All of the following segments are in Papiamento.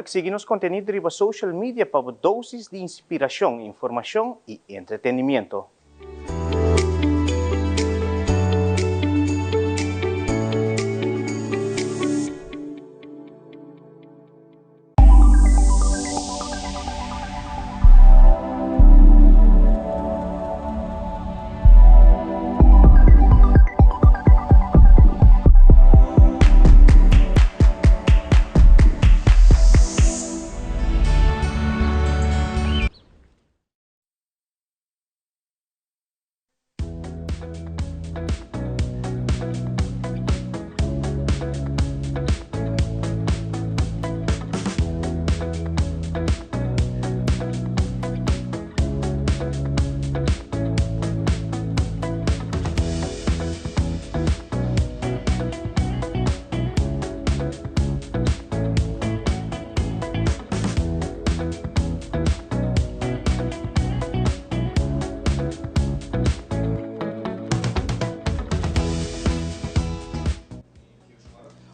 Sigui nos contenido riba social media pa dosis di inspiracion, informacion y entretenimento.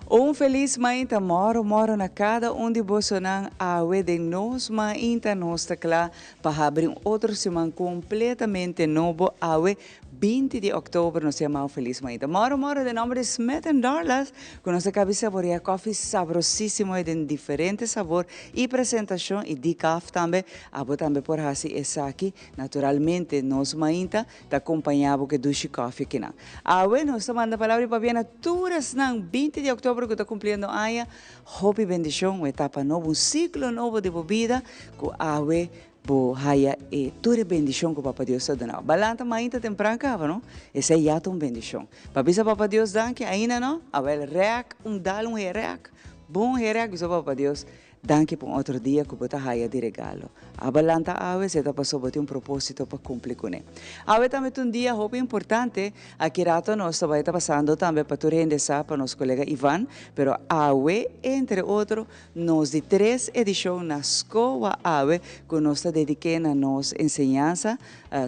Un felis mainta moro moro na kada un di bosonan. Awe den Nos Mainta nos ta kla pa habri un otro siman kompletamente nobo. Awe 20 di òktober nos yama un felis mainta moro moro den nòmber di Smith and Dorlas, ku nos a kabi saboreá kòfi sabrosísimo den diferente sabor i presentashon i decaf tambe. Abo tambe por hasi esaki. Naturalmente Nos Mainta ta kompañá bo ku e dushi kòfi akinan. Awe nos ta manda palabra di pabia na tur esnan 20 di òktober ku ta kumpliendo aña. Hopi bendishon, un etapa nobo, un siklo nobo di bo bida ku awe bo haya e tur e bendishon ku Papa Dios ta duna bo. Balanta mainta tempran kaba no, esei ya ta un bendishon. Pa bisa Papa Dios danki ainda no, awel rèk un dal un herèk, bon herèk bisa Papa Dios danki pa un otro dia ku bo ta haya di regalo. Aba lanta awe esei ta pasobra bo tin un propósito pa kumpli kuné. Awe tambe ta un dia hopi importante. Aki rato nos ta bai ta pasando tambe pa tur hende sa pa nos kolega Ivan, pero awe entre otro nos di tres edishon na Skoa awe ku nos ta dediké na nos enseñansa.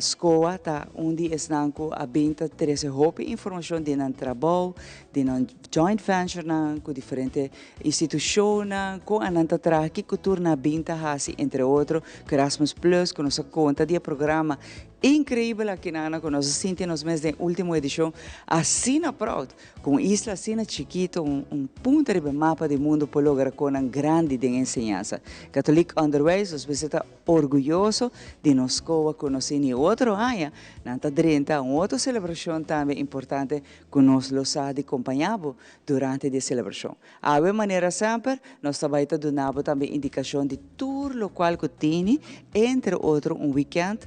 Skoa ta un di esnan ku a bin ta trese hopi informashon di nan trabou, di nan joint venturenan ku diferente institushonnan, kon anan ta traha, kiko tur nan a bin ta hasi entre otro ku Erasmus Plus ku nos a konta di e programa Increibel aki nan cu nos a sinti nos mes den ultimo edicion asina proud cu un isla asina chikito, un punta riba e mapa di mundo por logra conan grandi den enseñansa. Katholiek Onderwijs nos mester ta orguyoso di nos scoa cu nos tin y otro aña nan ta drenta un otro celebracion tambe importante cu nos lo sa di compaña bo durante di e celebracion. Awe manera semper nos ta bai ta duna bo tambe indikashon di tur lokual ku tini, entre otro un wikènt,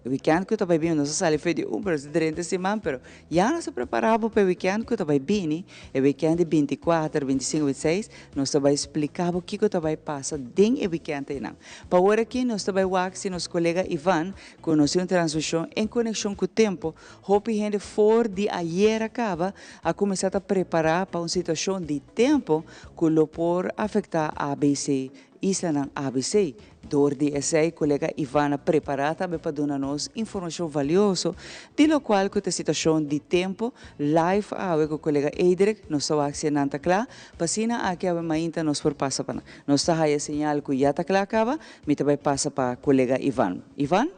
wikènt ku ta bai bini, nos a sali fe di un pero si drenta siman, pero ya nos a prepará bo pa e wikènt ku ta bai bini, e wikènt di 24, 25, 26, nos ta bai splika bo kiko ta bai pasa den e wikènt einan. Pa ora aki nos ta bai wak si nos kolega Ivan ku nos tin un transmishon en konekshon ku tempu. Hopi hende for di ayera kaba a kuminsá ta prepará pa un situashon di tempu ku lo por afektá ABC, islanan ABC. Dor di esei kolega Ivan a prepará tambe pa duna nos informashon valioso di lokual ku ta situashon di tempu live awe ku kolega Edric. Nos ta wak si nan ta kla pa asina aki awe mainta nos por pasa pa nan. Nos ta haya señal ku ya ta kla kaba, mi ta bai pasa pa kolega Ivan. Ivan?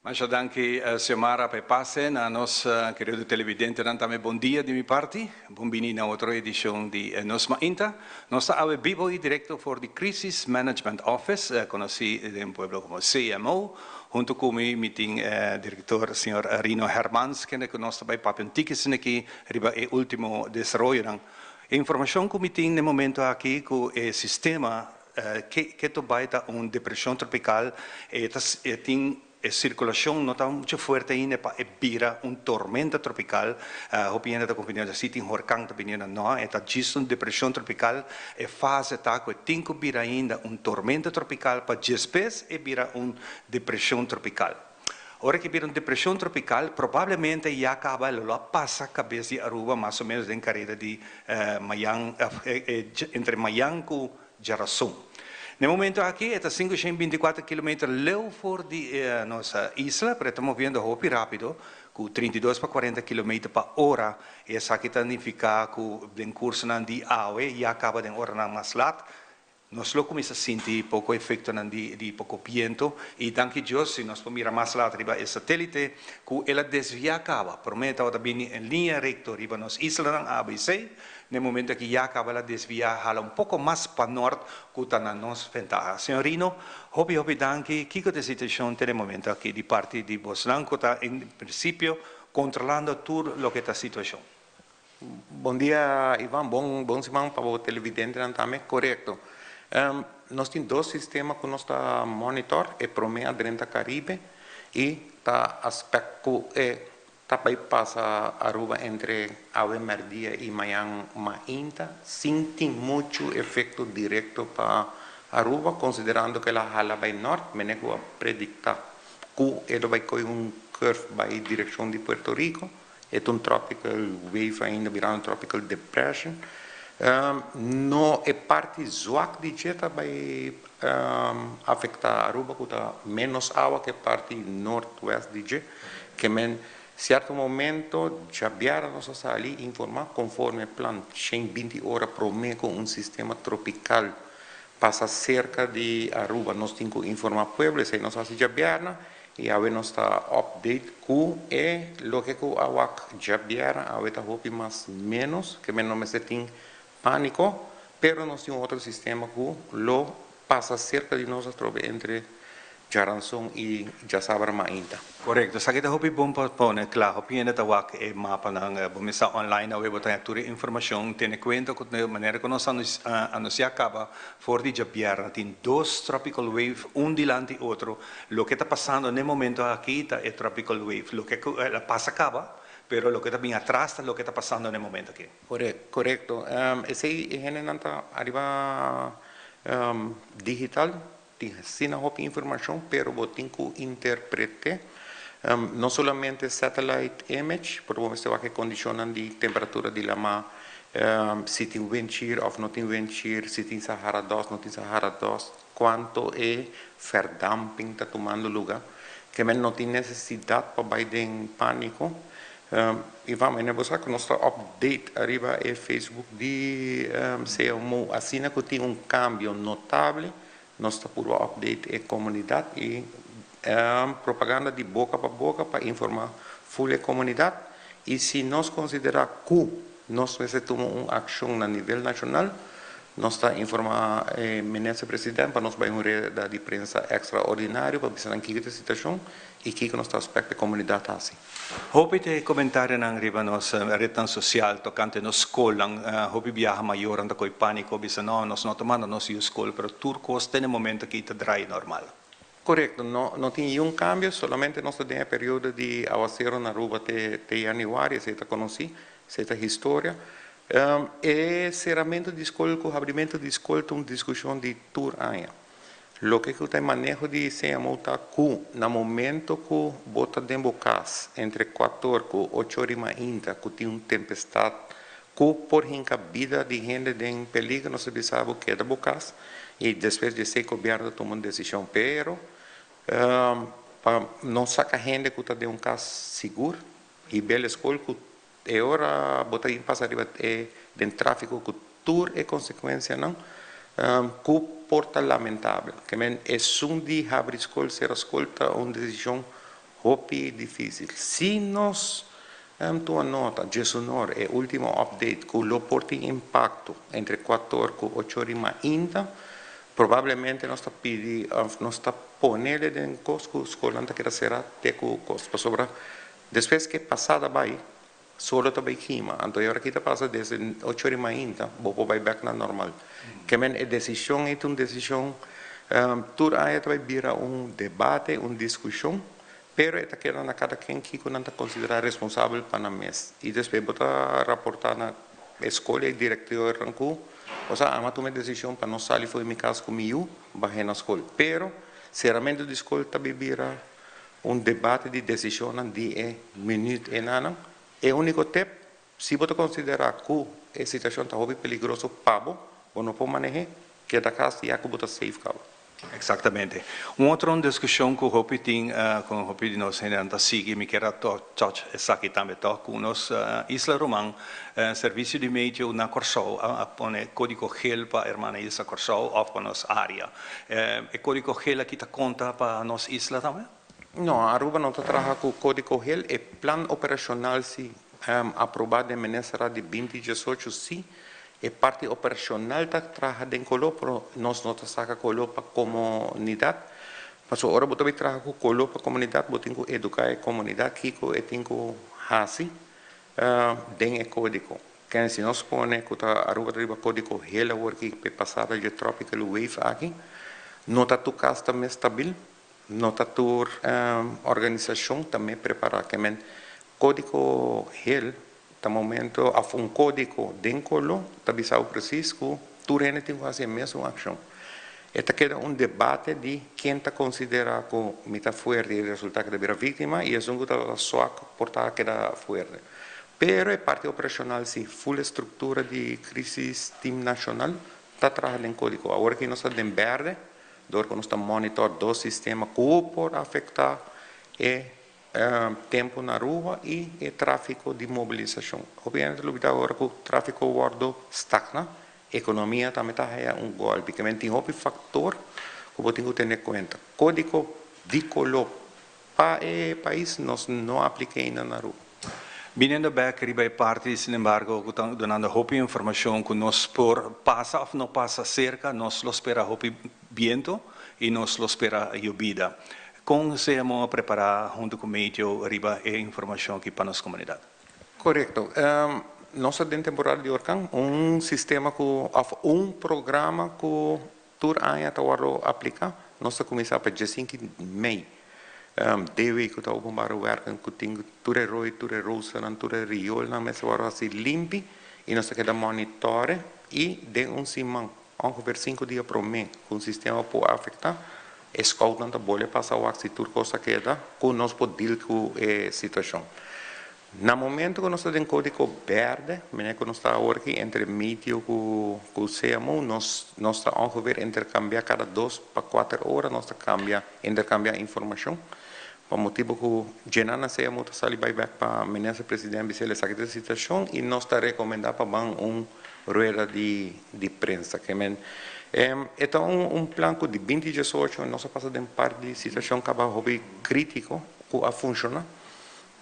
Masha danki Xiomara pa e pase na nos kerido televidentenan tambe bon dia di mi parti. Bon bini na otro edicion di Nos Mainta. Nos ta awe bibo y directo for di Crisis Management Office, conoci den pueblo como CMO. Hunto cu mi mi tin director señor Rino Hermans kende cu nos ta bay papia un tiki esaki riba e ultimo desaroyonan. E informacion cu mi tin na e momento aki cu e sistema Ke ke to bai ta un depresion tropical, e ta e tin e circulacion no ta mucho fuerte ainda pa e bira un tormenta tropical. Hopi hende ta confundiendo si tin horcan ta biniendo, no, e ta djis un depresion tropical. E fase ta cu e tin cu bira ainda un tormenta tropical pa djespes e bira un depresion tropical. Ora cu bira un depresion tropical, probablemente ya caba lo pasa cabes di Aruba mas o menos den careda di mañan, entre mañan cu diaranson. Na momento aki, ta 524 km leu for di nos isla, pero ta moviendo hopi rapido, cu 32 pa 40 km pa ora, y esaki ta significa cu den curso di awe ya caba den ora mas laat, nos lo cuminsa sinti poco efecto di poco biento y danki Dios, si nos mira mas laat riba e satelite, cu el a desvia caba. Prome tabata bini en linea recto riba nos isla ABC, na momento cu ya caba el a desvia, hala un poco mas pa nort, cu ta na nos ventaha. Señor Rino, hopi hopi danki. Kico ta e situacion na e momento aki di parti di bosnan cu ta en principio controlando tur loke ta e situacion? Bon dia, Ivan. Bon siman pa e televidente tambe. Corecto. Nos tin dos sistema cu nos ta monitor, e prome a drenta Caribe y ta aspecto e ta bay pasa Aruba entre awe merdia y mañan mainta, sin tin mucho efecto directo pa Aruba, considerando cu el a hala bay nort, manera cu a predicta cu e bay cu un curve bay direccion di Puerto Rico, e un tropical wave ainda birando un tropical depression. No e parti zwak di dje ta bay afecta Aruba, cu ta menos awa cu e parti noordwest di dje, kiermen cierto momento diabierna nos a sali informa conforme plan 120 ora prome cu un sistema tropical pasa cerca di Aruba, nos tin cu informa pueblo. Esey nos a haci diabierna y awe nos ta update cu e loke cu a wak diabierna awe ta hopi mas menos, kiermen no mester tin panico, pero nos tin otro sistema cu lo pasa cerca di nos atrobe entre diaranson y diasabra mainta. Corecto. Esaki ta hopi bon pa pone cla. Hopi hende ta wak e mapa nan bo mesa online awe bo ta tur informacion. Tene cuenta cu manera cu nos anuncia caba for di diabierna, tin dos tropical wave un dilanti otro. Loke ta pasando na e momento aki ta e tropical wave. Loke el a pasa caba, pero loke ta bin atras ta loke ta pasando na e momento aki. Corecto. Esey hende nan ta ariba digital, tin asina hopi informacion, pero bo tin cu interpreta no solamente satellite image, pero bo wak e condicion di temperatura di lama, si tin wind shear of no tin wind shear, si tin Sahara dust, no tin Sahara dust, cuanto e verdamping ta tumando luga, kiermen no tin necesidad pa bay den panico. Y vamos, y cu nos ta update ariba e Facebook di CMO, asina cu tin un cambio notable, nos ta puro update e comunidad y propaganda di boca pa boca pa informa full e comunidad. Y si nos considera cu nos mester tuma un accion na nivel nacional, nos ta informa minister presidente pa nos bay un rueda di prensa extraordinario pa bisa kico e situacion y kico nos ta expect e comunidad haci. Hopi te comentario nan riba nos red social tocante nos scol, hopi biaha mayor anda coi panico, bisa no, nos no ta manda nos yiu scol, pero tur cos tin momento cu ta draai normal. Corecto, no, no tin ningun cambio, solamente nos tin e periodo di awacero na Aruba te januari, esey ta conoci, esey ta historia. E ceramento di scol, cu habrimento di scol, un discusion di tur aña. Loke cu tin maneho di CMO ta cu na momento cu bo ta den cas entre 4 cu 8 or y mainta cu tin un tempestad cu por hinca bida di hende den peliger, nos ta bisa keda bo cas y despues di esey gobierno tuma un decision, pero pa no saca hende cu ta den un cas sigur y bay scol cu e ora bo ta pasa ariba e den trafico cu tur e consecuencia nan cu por ta lamentabel. Kiermen esun di habri scol, cera scol ta un decision hopi dificil. Si nos tuma nota, Gesonor, e ultimo update, cu lo por tin impacto entre 4 cu 8 or y mainta, probablemente nos ta pidi, nos ta pone den cos cu scol ta keda cera te cu cos. Pasobra, despues cu pasada bay, solo ta bay kima. Anto, awor aki ta pasa desde 8 or y mainta, bo bay back na normal. Kiermen e decision ta un decision, tur aña bay bira un debate, un discusion, pero ta keda na cada ken cu nan ta considera responsabel pa nan mes. Y despues bo ta raporta na scol y director cu, osea, ami a tuma decision pa no sali for di mi cas cu mi yiu, bay na scol. Pero, ceramento di scol ta bira. Un debate di desishon di e minüt einan. E úniko tip, si bo konsiderá ku e situashon ta hopi peligroso pa bo, bo no por manehá, keda kas ya ku bo ta safe kaba. Eksaktamente. Un otro diskushon ku hopi tin, ku hopi di nos hende ta sigui, mi ke touch esaki tambe toch, ku nos isla ruman, servisio di meteo na Kòrsou a pone kódigo geel pa hermana isla Kòrsou òf pa nos área. E kódigo geel aki ta konta pa nos isla tambe? No, Aruba no ta traha ku kódigo geel. E plan operashonal si aprobá den minister di 2018 si. E parti operashonal ta traha den koló, pero nos no ta saka koló pa komunidat. Paso ora bo ta traha ku koló pa komunidat, bo tin ku eduká e komunidat kiko e tin ku hasi den e kódigo. Ken si nos pone ku ta Aruba riba kódigo geel awor ku e pasada di tropical wave aki, no ta tur kas tambe stabil, no ta tur organisashon tambe prepará. Ke men kódigo geel ta momento òf un kódigo den koló ta bisa presis ku tur hende tin ku hasi e mesun akshon. E ta keda un debate di ken ta konsiderá ku mi ta fuerte i resultá ku ta bira víktima i esun ku ta swak por ta keda fuerte. Pero e parti operashonal si, full struktura di crisis team nashonal ta traha den kódigo. Awor ku nos ta den bèrdè, dor ku nos ta monitor dos sistema ku por afektá e tempu na Aruba i e tráfiko di mobilisashon. Obviamente, lo awor ku tráfiko wòrdu stagna, ekonomia tambe ta un golpe, ke tin hopi faktor ku bo tin ku tene kuenta. Kódigo di koló pa e pais nos no apliká na Aruba. Biniendo bèk riba e parti, sin embargo, ku ta dunando hopi informashon ku nos por pasa òf no pasa serka, nos lo spera hopi bientu i nos lo spera yobida. Kon CMO a prepará huntu ku meteo riba e informashon aki pa nos komunidat? Korekto. Nos ta den temporada di orkan, un sistema ku, òf un programa ku tur aña ta apliká. Nos ta kuminsá pa 5 di mei. DW ku ta openbare werken ku tin tur e rooi, tur e roosternan, tur e rioolnan mester wòrdu hasi limpi i nos ta keda monitor i den un siman, ongeveer 5 dia promé ku un sistema por afektá, e scoutnan ta bolbe pasa wak si tur kos a keda ku nos por deal ku e situashon. Na momento ku nos ta den kódigo bèrdè, manera ku nos ta awor aki entre meteo ku CMO, nos ta ongeveer interkambiá kada 2 pa 4 ora, nos ta kambia, interkambiá informashon. Pa motibu ku djenan na CMO ta sali bai bèk pa minister presidente bis'é esaki ta e situashon i nos ta rekomendá pa ban un rueda di prensa. Ke men, e ta un plan ku di 2018 nos a pasa den parti di situashon kaba hopi krítiko ku a funshoná.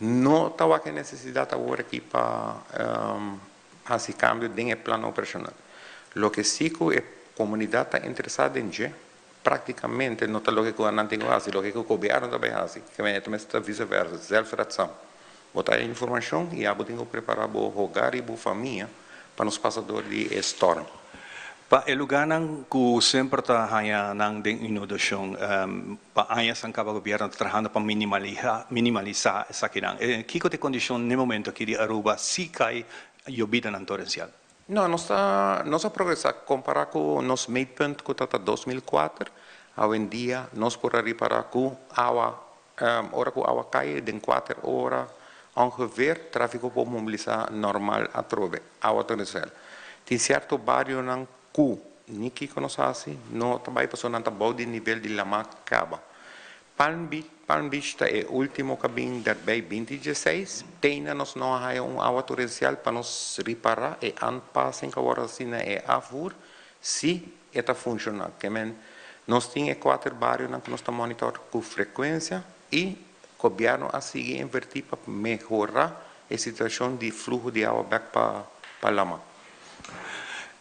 No tabata e nesesidat awor aki pa hasi kambio den e plan operashonal. Loke sí ku e komunidat ta interesá den dje, práktikamente no ta loke ku nan tin ku hasi, loke ku gobièrnu ta bai hasi. Ke men ta vice versa, zelfredzaam. Bo ta informashon i abo tin ku prepará bo hogar i bo famia pa nos pasa dor di e storm. Pa e lugánan ku semper ta haña nan den inundashon, pa añanan kaba gobièrnu ta trahando pa minimalisá esakinan. Kiko ta e kondishon na e momento aki di Aruba si kai yobidanan torensial? No, nos a progresá kompará ku nos meetpunt ku tabata 2004. Awendia nos por ripará ku awa, ora ku awa kai den 4 ora ongeveer tráfiko por mobilisá normal atrobe, awa torensial. Tin sierto barionan ku ni kiko nos hasi, no ta bai pasobra nan ta bou di nivel di laman kaba. Palm Beach ta e último ku a bin daarbij 2016, te na nos no a un awa torensial pa nos ripará e aanpassing ku awor asina e afvoer, si e ta funshoná. Ke men, nos tin e kuater barionan ku nos ta monitor ku frekuensia i gobièrnu a sigui invertí pa mehorá e situashon di fluho di awa bèk pa laman.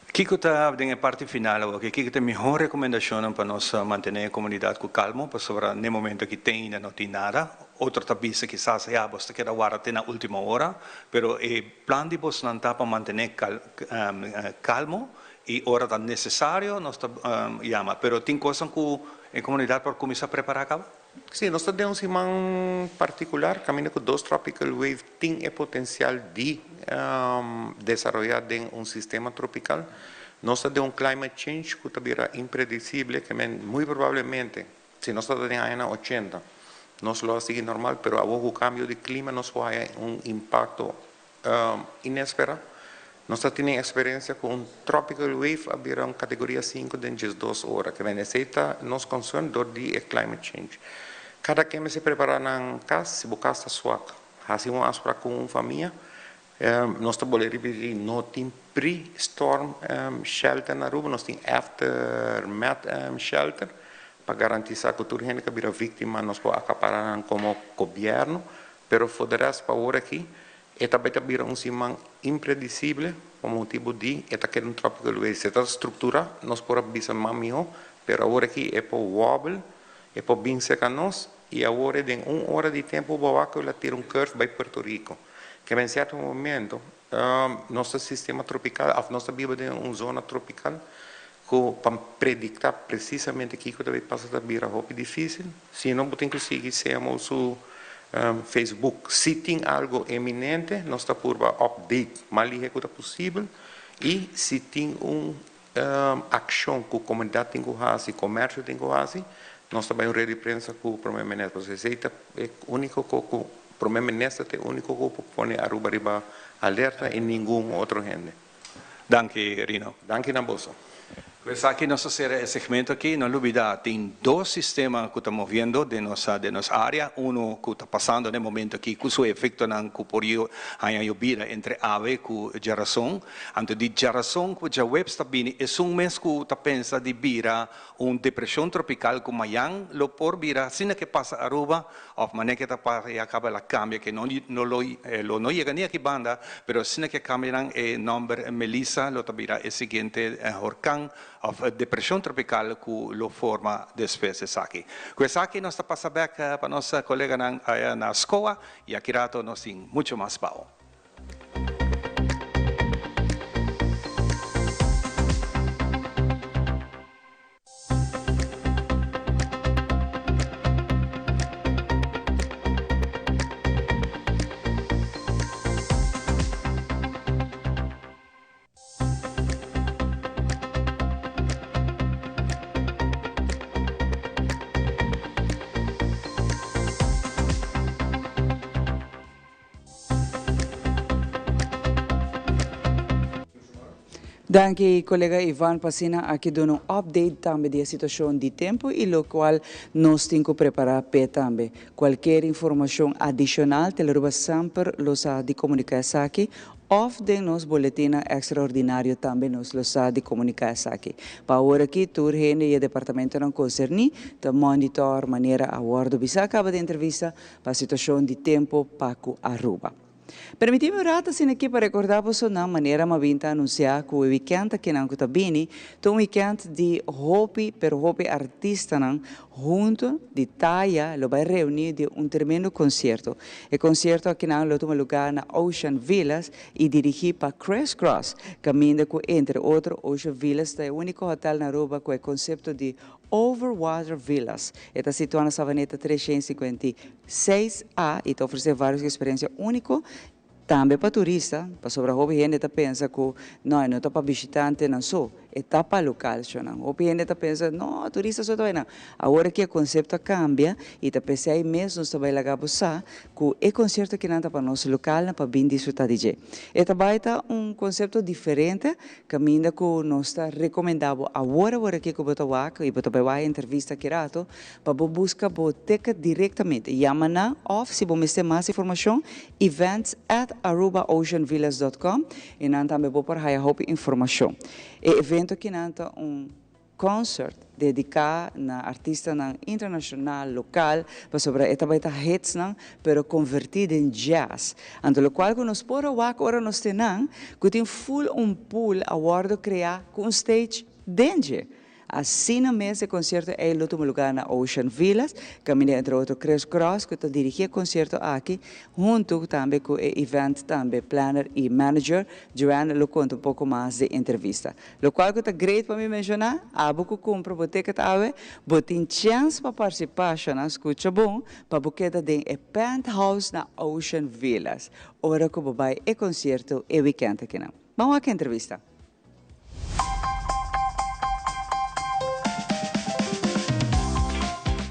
Kiko ta den e parti final, ok? Kiko ta e mihó rekomendashon pa nos mantené e komunidat ku kalmo, pasobra na momento ku tin no tin nada. Otro ta bisa kisas ya bo ta keda warda te na último ora, pero e plan di boso ta pa mantené kalmo i ora ta nesesario nos ta yama, pero tin kos ku e komunidat por kuminsá prepará kaba? Sí, nos tin un siman partikular, kaminda ku dos tropical wave tin e potensial di desaroyá den un sistema tropikal. Nos tin un climate change ku ta impredisibel, ke men, muy probablemente, si nos ta den aña 80, Nos lo a sigui normal, pero awor ku kambio di klima nos por haya un impakto inesperá. Nos ta tene eksperensia ku un tropical wave a bira un kategoria sinku den diesdos ora. Ke men esei ta nos concern dor di e climate change. Kada ken mester prepará nan kas, si bo kas ta swak, hasi un afsprak ku un famia. Nos ta bolbe ripití, no tin pre-storm shelter na Aruba, nos tin aftermath shelter pa garantisá ku tur hende ku a bira víktima nos por akapará nan komo gobièrnu. Pero for de rest pa awor aki e ta bai ta bira un siman impredisible pa motibu di e ta keda un tropical wave. Si e ta strukturá nos por a bisa mas mihó, pero awor aki e por wobble, e por bin serka nos i awor e den un ora di tempu bo wak ku el a tira un curve bai Puerto Rico. Keme en sierto momento nos ta sistema tropical of nos ta biba den un zona tropical ku pa prediktá presisamente kiko ta bay pasa ta bira hopi difísil. Si no bo tin ku sigui CMO su Facebook. Si tin algo eminente nos ta purba update mas lihe ku ta posibel i si tin un akshon ku komunidat tin ku hasi, komersio tin ku hasi, nos ta bai un red di prensa ku Prome Minister. Pasobra esei ta e úniko ko ku Prome Minister ta e úniko ku por pone Aruba riba alerta i ningun otro hende. Danki Rino. Danki na boso. Ku esaki nos ta sera e segmento aki. No lubida tin dos sistema ku ta moviendo den nos den nos area. Uno ku ta pasando den momento aki ku su efektonan ku por haña yobida entre awe ku djarason. Anto di djarason ku djaweps ta bini esun mes ku ta pensa di bira un depresion tropical ku mayan lo por bira asina ke pasa Aruba of manera ke ta pasa ya kaba el a kambia ke no no lo lo no yega ni aki banda pero asina ke kambia nan e nomber Melissa lo ta bira e siguiente horkan of depresion tropical ku lo forma despues esaki. Ku esaki nos ta pasa bek pa nos koleganan aya na SCOA y aki rato nos tin mucho mas bao. Danki colega Ivan pa asina aki duna un update tambe di e situacion di tempo y locual nos tin cu prepara p'e tambe. Cualkier informacion adicional Telearuba semper lo sa di comunica esaki of den nos boletinnan extraordinario tambe nos lo sa di comunica esaki. Pa awor aki tur hende y e departamentonan concerni ta monitor manera a wordo bisa caba di entrevista pa situacion di tempo pa cu Aruba. Permiti mi un rato asina aki pa recorda boso nan manera mi a bin ta anuncia cu e weekend akinan cu ta bini ta un weekend di hopi pero hopi artistanan hunto di taya lo bay reuni di un tremendo concierto. E concierto akinan lo tuma lugar na Ocean Villas y dirigi pa Chris Cross caminda cu entre otro Ocean Villas ta e unico hotel na Aruba cu e concepto di Overwater Villas. E ta situá na Savaneta 356 A i ta ofresé vários eksperensia úniko tambe pa turista, pasobra hopi hende ta pensa ku no, e no ta pa bishitantenan so, e ta pa lokalshonan. Hopi hende ta pensa, no, turista so ta bai nan. Awor aki e konsepto a kambia i ta p'esei mes nos ta bai laga bo sa ku e konsierto akinan ta pa nos lokalnan pa bin disfrutá di dje. E ta bai ta un konsepto diferente Caminda cu nos ta recomenda bo awor awor aki cu bo ta wak y bo ta bay wak e entrevista aki rato pa bo busca bo ticket directamente. Yama nan of si bo mester mas informacion events at arubaoceanvillas dot com y nan tambe bo por haya hopi informacion. E evento aki nan ta un. Concert dedica na artistanan internacional, local, pasobra e ta bay ta hitsnan, pero converti den jazz. Anto locual cu nos por a wak ora nos te nan, cu tin full un pool a wordo crea cu un stage den dje. Asina mes e concierto ey lo tuma lugar na Ocean Villas, caminda entre otro Chris Cross cu ta dirigi e concierto aki, hunto tambe cu e event tambe planner y manager Joanne lo conta un poco mas den entrevista. Lokual ku ta great pa mi menshoná, abo ku kumpra bo ticket awe, bo tin chèns pa partisipá, shona skucha bon, pa bo keda den e penthouse na Ocean Villas ora ku bo bai e konsierto e wikènt akinan. Ban wak e entrevista.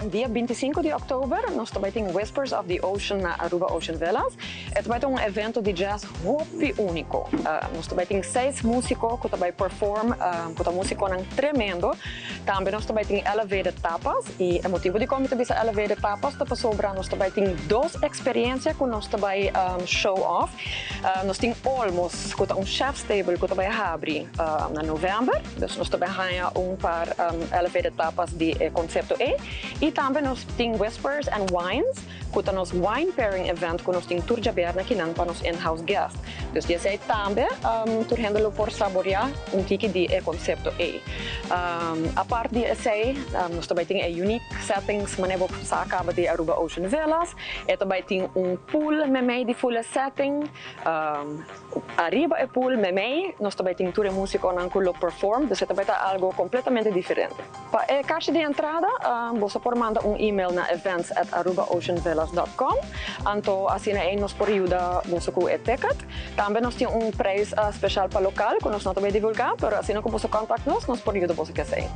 Dia 25 di october nos ta bay tin Whispers of the Ocean na Aruba Ocean Villas. E ta bay ta un evento di jazz hopi unico. Nos ta bay tin seis musico cu ta bay perform, cu ta musiconan tremendo. Tambe nos ta bay tin Elevated Tapas y e motibo dicon mi ta bisa Elevated Tapas ta pasobra nos ta bay tin dos experiencia cu nos ta bay show off. Nos tin Olmos cu ta un chef's table cu ta bay habri na november, dus nos ta bay haya un par Elevated Tapas di e concepto ey. Y tambe nos tin Whispers and Wines. Cu ta nos wine pairing event cu nos tin tur djaberna kinan pa nos in-house guest. Dus di esey tambe tur hende lo por saborea un tiki di e concepto ey. Apart di esey nos ta bay tin e unique settings manera bo sa caba di Aruba Ocean Villas. E ta bay tin un pool memey di full e setting. Ariba e pool memey nos ta bay tin tur e musiconan cu lo perform, dus e ta bay ta algo completamente diferente. Pa e kashi di entrada boso por manda un email na events at arubaoceanvillas dot com anto asina ey nos por yuda boso cu e ticket. Tambe nos tin un prijs special pa local cu nos no ta bay divulga pero asina cu boso contact nos nos por yuda boso cu esey.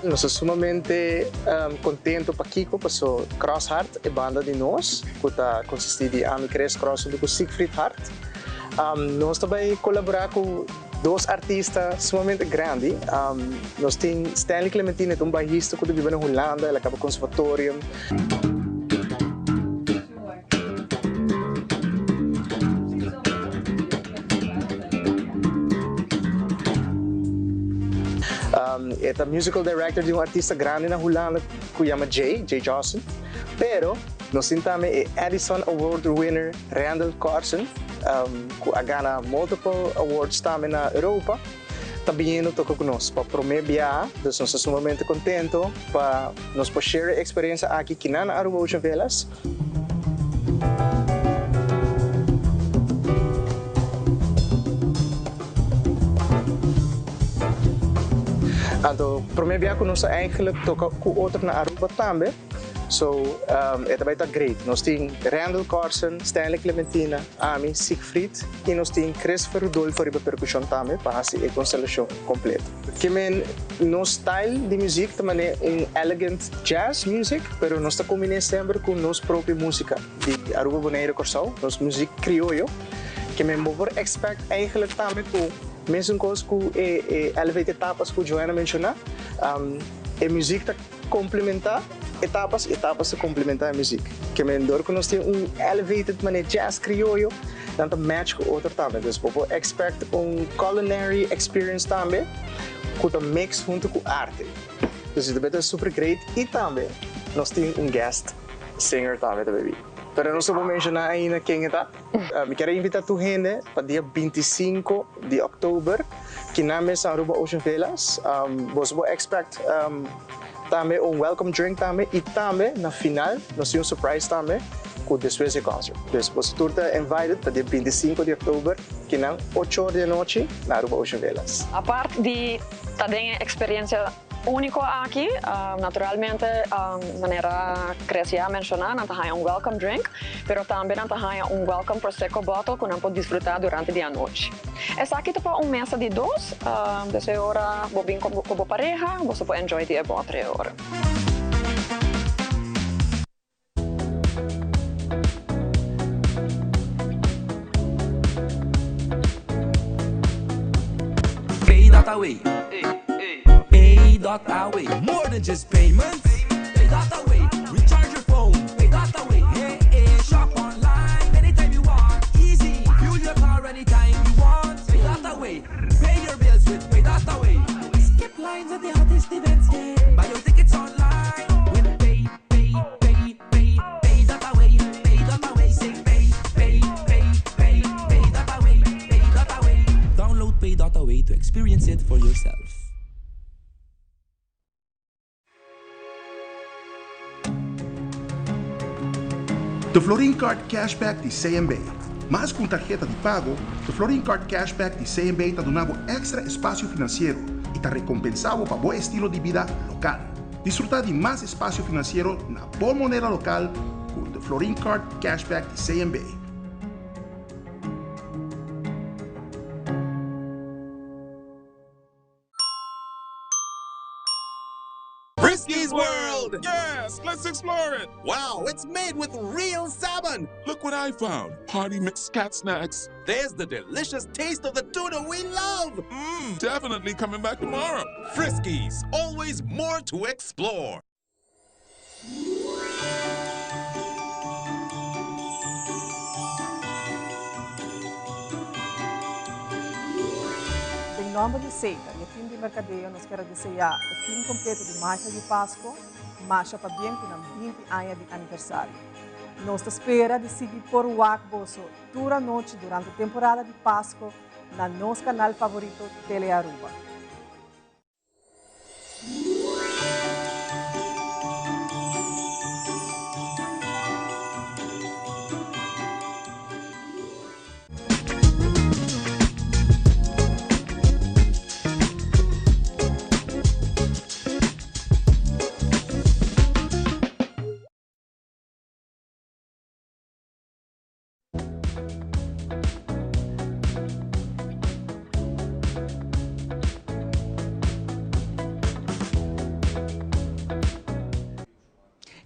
Nos ta sumamente contento pakico paso Cross Hart e banda di nos cu ta consisti di ami Chris Cross hunto cu Siegfried Hart nos ta bay colabora cu Dos artista sumamente grandi. Nos tin Stanley Clementine, e ta un bajista ku ta biba na Hulanda, el a kaba konservatorium. E ta musical director di un artista grandi na Hulanda ku yama Jay, Jay Johnson. Pero nos tin tambe e Edison Award winner Randal Corsen, ku a gana multiple awards tambe na Europa, ta biniendo toka ku nos pa promé biaha. Dus nos ta sumamente kontento pa nos por share e eksperensia aki kinan na Aruba Ocean Villas. Anto promé biaha ku nos ta eigenlijk toka ku otro na Aruba tambe. So e ta bai ta great. Nos tin Randall Corsen, Stanley Clementina, ami, Siegfried y nos tin Christopher Rudolfo riba percusion tambe pa haci e constelacion completo. Ke men nos style di muziek ta mane un elegant jazz music pero nos ta combine semper cu nos propio musica di Aruba, Bonaire, Corsou, nos muziek crioyo. Ke men bo por expect eigenlijk tambe cu mesun cos cu e elevated tapas cu Joanna menciona, e muziek ta. Komplementá etapas i etapas ta komplementá e muzik. Ke men dor ku nos tin un elevated manera jazz krioyo, nan ta match ku otro tambe. Dus bo por expect un culinary experience tambe ku ta mix huntu ku arte. Dus e ta beta super great i tambe nos tin un guest singer tambe ta baby. Pero nos no por menshoná ainda ken e ta. Mi kier a invitá tur hende pa dia 25 di òktober kinan mes na Aruba Ocean Villas. Boso por expect tambe un welcome drink tambe y tambe na final nos tin un surprise tambe cu despues di e concert. Dus boso tur ta invited pa dia 25 di òktober kinan ocho or di anochi na Aruba Ocean Villas. Apart di ta den e experiencia Úniko aki, naturalmente manera Chris ya a menshoná, nan ta haña un welcome drink, pero tambe nan ta haña un welcome prosecco bottle ku nan por disfrutá durante di anochi. Esaki ta pa un mesa di dos, dus e ora bo bin ku bo pareha, boso por enjoy di e bòter e ora. Pay dot away Pay dot away More than just payments Pay dot away Recharge your phone Pay dot away Hey hey Shop online anytime you want Easy Fuel your car anytime you want Pay dot away Pay your bills with Pay dot away Skip lines at the hottest events yeah Buy your tickets online with Pay Pay pay pay pay dot away Pay dot away Say pay pay pay pay pay dot away Pay dot away Download Pay dot away to experience it for yourself. The Florin Card Cashback di CMB. Mas ku un tarheta di pago, The Florin Card Cashback di CMB ta duna bo èkstra espasio finansiero i ta rekompensá bo pa bo estilo di bida lokal. Disfrutá di mas espasio finansiero na bo moneda lokal ku The Florin Card Cashback di CMB. Friskies World! Yes, let's explore it! Wow, it's made with real salmon! Look what I found! Party mix cat snacks. There's the delicious taste of the tuna we love! Mmm, definitely coming back tomorrow. Friskies, always more to explore. Den nomber di Seita y e team di mercadeo nos kier a desea e team completo di Magia di Pasco masha pabien cu nan 20 aña di aniversario. Nos ta spera di sigui por wak boso tur anochi durante temporada di Pasco na nos canal favorito Telearuba.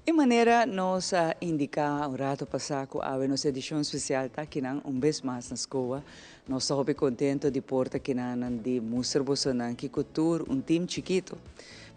E manera nos a indica un rato pasa cu awe nos edicion special ta akinan un bes mas na Scoa. Nos ta hopi contento di por ta kinanan di mustra bosonan kico tur un team chikito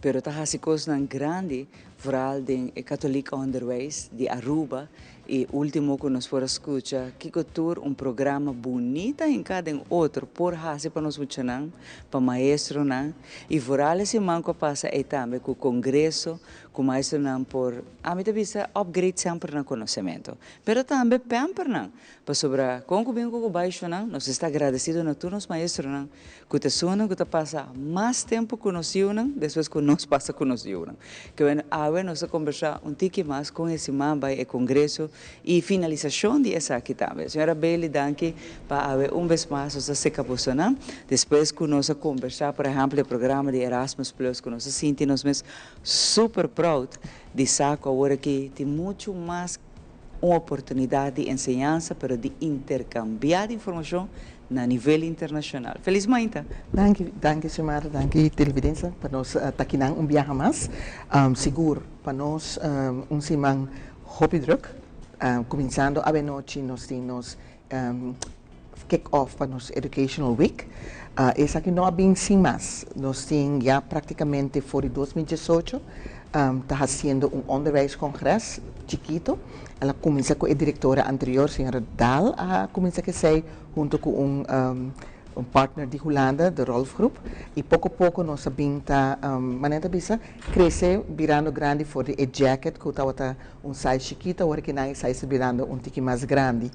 pero ta haci cosnan grandi vooral den e Katholiek Onderwijs di Aruba E ultimo cu nos por a scucha, kico tur un programa bunita hinca den otro por haci pa nos muchanan, pa maestronan, y vooral e siman cu a pasa ey tambe cu congreso cu maestronan por, ami ta bisa upgrade semper nan conocemento, pero tambe pamper nan, pasobra con cu bin cu cu baishonan, nos esta agradecido na tur nos maestronan cu ta esunnan cu ta pasa mas tempo cu nos yiunan despues cu nos pasa cu nos yiunan. Ke bueno, awe nos ta combersa un tiki mas con e siman bay e congreso y finalisacion di esaki tambe. Señora Bailey danki pa awe un bes mas nos ta seca bosonan. Despues cu nos a combersa por ehempel e programa di Erasmus Plus cu nos a sinti nos mes super proud di sa cu awor aki tin mucho mas un oportunidad di enseñansa pero di intercambia di informacion na nivel internacional. Feliz mainta! Danki, danki Xiomara, danki televidentenan pa nos ta kinan un biaha mas. Sigur pa nos un siman hopi druk, cuminsando awenochi nos tin nos kick off pa nos Educational Week. Esaki no a bin sin mas, nos tin ya practicamente for di 2018 ta haciendo un onderwijscongres chikito. El a cuminsa cu e directora anterior, señora Daal a cuminsa cu esey hunto cu un un partner di Hulanda, de Rolf Groep, y poco poco nos a bin ta, manera ta bisa, crece birando grandi for di e jacket cu tabata un size chikito, awor ki nan e size ta birando un tiki mas grandi.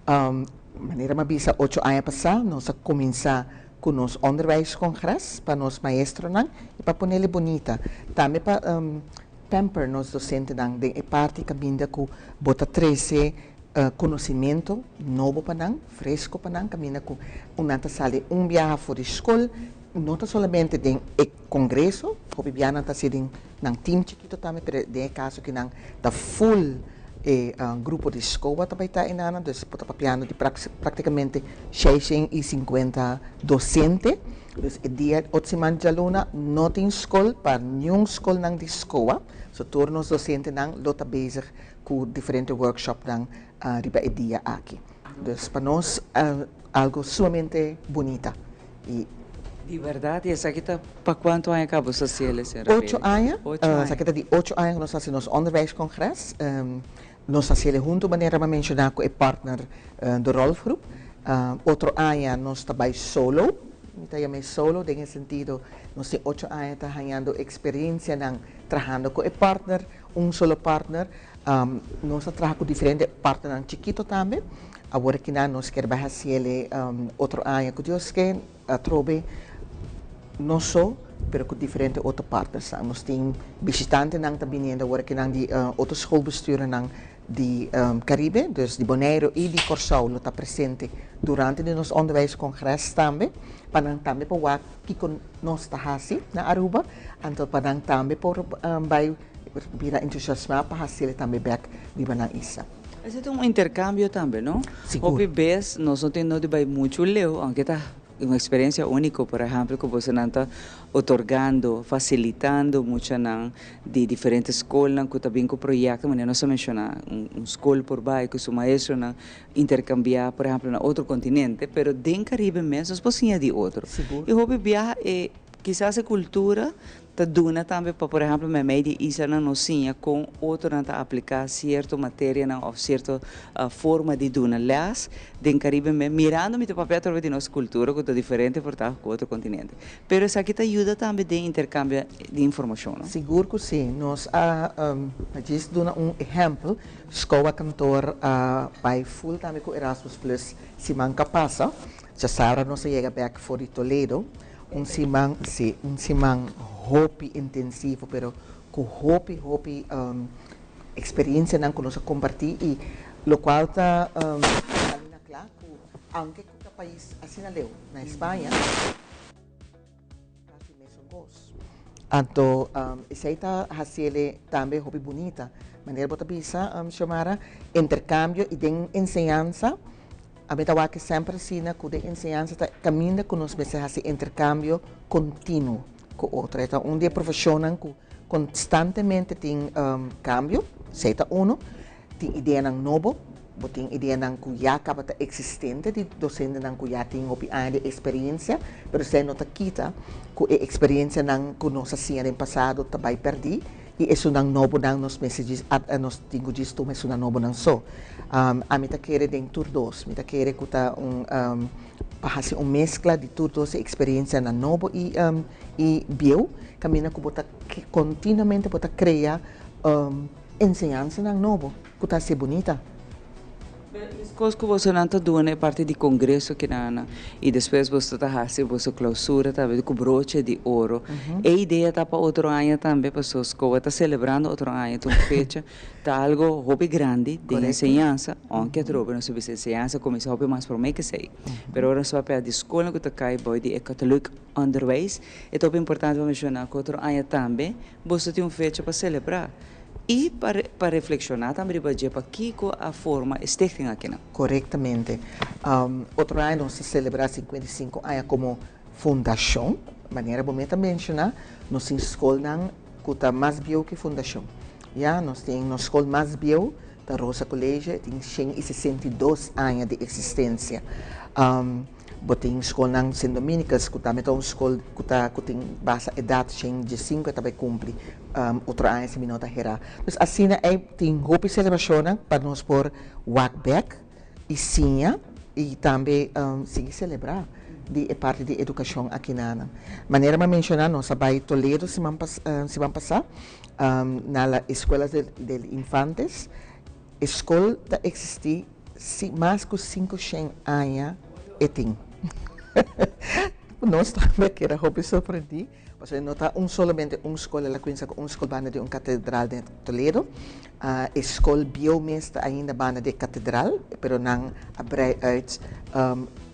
Manera mi a bisa ocho aña pasá nos a kuminsá ku nos onderwijscongres pa nos maestronan i pa ponele bunita. Tambe pa pamper nos dosentenan den e parti kaminda ku bo ta trese konosimentu nobo pa nan, fresko pa nan, kaminda ku nan ta sali un biaha for di skol, no ta solamente den e kongreso, hopi biaha nan ta hasi den nan team chikito tambe, pero den e kaso ki nan ta full e grupo di SCOA ta bai ta enanan, dus bo ta papiando di praktikamente 650 dosente. Dus e dia otro siman djaluna no tin skol pa niun skolnan di SCOA, so tur nos dosentenan lo ta bezig ku diferente workshopnan riba e dia aki. Dus pa nos algo sumamente bunita i. Di berdad, i esaki ta pa kuantu aña kaba bo sa hasiel, señora Ocho aña. Ocho aña. Esaki ta di ocho aña ku nos ta hasi nos onderwijscongres. Nos ta hasiel huntu manera mi a menshoná ku e partner de Rolf Groep. Otro aña nos ta bai solo, mi ta yama e solo den e sentido nos tin ocho aña ta hañando eksperensianan trahando ku e partner, un solo partner. Nos a traha ku diferente partnernan chikito tambe. Awor akinan nos kier bai hasiel e otro aña ku Dios ke atrobe no so pero ku diferente otro partnersnan. Nos tin bishitantenan ta biniendo awor akinan di otro schoolbestuurnan di Caribe, dus di Boneiru i di Kòrsou lo ta presente durante di nos onderwijscongres tambe pa nan tambe por wak kiko nos ta hasi na Aruba anto pa nan tambe por bai bira entusiasmá pa hasiel tambe bèk riba nan isla. Esei ta un interkambio tambe, no? Sigur. Hopi bes nos no tin no di bai muchu leu, aunke ta. Un experiencia unico, por ehempel, cu bosonan ta otorgando, facilitando muchanan di diferente scolnan cu ta bin cu proyecto, manera nos a menciona, un scol por bay cu su maestronan intercambia, por ehempel, na otro continente, pero den Caribe mes nos por siña di otro. Sigur. Y hopi biaha e kisas e cultura Ta duna tambe pa, por ehempel, meimei di islanan nos siña kon otronan ta apliká sierto materianan òf sierto forma di duna lès den Karibe mes, mirando mi ta papia atrobe di nos kultura ku ta diferente por ta ku otro kontinente. Pero esaki ta yuda tambe den interkambio di informashon, no? Sigur ku si. Nos a djis duna un ehempel, Skowa Kantor a bai ful tambe ku Erasmus Plus siman ka pasa. Djasabra nos a yega bèk for di Toledo. Un siman, sí, un siman hopi intensivo, pero ku hopi, hopi eksperiencianan ku nos a kompartí i lokual ta sali na kla ku aunke ku ta pais asina leu, na España, kasi mesun kos. Anto esei ta hasiele tambe hopi bunita. Manera bo ta bisa, Xiomara, interkambio i den enseñansa. Ami ta wak semper asina ku den enseñansa ta kaminda ku nos mester hasi interkambio kontinuo ku otro. E ta un di e profeshonnan ku konstantemente tin kambio, esei ta uno. Tin ideanan nobo, bo tin ideanan ku ya kaba ta eksistente di dosentenan ku ya tin hopi aña di eksperensia, pero esei no ta kita ku e eksperensianan ku nos a siña den pasado ta bai pèrdí. I esunnan nobonan nos mester djis nos tin ku djis tuma esunnan nobonan so. Ami ta kere den tur dos. Mi ta kere ku ta un pa hasi un meskla di tur dos e eksperensianan nobo i i bieu, kaminda ku bo ta kontinuamente bo ta krea enseñansanan nobo ku ta hasi bunita. Meskos ku bosonan ta duna e parti di kongreso kinanan i despues boso ta hasi boso klausura tambe ku broche di oro. E idea ta pa otro aña tambe paso Skoa ta selebrando otro aña ta un fecha ta algo hopi grandi den enseñansa ounke atrobe nos a bisa enseñansa kuminsá hopi mas promé ke esei pero ora nos papia di skolnan ku ta kai bou di e Katholiek Onderwijs e ta hopi importante pa menshoná ku otro aña tambe boso tin un fecha pa selebrá. I pa pa reflekshoná tambe riba dje pakiko a forma e stichting akinan. Korektamente. Otro aña nos ta selebrá 55 aña komo fundashon. Manera bo meta menshoná, nos tin skolnan ku ta mas bieu ku e fundashon. Ya, nos tin nos skol mas bieu ta Rosa College, e tin 162 aña di eksistensia. Bo tin skolnan Sint Dominicus ku tambe ta un skol ku ta ku tin basa edat 115 e ta bai kumpli otro aña si mi no ta herá. Dus asina ei tin hopi selebrashonnan pa nos por wak bèk i siña i tambe sigui selebrá di e parti di edukashon aki na nan. Manera mi a menshoná nos a bai Toledo siman siman pasá na la Escuela del Infantes. E skol ta eksistí si mas ku 500 aña e tin. Nos tambe a keda hopi sorprendí, pasobra no ta un solamente un skol, el a kuminsá ku un skol banda di un katedral den Toledo. E skol bieu mes ta ainda banda di e katedral, pero nan a brei uit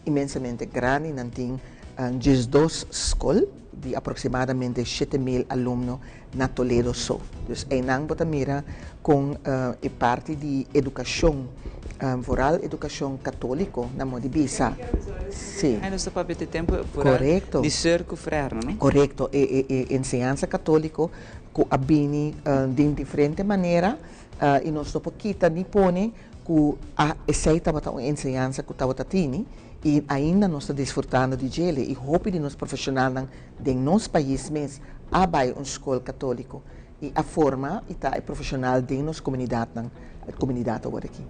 inmensamente grandi, nan tin 12 skol di aproksimadamente 7000 alumno na Toledo so. Dus einan bo ta mira kon e parti di edukashon, vooral edukashon katóliko na modo di bisa. Si. Nos ta papia di tempu vooral di seur ku frère, no? Korekto. E e enseñansa katóliko ku a bini den diferente manera i nos no por kita ni pone ku a esei tabata un enseñansa ku tabata tini i ainda nos ta disfrutando di djele i hopi di nos profeshonalnan Den nos pais mes a bai un skol katóliko i a forma i ta e profeshonal den nos komunidatnan, komunidat awor aki.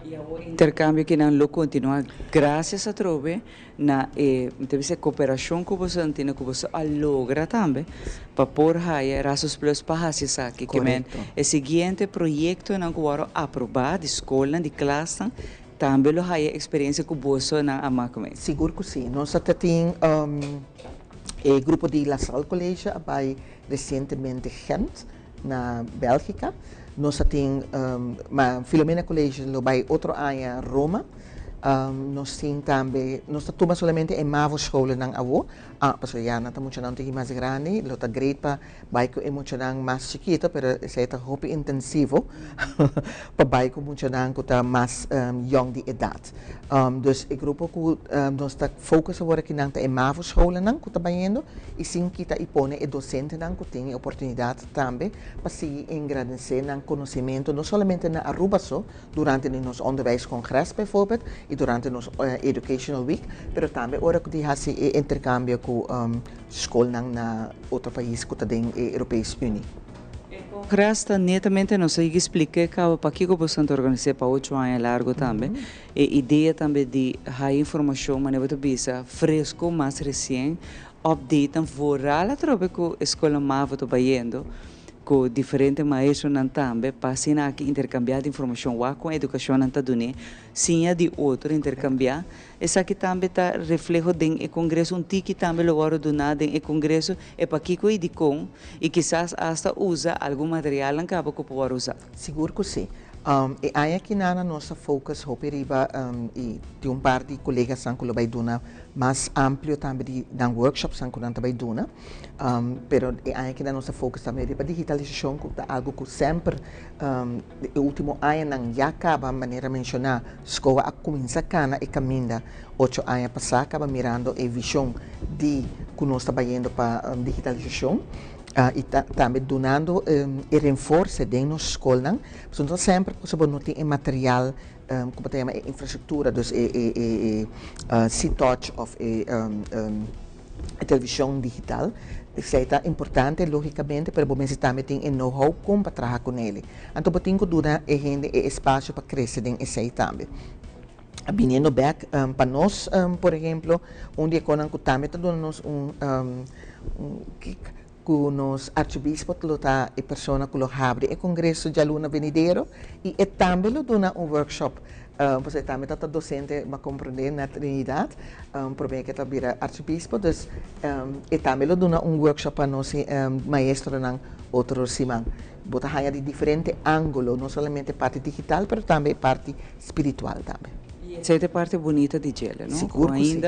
I awor e interkambio kinan lo kontinuá grasias atrobe na e, mi ta bisa e koperashon ku boso a tene, ku boso a logra tambe pa por haya Erasmus Plus pa hasi esaki. Ke men e siguiente proyektonan ku wòrdu aprobá di skolnan, di klasnan, Tambe lo haya experiencia cu boso nan a mak mee. Sigur cu si. Nos a ta tin e grupo di La Salle College a bay recientemente Gent na Belgica. Nos a tin ma Filomena College lo bay otro aña Roma. Nos tin tambe, nos ta tuma solamente e mavo scholennan awo, ah, pasobra ya nan ta muchanan un tiki mas grandi, lo ta great pa bai ku e muchanan mas chikito, pero esei ta hopi intensivo pa bai ku muchanan ku ta mas yong di edat. Dus e grupo ku nos ta focus awor akinan ta e mavo scholennan ku ta bayendo i sin kita i pone e dosentenan ku tin e oportunidat tambe pa sigui engrandesé nan konosementu no solamente na Aruba so, durante di nos onderwijscongres bijvoorbeeld y durante nos educational week, pero tambe ora cu di haci e intercambio cu scolnan na otro pais cu ta den e Europees Unie. E congres ta netamente, nos a yega splica caba pakico boso ta organisa pa ocho aña largo tambe, e idea tambe di haya informacion manera bo ta bisa fresco, mas recien, updatenan vooral atrobe cu e scolnan mavo ta bayendo. Ku diferente maestronan tambe pa asina aki interkambiá di informashon wak kon edukashonnan ta dun'é, siña di otro, interkambiá. Esaki tambe ta refleho den e kongreso, un tiki tambe lo wòrdu duná den e kongreso e pakiko i dikon i kisas asta usa algun materialnan kaba ku por wòrdu usá. Sigur ku si. E aña kinana nos a focus hopi riba i tin un par di kolegasnan ku lo bai duna mas amplio tambe di nan workshopsnan ku nan ta bai duna. Pero e aña kina nos a focus tambe riba digitalisashon ku ta algu ku semper e ultimo añanan ya kaba manera menshoná SCOA a kuminsá kana e kaminda ocho aña pasá kaba mirando e vishon di ku nos ta bayendo pa digitalisashon i tambe dunando e renforse den nos skolnan pasobra no ta semper ku bo no tin e material ku bo ta yama e infrastruktura dus e C-touch òf e E television digital, esei ta importante logicamente, pero bo mester tambe tin e know-how con pa traha cu nele. Anto bo tin cu duna e hende e espacio pa crece den esei tambe. Biniendo bek pa nos, por ehemplo, un di e conan cu tambe ta duna nos un kick, cu nos archobispo lo ta e persona cu lo habri e congreso djaluna venidero y e tambe lo duna un workshop, pasobra e tambe ta docente, m'a comprende, na Trinidad, prome cu e ta bira archobispo, dus e tambe lo duna un workshop pa nos maestronan otro siman. Bo ta haya di diferente angulo, no solamente parti digital, pero tambe e parti spiritual tambe. Y esey ta e parti bunita di djele, no? Sigur cu si.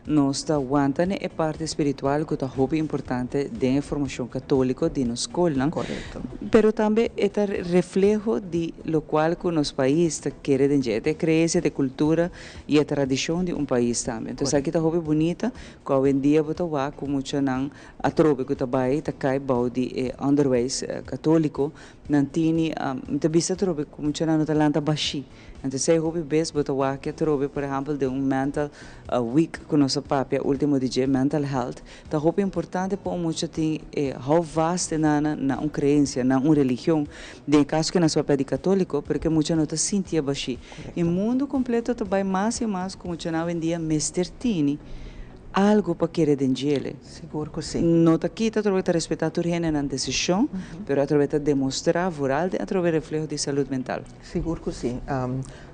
Nos ta wanta na e parti spiritual ku ta hopi importante den e formashon katóliko di nos skolnan. Korekto. Pero tambe e ta refleho di lokual ku nos pais ta kere den dje. E ta e kreensia, e kultura i e tradishon di un pais tambe. Entonces aki ta hopi bunita ku awendia bo ta wak ku muchanan atrobe ku ta bai ta kai bou di e onderwijs katóliko nan tini, mi ta bisa atrobe ku muchanan no ta lanta bashí. Anto esei hopi bes bo ta wak atrobe, por ehempel den un mental week ku nos a papia ultimo di dje, mental health, ta hopi importante pa un mucha tin e hou vast na na un creencia, na un religion. Den e caso ku nos papia di catolico, pero ku e mucha no ta sinti e bashí. E mundo completo ta bai mas i mas ku muchanan awendia mester tini algo pa kere den djele. Sigur ku si. No ta kita atrobe ta respetá tur hende nan desishon, pero atrobe ta demostrá vooral den atrobe refleho di salud mental. Sigur ku si.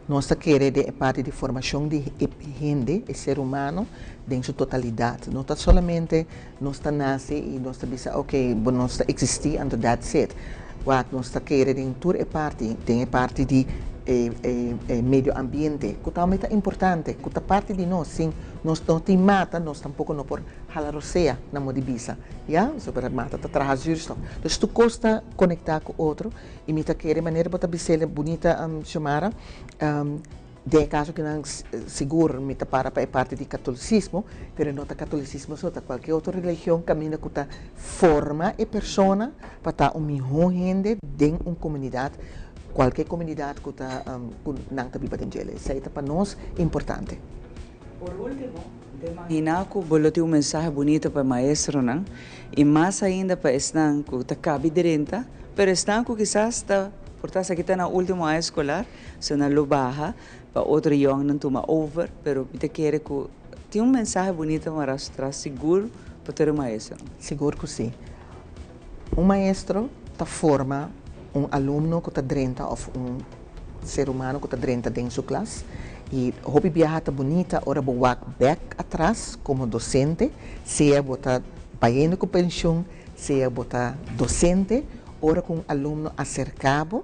Nos ta kere den e parti di formashon di e hende, e ser humano, den su totalidat. No ta solamente nos ta nase i nos ta bisa ok, bo nos ta eksistí anto that's it. Wak, nos ta kere den tur e parti, den e parti di e e medio ambiente, ku tambe ta importante, ku ta parti di nos. Sin nos no tin mata, nos tampoko no por hala rosea na modo di bisa, ya? Pasobra mata ta traha zuurstof. Dus tur kos ta konektá ku otro. I mi ta kere manera bo ta bis'el bunita Xiomara, den e kaso kinan sigur mi ta para pa e parti di katolisismo, pero no ta katolisismo so, ta kualke otro religion kaminda ku ta forma e persona pa ta un mihó hende den un komunidat, kualke komunidat ku ta ku nan ta biba den djele. Esei ta pa nos importante. Por último, mi ta imaginá ku bo lo tin un mensahe bunito pa e maestronan i mas ainda pa esnan ku ta kabi drenta, pero esnan ku kisas ta por ta esaki ta nan último aña eskolar, so nan lo baha pa otro yòngnan tuma over, pero mi ta kere ku tin un mensahe bunito mará su tras sigur pa tur e maestronan. Sigur ku sí. Un maestro ta forma un alumno ku ta drenta òf un ser humano ku ta drenta den su klas i hopi biaha ta bunita ora bo wak bèk atras komo dosente, sea bo ta bayendo ku penshun, sea bo ta dosente, ora ku un alumno aserká bo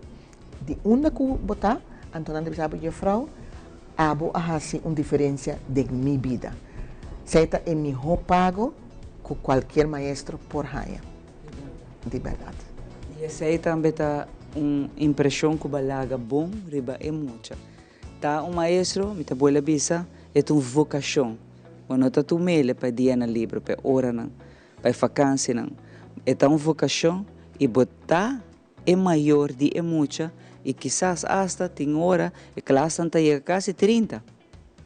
di unda ku bo ta, anto nan ta bisa bo, Jefrou. Abo a hasi un diferencia den mi bida. Esey ta e miho pago cu cualkier maestro por haya. Di berdad. Y esey tambe ta un impresion cu ba laga bon riba e mucha. Ta un maestro, mi ta bolbe bisa, e ta un vocacion. Bo no ta tumele pa e dianan libre, pa e oranan, pa e vakansinan. E ta un vocacion y bo ta e mayor di e mucha y kisas hasta tin ora e klasnan ta yega casi 30.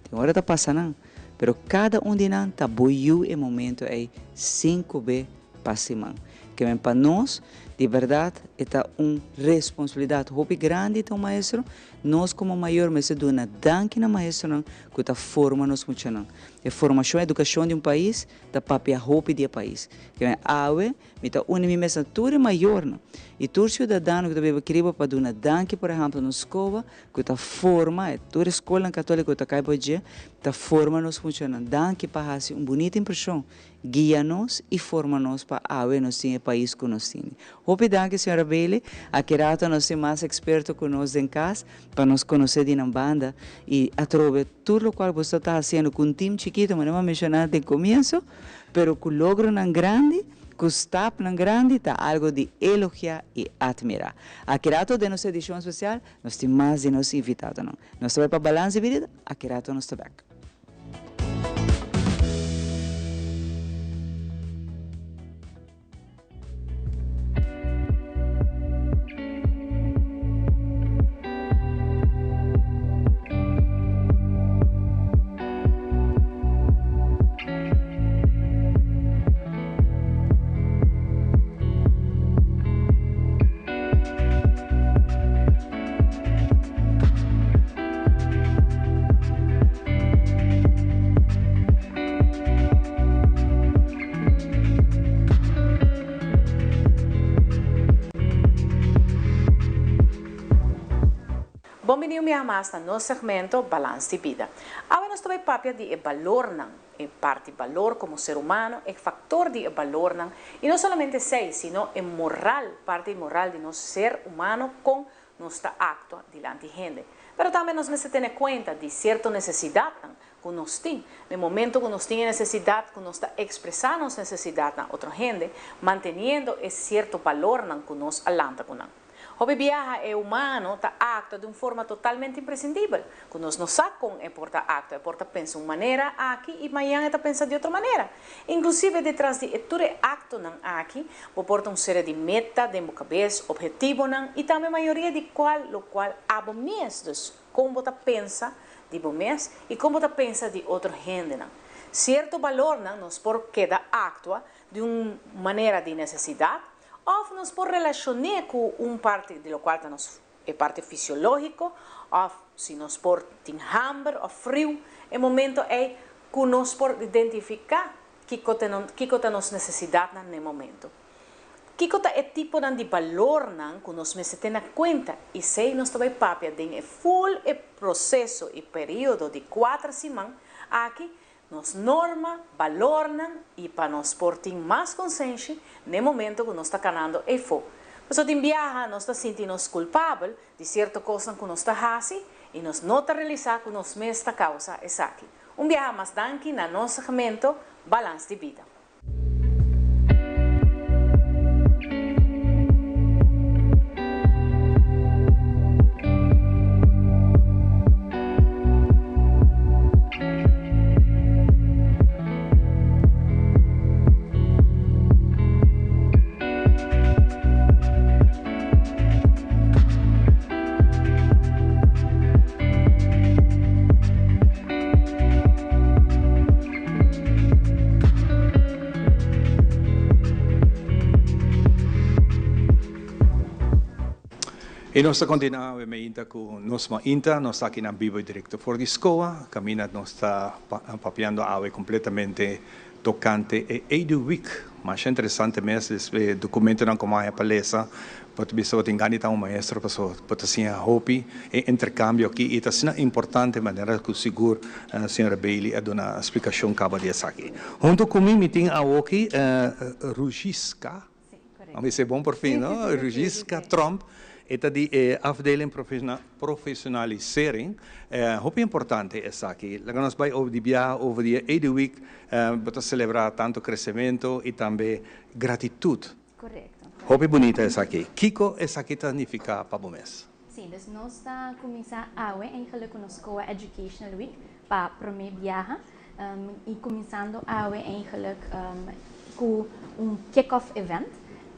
Tin ora ta pasa nan, pero cada un di nan ta bo yu e momento ey cinco be pa siman. Ke men pa nos, di berdad e ta un responsabilidad hopi grandi ta un maestro. Nos como mayor mester duna danki na maestronan cu ta forma nos muchanan. E formacion, educacion di un pais ta papia hopi di e pais. Ke men awe Mi ta uni mi mes na tur e mayornan i tur siudadano ku ta biba kiriba pa duna danki por ehèmpel nos skoba ku ta forma e tur e skolnan katóliko ku ta kai bo dje ta forma nos muchanan. Danki pa hasi un bunita impreshon, guia nos i forma nos pa awe nos tin e pais ku nos tini. Hopi danki señora Bailey. Aki rato nos tin mas eksperto ku nos den kas pa nos konosé di nan banda i atrobe tur lokual boso ta hasiendo ku un tim chikito manera mi a menshoná den komienso pero ku logronan grandi. Ku stapnan grandi ta algo di elogiá i atmirá. Aki rato den nos edishon spesial nos tin mas di nos invitadonan. Nos ta bai pa Balans di Bida, aki rato nos ta bèk. Bon bini un biaha mas na nos segmento Balans di Bida. Awe nos ta bai papia di e balornan, e parti balor komo ser humano, e faktor di e balornan, i no solamente esei, sino e moral, parti moral di nos ser humano kon nos ta aktua dilanti hende. Pero tambe nos mester tene kuenta di sierto nesesidatnan ku nos tin. Na e momento ku nos tin e nesesidat, ku nos ta ekspresá nos nesesidat na otro hende, manteniendo e sierto balornan ku nos a lanta ku nan. Hopi biaha e humano ta aktua di un forma totalmente impresindibel, ku nos no sa kon e por ta aktua. E por ta pensa un manera aki i mañan e ta pensa di otro manera. Inklusive detras di e tur e aktonan aki, bo por ta un serie di meta den bo kabes, ophetivonan i tambe mayoria di kual lokual abo mes, dus kon bo ta pensa di bo mes i kon bo ta pensa di otro hendenan. Sierto balornan nos por keda aktua di un manera di nesesidat òf nos por relashon'é ku un parti di lokual ta nos e parti fisiológiko òf si nos por tin hamber òf friu e momento ei ku nos por identifiká kiko ta kiko ta nos nesesidatnan na e momento. Kiko ta e tiponan di balornan ku nos mester tene na kuenta i esei nos ta bai papia den e ful e proseso i periodo di kuater siman aki nos norma, balornan i pa nos por tin mas konsenshi n'e momento ku nos ta kanando eifó. Pasobra tin biaha nos ta sinti nos kulpabel di sierto kosnan ku nos ta hasi i nos no ta realisá ku nos mes ta kousa esaki. Un biaha mas danki na nos segmento Balans di Bida. Y nos ta continua awe meinta cu nos mainta, nos ta aki na bibo y directo for di SCOA, caminda nos ta papiando awe completamente tocante e Edu Week. Masha interesante mes, e documentonan cu maya pa lesa, bo ta bisa bo tin gana di ta un maestro pasobra bo ta siña hopi e intercambio aki y ta asina importante manera cu sigur Señora Bailey a duna splicacion caba di esaki. Hunto cu mi mi tin awoki Rugiska, a mi esey bon por fin no, Rugiska Tromp. E ta di e afdeling professionalisering. Hopi importante esaki. Laga nos bay over di biaha over di e EduWeek, bo ta celebra tanto crecemento y tambe gratitud. Correcto. Hopi bunita esaki. Kico esaki ta nifica pa bo mes? Si, dus nos ta cuminsa awe eigenlijk cu nos SKOA Educational Week pa prome biaha y cuminsando awe eigenlijk cu un kick-off event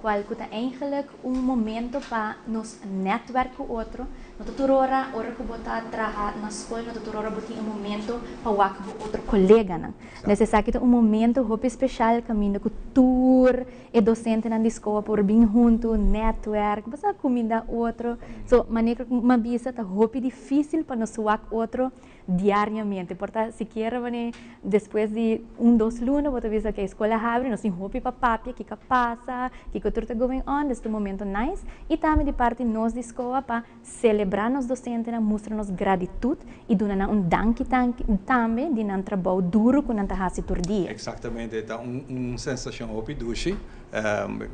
cual cu ta eigenlijk un momento pa nos netwerk cu otro. No ta tur ora, ora cu bo ta traha na scol, no ta tur ora bo tin e momento pa wak bo otro coleganan. Dus esaki ta un momento hopi special caminda cu tur e docentenan di SKOA por bin hunto, netwerk, bo sa cuminda otro. So, manera cu mi a bisa ta hopi dificil pa nos wak otro diariamente. Por ta sikiera wanneer despues di un dos luna bo ta bisa ok skol a habri nos tin hopi pa papia kiko a pasa, kiko tur ta going on, des ta un momento nice. Y tambe di parti nos di SKOA pa celebra nos docentenan, mustra nos gratitud y duna nan un danki tambe di nan trabou duro cu nan ta haci tur dia. Exactamente, ta un sensacion hopi dushi.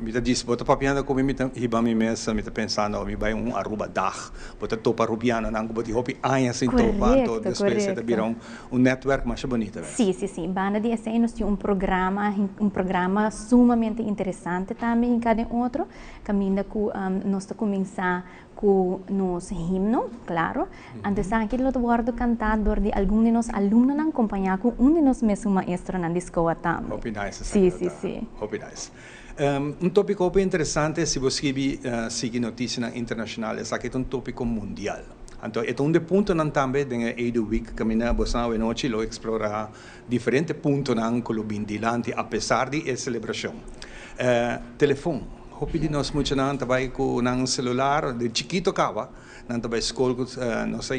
Mi ta djis, bo ta papiando ku mi, mi ta hiba mi mes, mi ta pensando mi bai un Aruba dag. Bo ta topa Rubianonan ku bo tin hopi aña sin topa, anto despues e ta bira un netwerk masha bunita mes. Si, si, si. Banda di esei nos tin un programa, un programa sumamente interesante tambe hinká den otro, kaminda ku nos ta kuminsá ku nos himno, klaro. Anto esaki lo ta wòrdu kantá dor di algun di nos alumnonan kompañá ku un di nos mesun maestronan di skoa tambe. Hopi nice esaki lo ta. Si, si, si. Hopi nice. Un tópiko hopi interesante si bo skibi sigui notisianan internashonal, esaki ta un tópiko mundial. Anto e ta un di e puntonan tambe den e Edu Week kaminda boso awenochi lo eksplorá diferente puntonan ku lo bin dilanti apesar di e selebrashon. Telefon. Hopi di nos muchanan ta bai ku nan selular di chikito kaba. Nan ta bai skol ku nos a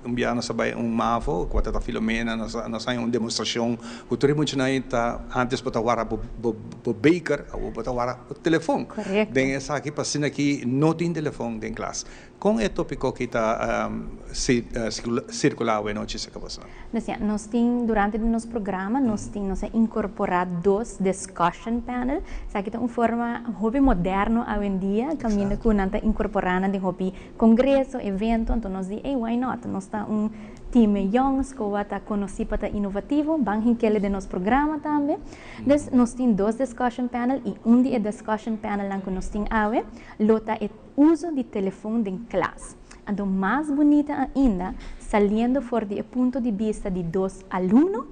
un bia nos a bai un mavo ku a ta Filomena nos a nos a haña un demostrashon ku tur e muchanan ei ta antes bo ta wara bo bo beker awor bo ta wara bo telefon. Den esaki pa asina aki no tin telefon den klas. Kon e topiko ki ta sirkulá awenochi serka boso? Nos ya, nos tin durante di nos programa nos tin nos a inkorporá dos discussion panel. Esaki ta un forma hopi moderno awendia kaminda ku nan ta inkorporá nan den hopi kongreso, evento, anto nos di ey why not, nos ta un team yong, SKOA ta konosí pa ta inovativo, ban hinkele den nos programa tambe. Dus nos tin dos discussion panel i un di e discussion panelnan ku nos tin awe lo ta e Uso di telefon den klas. Anto mas bunita ainda, saliendo for di e punto di bista di dos alumno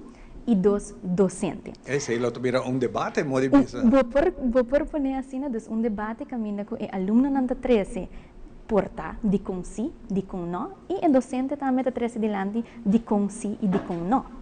i dos docente. Esei lo ta bira un debate, modo di bisa. Bo por bo por pone asina, dus un debate kaminda ku e alumnonan ta trese por ta dikon si, dikon no, i e docente tambe ta trese dilanti dikon si i dikon no.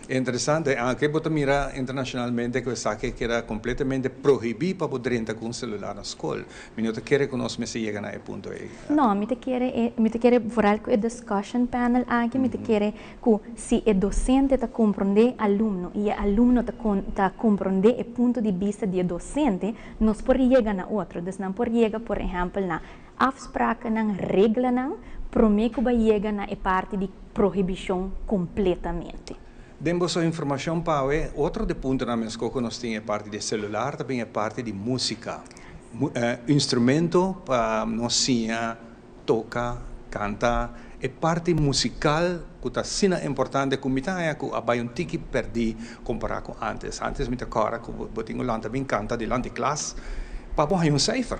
Interesante, aunke bo ta mira internacionalmente cu esaki a keda completamente prohibi pa bo drenta cu un celular na scol, mi no ta kere cu nos mester yega na e punto ey. No, mi ta kere e, mi ta kere vooral cu e discussion panel aki, mi ta kere cu si e docente ta compronde e alumno y e alumno ta con, ta compronde e punto di bista di e docente, nos por yega na otro. Dus nan por yega por ehempel na afsprakennan, reglanan, promé ku bai yega na e parti di prohibishon kompletamente. Den boso informashon pa awe, otro di puntonan meskó ku nos tin e parti di selular ta bin e parti di músika, instrumento pa nos siña toka, kanta, e parti musikal ku ta asina importante ku mi ta haña ku a bai un tiki pèrdí kompará ku ántes. Ántes mi ta kòrda ku bo tin ku lanta bin kanta dilanti klas pa bo haña un seifer.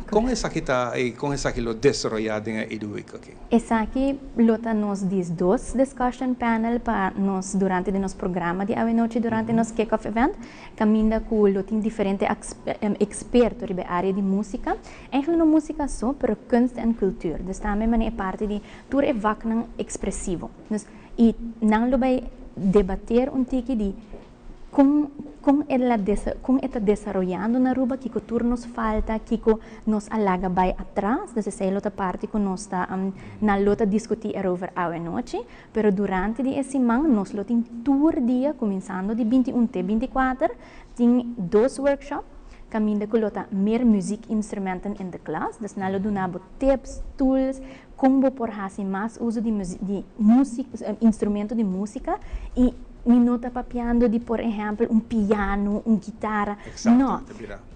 Kon esaki ta i kon esaki lo desaroyá den e EduWeek aki? Esaki lo ta nos diesdos discussion panel pa nos durante di nos programa di awenochi durante nos kick-off event, kaminda ku lo tin diferente eksperto riba e área di músika. Eigenlijk no músika so, pero kunst en cultuur. Dus tambe manera e parti di tur e vaknan ekspresivo. Dus i nan lo bai debater un tiki di kon kon e la kon e ta desaroyando na Aruba, kiko tur nos falta, kiko nos a laga bai atras. Dus esei lo ta parti ku nos ta nan lo ta diskutí erover awenochi. Pero durante di e siman nos lo tin tur dia kuminsando di 21 te 24 tin dos workshop kaminda ku lo ta meer muziekinstrumenten in de klas. Dus nan lo duna bo tips, tools, kon bo por hasi mas uso di di muzik, instrumento di musika i. Mi no ta papiando di por ehempel un piano, un guitara. No.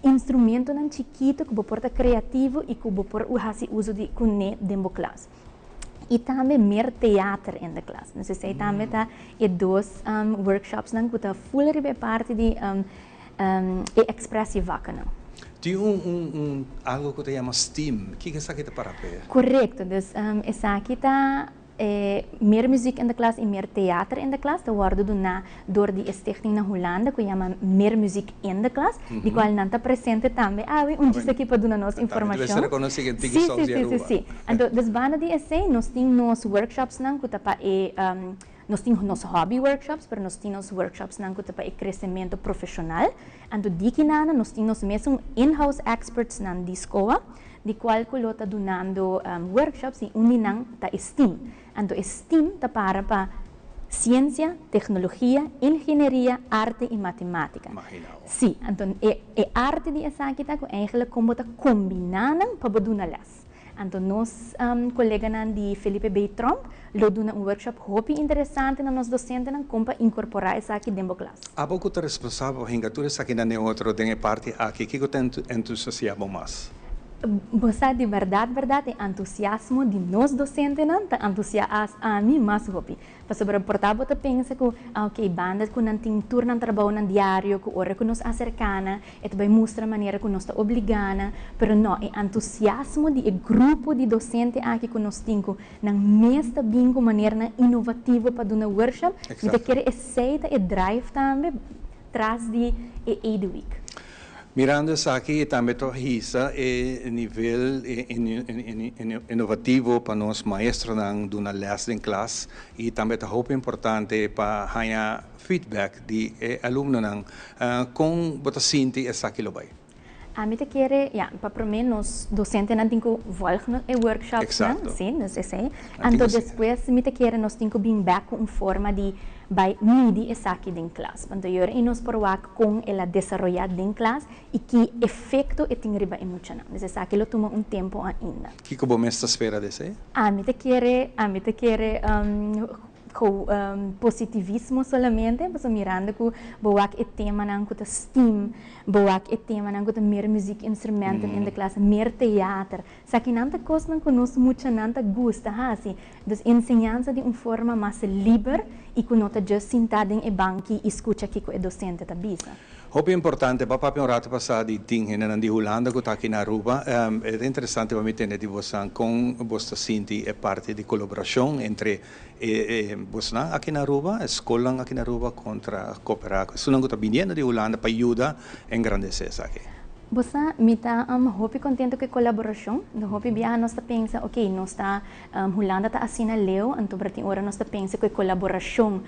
Instrumentonan chikito cu bo por ta creativo y cu bo por haci uso di cune den bo klas. Y tambe meer theater in de klas. Dus esey tambe ta e dos workshopsnan cu ta full riba e parti di e expressievakken. Tin un un un algo cu ta yama STEAM. Kico esaki ta para p'e? Correcto. Dus esaki ta E meer muziek in de klas i meer theater in de klas ta wòrdu duná dor di e stichting na Hulanda ku yama Meer Muziek in de Klas, di kual nan ta presente tambe awe un djis aki pa duna nos informashon. Sí, sí, sí, sí, sí. Anto, des banda di esei nos tin nos workshopsnan ku ta pa e, nos tin nos hobby workshops, pero nos tin nos workshopsnan ku ta pa e kresementu profeshonal. Anto di kinana nos tin nos mesun in-house expertsnan di SCOA, di cual cu lo ta dunando workshops y un di nan ta e STEAM. Anto e STEAM ta para pa Ciencia, Tecnologia, Ingenieria, Arte y Matematica. Sí, anto e e arte di esaki ta cu eigenlijk con bo ta combina nan pa bo duna les. Anto nos coleganan di Felipe B. Tromp lo duna un workshop hopi interesante na nos docentenan con pa incorpora esaki den bo klas. Abo cu ta responsabel pa hinca tur esakinan den otro den e parti aki, kico ta entusiasma bo mas? Bo sa di berdad berdad e antusiasmo di nos docentenan ta antusiaas ami mas hopi. Pasobra por ta bo ta pensa cu ah ok banda cu nan tin tur nan trabounan diario cu ora cu nos acerca nan e ta bay mustra manera cu nos ta obliga nan, pero no e antusiasmo di e grupo di docente aki cu nos tin cu nan mes ta bin cu maneranan inovativo pa duna workshop, mi ta kere esey ta e drive tambe tras di e Edu Week. Mirando esaki e tambe ta hisa e nivel inovativo pa nos maestronan duna les den klas y tambe ta hopi importante pa haña feedback di e alumnonan. Con bo ta sinti esaki lo bay? Ami ta kere, ya, pa prome nos docentenan tin cu volg e workshopsnan, si, dus esey. Anto despues mi ta kere nos tin cu bin bek cu un forma di bay midi esaki den klas. Panto yora y nos por wak kon el a desaroyá den klas i ki efekto e tin riba e muchanan. Dus esaki lo tuma un tempu ainda. Kiko bo mes ta spera di esei? Ami ta kere, ami ta kere ku positivismo solamente, pasobra mirando ku bo wak e temanan ku ta STEAM, bo wak e temanan ku ta meer muziekinstrumenten in de klas, meer teater, Esakinan ta kosnan ku nos muchanan ta gusta hasi. Dus enseñansa di un forma mas liber i ku no ta just sintá den e banki i skucha kiko e dosente ta bisa. Hopi importante, bo a papia un rato pasá di tin hendenan di Hulanda ku ta aki na Aruba. E ta interesante pa mi tende di bosan kon bos ta sinti e parti di kolaborashon entre e bosnan aki na Aruba, e skolnan aki na Aruba kontra koperá ku esunnan ku ta biniendo di Hulanda pa yuda engrandesé esaki. Bo sa, mi ta hopi contento cu e colaboracion. No hopi biaha nos ta pensa, ok, nos ta, Hulanda ta asina leu, anto pero tin ora nos ta pensa cu e colaboracion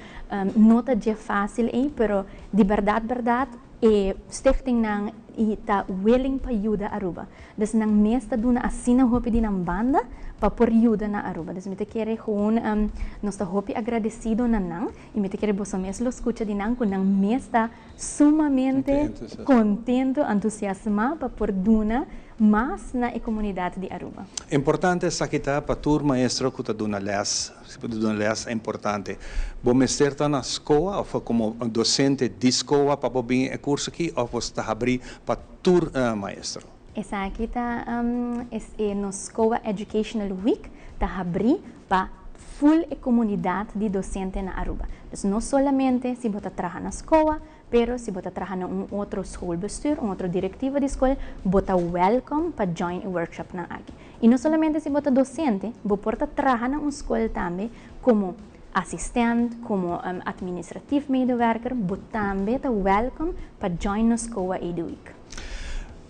no ta dje facil ey, pero di berdad berdad e stichtingnan y ta willing pa yuda Aruba. Dus nan mes ta duna asina hopi di nan banda pa por yuda na Aruba. Dus mi ta kere gewoon nos ta hopi agradecido na nan y mi ta kere boso mes lo scucha di nan cu nan mes ta sumamente contento, entusiasma pa por duna mas na e comunidad di Aruba. Importante esaki ta pa tur maestro cu ta duna les, si bo ta duna les ta importante. Bo mester ta na SCOA of como docente di SCOA pa bo bin e curso aki of bo ta habri pa tur maestro? Esaki ta e nos SCOA Educational Week ta habri pa full e comunidad di docente na Aruba. Dus no solamente si bo ta traha na SCOA, pero si bo ta traha na un otro schoolbestuur, un otro directiva di school, bo ta welcome pa join e workshopnan aki. Y no solamente si bo ta docente, bo por ta traha na un school tambe como asistent, como administratief medewerker, bo tambe ta welcome pa join nos SCOA Edu Week.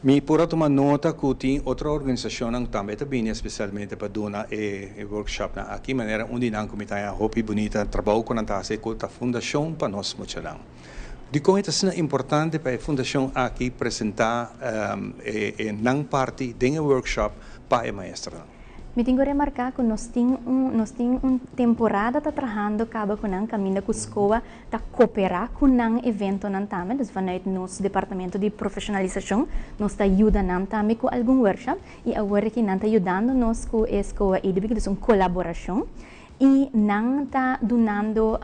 Mi por a tuma nota ku tin otro organisashonnan tambe ta bini espesialmente pa duna e workshopnan aki, manera un di nan ku mi ta haña hopi bunita trabou ku nan ta hasi ku ta Fundashon pa Nos Muchanan. Dikon e ta asina importante pa e fundashon aki presentá e nan parti den e workshop pa e maestronan? Mi tin ku remarká ku nos tin un nos tin un temporada ta trahando kaba ku nan kaminda ku SCOA ta koperá ku nan eventonan tambe, dus vanuit nos departamento di profeshonalisashon nos ta yuda nan tambe ku algun workshop i awor aki nan ta yudando nos ku e SCOA EDB, dus un kolaborashon. Y nan ta dunando,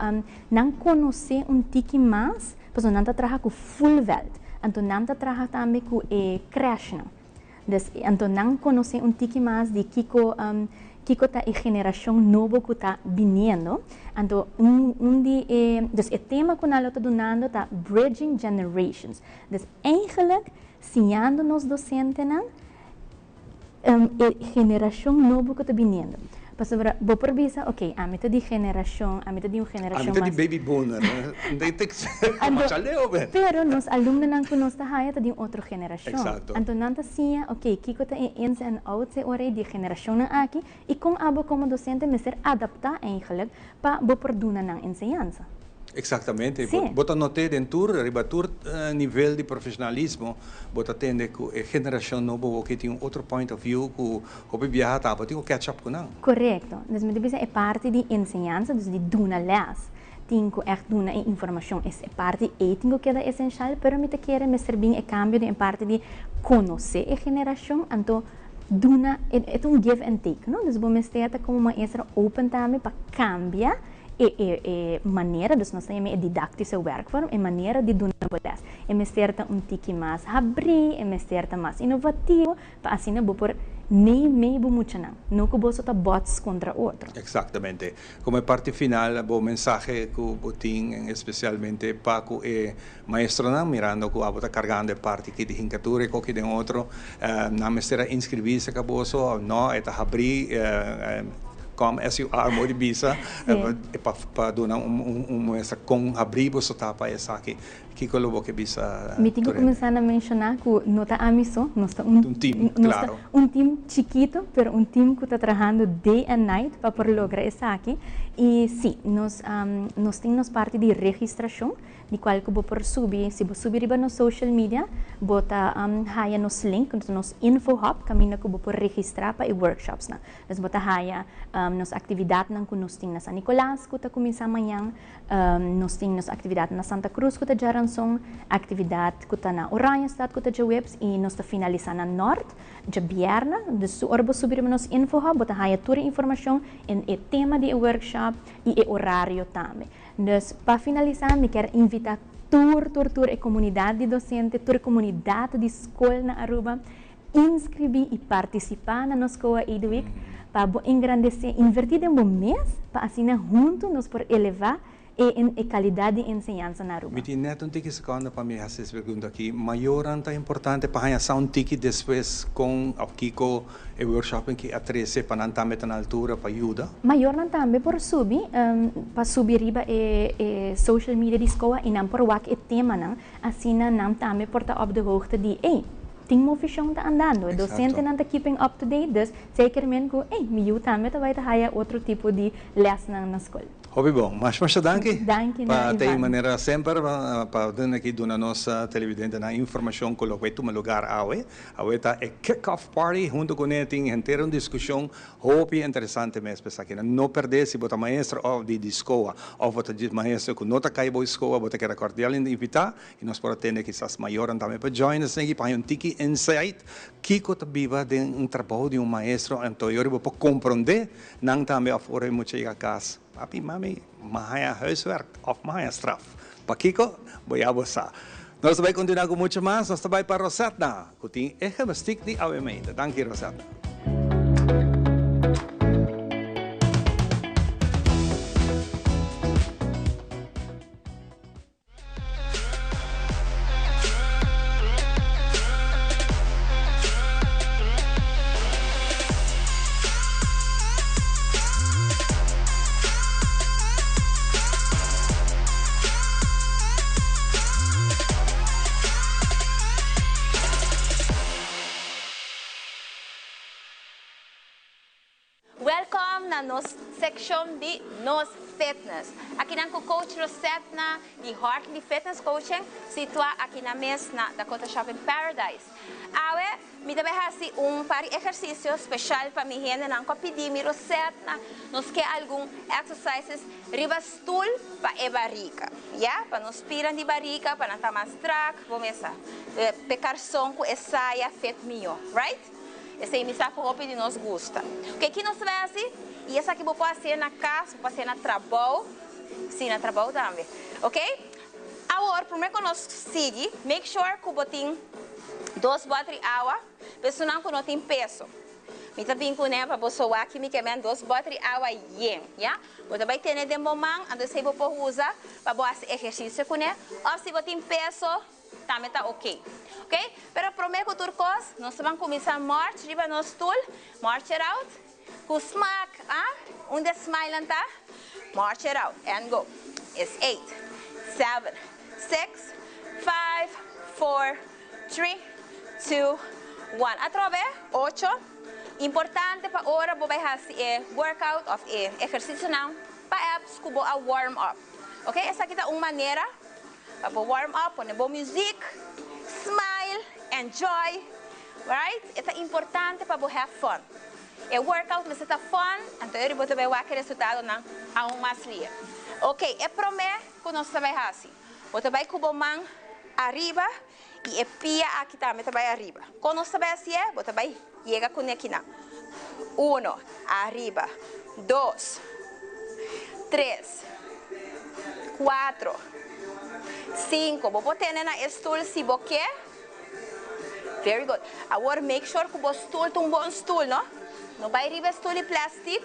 nan conoce un tiki mas, pasobra nan ta traha cu full veld. Anto nan ta traha tambe cu e crèchenan. Dus, anto nan conoce un tiki mas di kico, kico ta e generacion nobo cu ta biniendo. Anto un, un di e, dus e tema cu nan lo ta dunando ta Bridging Generations. Dus eigenlijk siñando nos docentenan e generacion nobo cu ta biniendo. Pasobra bo por bisa, ok, ami ta di generacion, ami ta di un generacion Ami ta di mas. baby boomer. Masha leu ben. Pero nos alumnonan cu nos ta haya ta di un otro generacion. Exacto. Anto nan ta siña, ok, kico ta e ins en outs e ora ei di e generacionnan aki y con abo como docente mester adapta eigenlijk pa bo por duna nan enseñansa. Exactamente. Sí. Bo ta not'é den tur, riba tur nivel di profesionalismo, bo ta tende cu e generacion nobo woki tin un otro point of view cu hopi biaha ta abo tin cu catch up cu nan. Correcto. Dus mi ta bisa e parti di enseñansa, dus di duna les, tin cu echt duna e informacion. Es e parti ey tin cu keda esencial, pero mi ta kere mester bin e cambio den e parti di conoce e generacion, anto duna, e ta un give and take, no? Dus bo mester ta como maestra open tambe pa cambia E e e manera, dus nos ta yama e didactische werkvorm, e manera di duna bo les. E mester ta un tiki mas habrí, e mester ta mas inovativo, pa asina bo por mei mei bo muchanan, no ku boso ta bots kontra otro. Exactamente. Como e parti final, bo mensahe ku bo tin especialmente pa ku e maestronan, mirando ku abo ta kargando e parti aki di hinkatura i koki den otro, nan mester a inskribí serka boso òf no, e ta habrí come as you are mooi di bisa, pa pa duna un un muestra kon habrí boso ta pa esaki. Kiko lo bo ke bisa Mi tin ku tur hende? kuminsá na menshoná ku no ta ami so, nos ta un Un team, nos ta klaro. un team chikito, pero un team ku ta trahando day and night pa por logra esaki. I sí, nos nos tin nos parti di registrashon, Di cual cu bo por subi, si bo subi riba nos social media, bo ta haya nos link, nos info hub, caminda cu bo por registra pa e workshopsnan. Dus bo ta haya nos actividadnan cu nos tin na San Nicolas cu ta cuminsa mañan, nos tin nos actividad na Santa Cruz cu ta djaranson, actividad cu ta na Oranjestad cu ta djaweps y nos ta finalisa na Noord djabierna. Dus su ora bo subi riba nos info hub, bo ta haya tur e informacion en e tema di e workshop y e horario tambe. Dus pa finalisá mi kier invitá tur tur tur e komunidat di dosente, tur e komunidat di skol na Aruba inskribí i partisipá na nos Koa Eduweek pa bo engrandesé, invertí den bo mes pa asina huntu nos por elevá e e kalidat di enseñansa na Aruba. Mi tin nèt un tiki sekonda pa mi hasi es pregunta aki. Mayornan ta importante pa haña sa un tiki despues kon òf kiko E workshopnan ki a trese pa nan tambe ta na altura pa yuda. Mayornan tambe por subi pa subi riba e e social media di SCOA y nan por wak e temanan, asina nan tambe por ta op de hoogte di ey, tin movishon ta andando, e docentenan ta keeping up to date, dus zeker men cu ey, mi yu tambe ta bay ta haya otro tipo di lesnan na scol. Hopi bon. Masha masha danki Danki na pa ta Ivan. manera semper pa duna aki duna nos televidentenan informacion cu loke tuma lugar awe. Awe ta e kick off party, hunto cu ne tin henter un discusion hopi interesante mes pa esaki. No perde si bo ta maestro of di di scoa of bo ta djis maestro cu no ta cay bo scoa, bo ta keda cordialmente invita y nos por a tende kisas mayornan tambe pa join esaki pa haña un tiki insight kico ta biba den un trabou di un maestro anto yori bo por compronde nan tambe of ora e mucha yega cas, papi, mami, m'a haña huiswerk of m'a haña straf. Pakico? Bo ya bo sa. Nos ta bai continua cu mucho mas. Nos ta bai pa Rosetna, cu tin e gimnastiek di awe meinta. Danki Rosetna. Welcome na nos seccion di Nos Fitness. Akinan cu Coach Rosetna di Hartley Fitness Coaching, situa aki na mes na Dakota Shopping Paradise. Awe mi ta bai hasi un par di ehersisio speshal pa mi hendenan ku a pidi mi rosetnan. Nos ke algun exercises riba stul pa e barika, ya, pa nos spiran di barika pa nan ta mas strak, bo mesa p'e karson ku e saya fit mihó, right? Esei mi sa ku hopi di nos gusta. Oke, ki nos ta bai hasi? I esaki bo por hasié na kas, bo por hasié na trabou. Sí, na trabou tambe. Oke? Awor, promé ku nos sigui, make sure ku bo tin dos bòtri awa pa esunnan ku no tin peso. Mi ta bin kuné pa bo soa aki mi ke men dos bòtri awa yen, ya. Bo ta bai tene den bo man, anto esei bo por usa pa bo hasi ehersisio kuné. Òf si bo tin peso, tambe ta ok. Ok, pero promé ku tur kos, nos ta ban kuminsá march riba nos stul, march it out, ku smak, ah, unda e smilenan ta? March it out and go. It's eight, seven, six, five, four, three, two, one. Atrobe, ocho. Importante pa ora bo bai hasi e workout òf e ehersisionan pa abs ku bo a warm up. Ok, esaki ta un manera Pa bo warm up pone bo muziek, smile, enjoy, right? E ta importante pa bo have fun. E workout mester ta fun, anto eri bo ta bai wak e resultadonan aun mas lie. Ok, e prome ku nos ta bai hasi, bo ta bai ku bo man ariba i e pia aki tambe ta bai ariba. Kon nos ta bai hasié? Bo ta bai yega ku nekinan. Uno, ariba, dos, tres, cuatro, cinco. Bo por tene na e stoel si bo ke. Very good. Awor make sure cu bo stoel ta un bon stoel, no? No bay riba e stoel di plastic.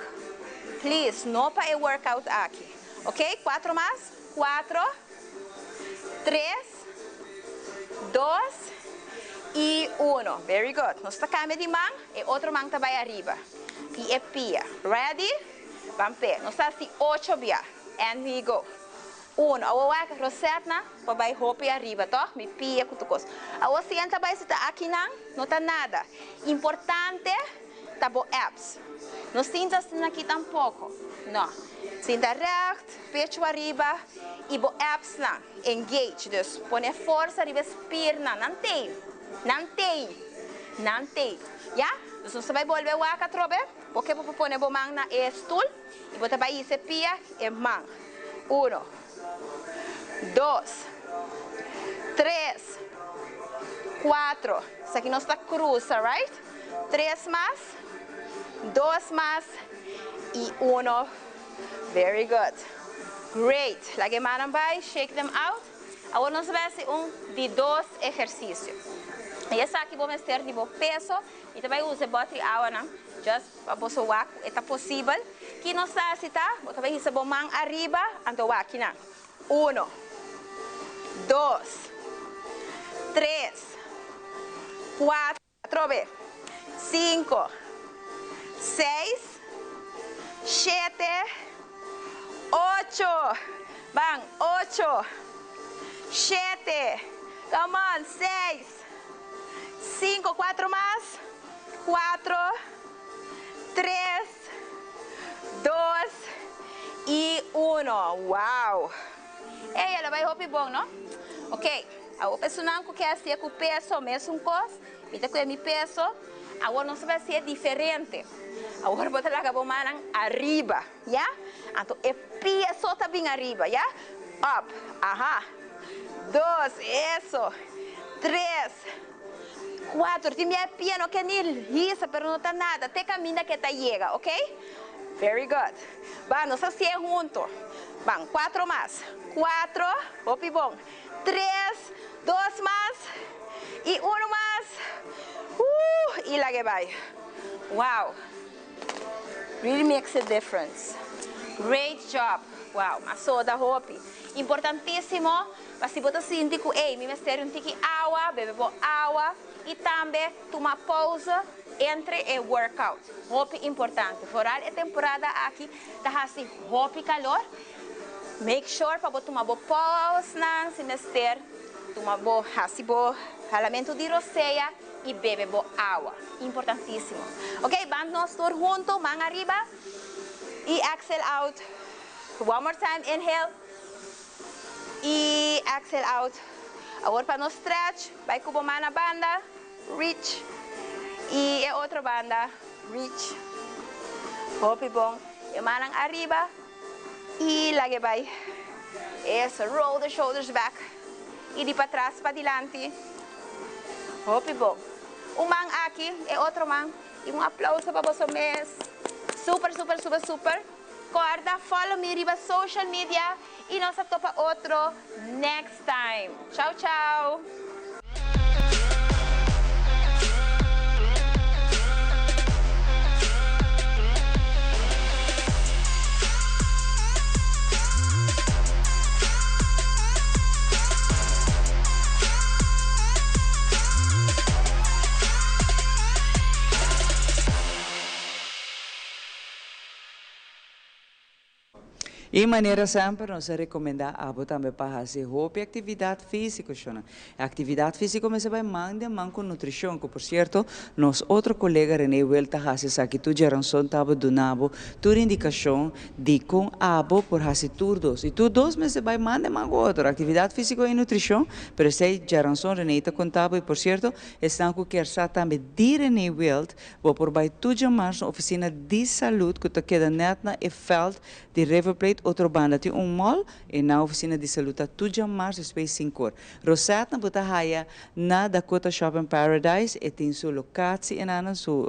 Please, no pa e workout aki. Ok, cuatro mas. Cuatro, tres, dos y uno. Very good. Nos ta cambia di man, e otro man ta bay ariba. Y e pia. Ready? Ban p'e. Nos ta haci ocho bia. And we go. Uno. Awor wak Rosetna por bay hopi ariba, toch? Mi pia cu tur cos. Awor si en ta bay si ta akinan, no ta nada. Importante ta bo abs. No sinta asina aki tampoco. No. Sinta recht, pecho ariba y bo absnan engage. Dus pone forsa riba e spiernan. Nan tei. Nan tei. Nan tei. Ya? Dus nos ta bay bolbe wak atrobe. Bo ke bo por pone bo man na e stoel y bo ta bay hisa e pia e man. Uno, dos, tres, cuatro. Esaki nos ta cruza, right? Tres mas, dos mas y uno. Very good. Great. Laga e mannan bay, shake them out. Awor nos ta bay haci un di dos ehercicio. Y esaki bo mester di bo peso. Mi ta bay usa e botri awanan just pa boso wak cu e ta posibel. Ki nos ta haci ta, bo ta bay hisa bo man ariba, anto wak kinan. Uno, dos, tres, cuatro be, cinco, seis, shete, ocho, ban, ocho, shete, come on, seis, cinco, cuatro mas, cuatro, tres, dos y uno. Wow! Ey, el a bay hopi bon, no? Ok, awor pa esunnan cu ke hacié cu peso mesun cos, mi ta cuida mi peso. Awor nos ta bay hacié diferente. Awor bo ta laga bo mannan ariba, ya? Anto e pia so ta bin ariba, ya? Up, aha. Dos, eso. Tres. Cuatro, tin bia e pia no ke ni hisa pero no ta nada, te caminda ke ta yega, ok? Very good. Ban, nos hacié hunto. Ban, cuatro mas. Cuatro, hopi bon. Tres, dos mas, y uno mas. Uh, y laga e bay. Wow. Really makes a difference. Great job. Wow, m'a soda hopi. Importantisimo pa si bo ta sinti ku ey mi mester un tiki awa, bebe bo awa y tambe tuma pauze entre e workout. Hopi importante. Vooral e temporada aki ta hasi hopi calor. Make sure pa bo tuma bo pauzenan si mester. Tuma bo hasi bo halamento di rosea y bebe bo awa. Importantisimo. Ok, ban nos tur hunto, man ariba y exhale out. One more time, inhale y exhale out. Awor pa nos stretch, bai cu bo man na banda, reach, y e otro banda, reach. Hopi bon. E mannan ariba y lag'e bai. Eso, roll the shoulders back y di patras pa dilanti. Hopi bon. Un man aki, e otro man. Y un aplauso pa boso mes. Super, super, super, super. Corda, follow mi riba social media y nos ta topa otro next time. Ciao, ciao. Y manera semper nos a recomenda abo tambe pa haci hopi actividad fisico shona. E actividad fisico mester bay man den man cu nutricion cu por cierto nos otro colega Rene Wiel ta haci esaki tur djaranson ta abo duna bo tur indicacion di con abo por haci tur dos. Y tur dos mester bay man den man cu otro, actividad fisico y nutricion, pero esey djaranson Rene ta conta bo y por cierto esnan cu kier sa tambe di Rene Wild Bo por bai tur djamars na oficina di salud cu ta keda net na e veld di River Plate otro banda tin un mall y na oficina di salud ta tur djamars despues cincor. Rosetna bo ta haya na Dakota Shopping Paradise e tin su locatie enanan su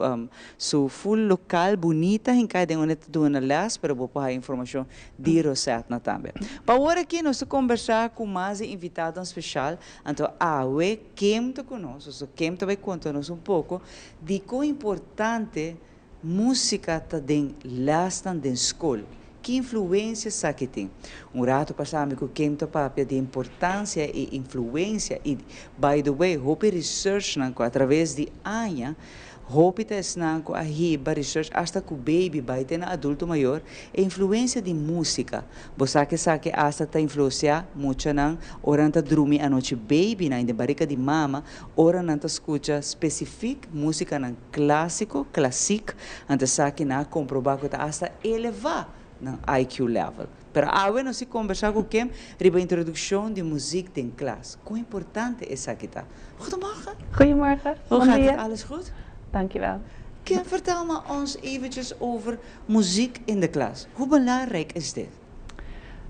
su full local bunita hinca den unda e ta duna les pero bo por haya informacion di Rosetna tambe. Pa awor aki nos ta combersa cu mas di invitadonan special anto awe Kim ta cu nos, so Kim ta bay conta nos un poco Di kon importante músika ta den lèsnan den skol? Ki influensia esaki tin? Un ratu pasá mi ku Kim ta papia di importansia i influensia i by the way hopi researchnan ku atraves di aña hopi ta esnan ku a hiba research asta ku baby bai te na adulto mayor e influensia di músika. Bo sa ku esaki asta ta influensiá muchanan ora nan ta drumi anochi babynan den barika di mama Ora nan ta skucha spesifik músikanan klásiko, klasiek, nan ta sa ki nan a komprobá ku ta asta elevá nan IQ level. Pero awe nos si kombersá ku Kim riba introdukshon di muzik den klas. Kon importante esaki ta? Goedemorgen. Goedemorgen. Hoe gaat het? Alles goed? Dankjewel. Kim, vertel me ons eventjes over muziek in de klas. Hoe belangrijk is dit?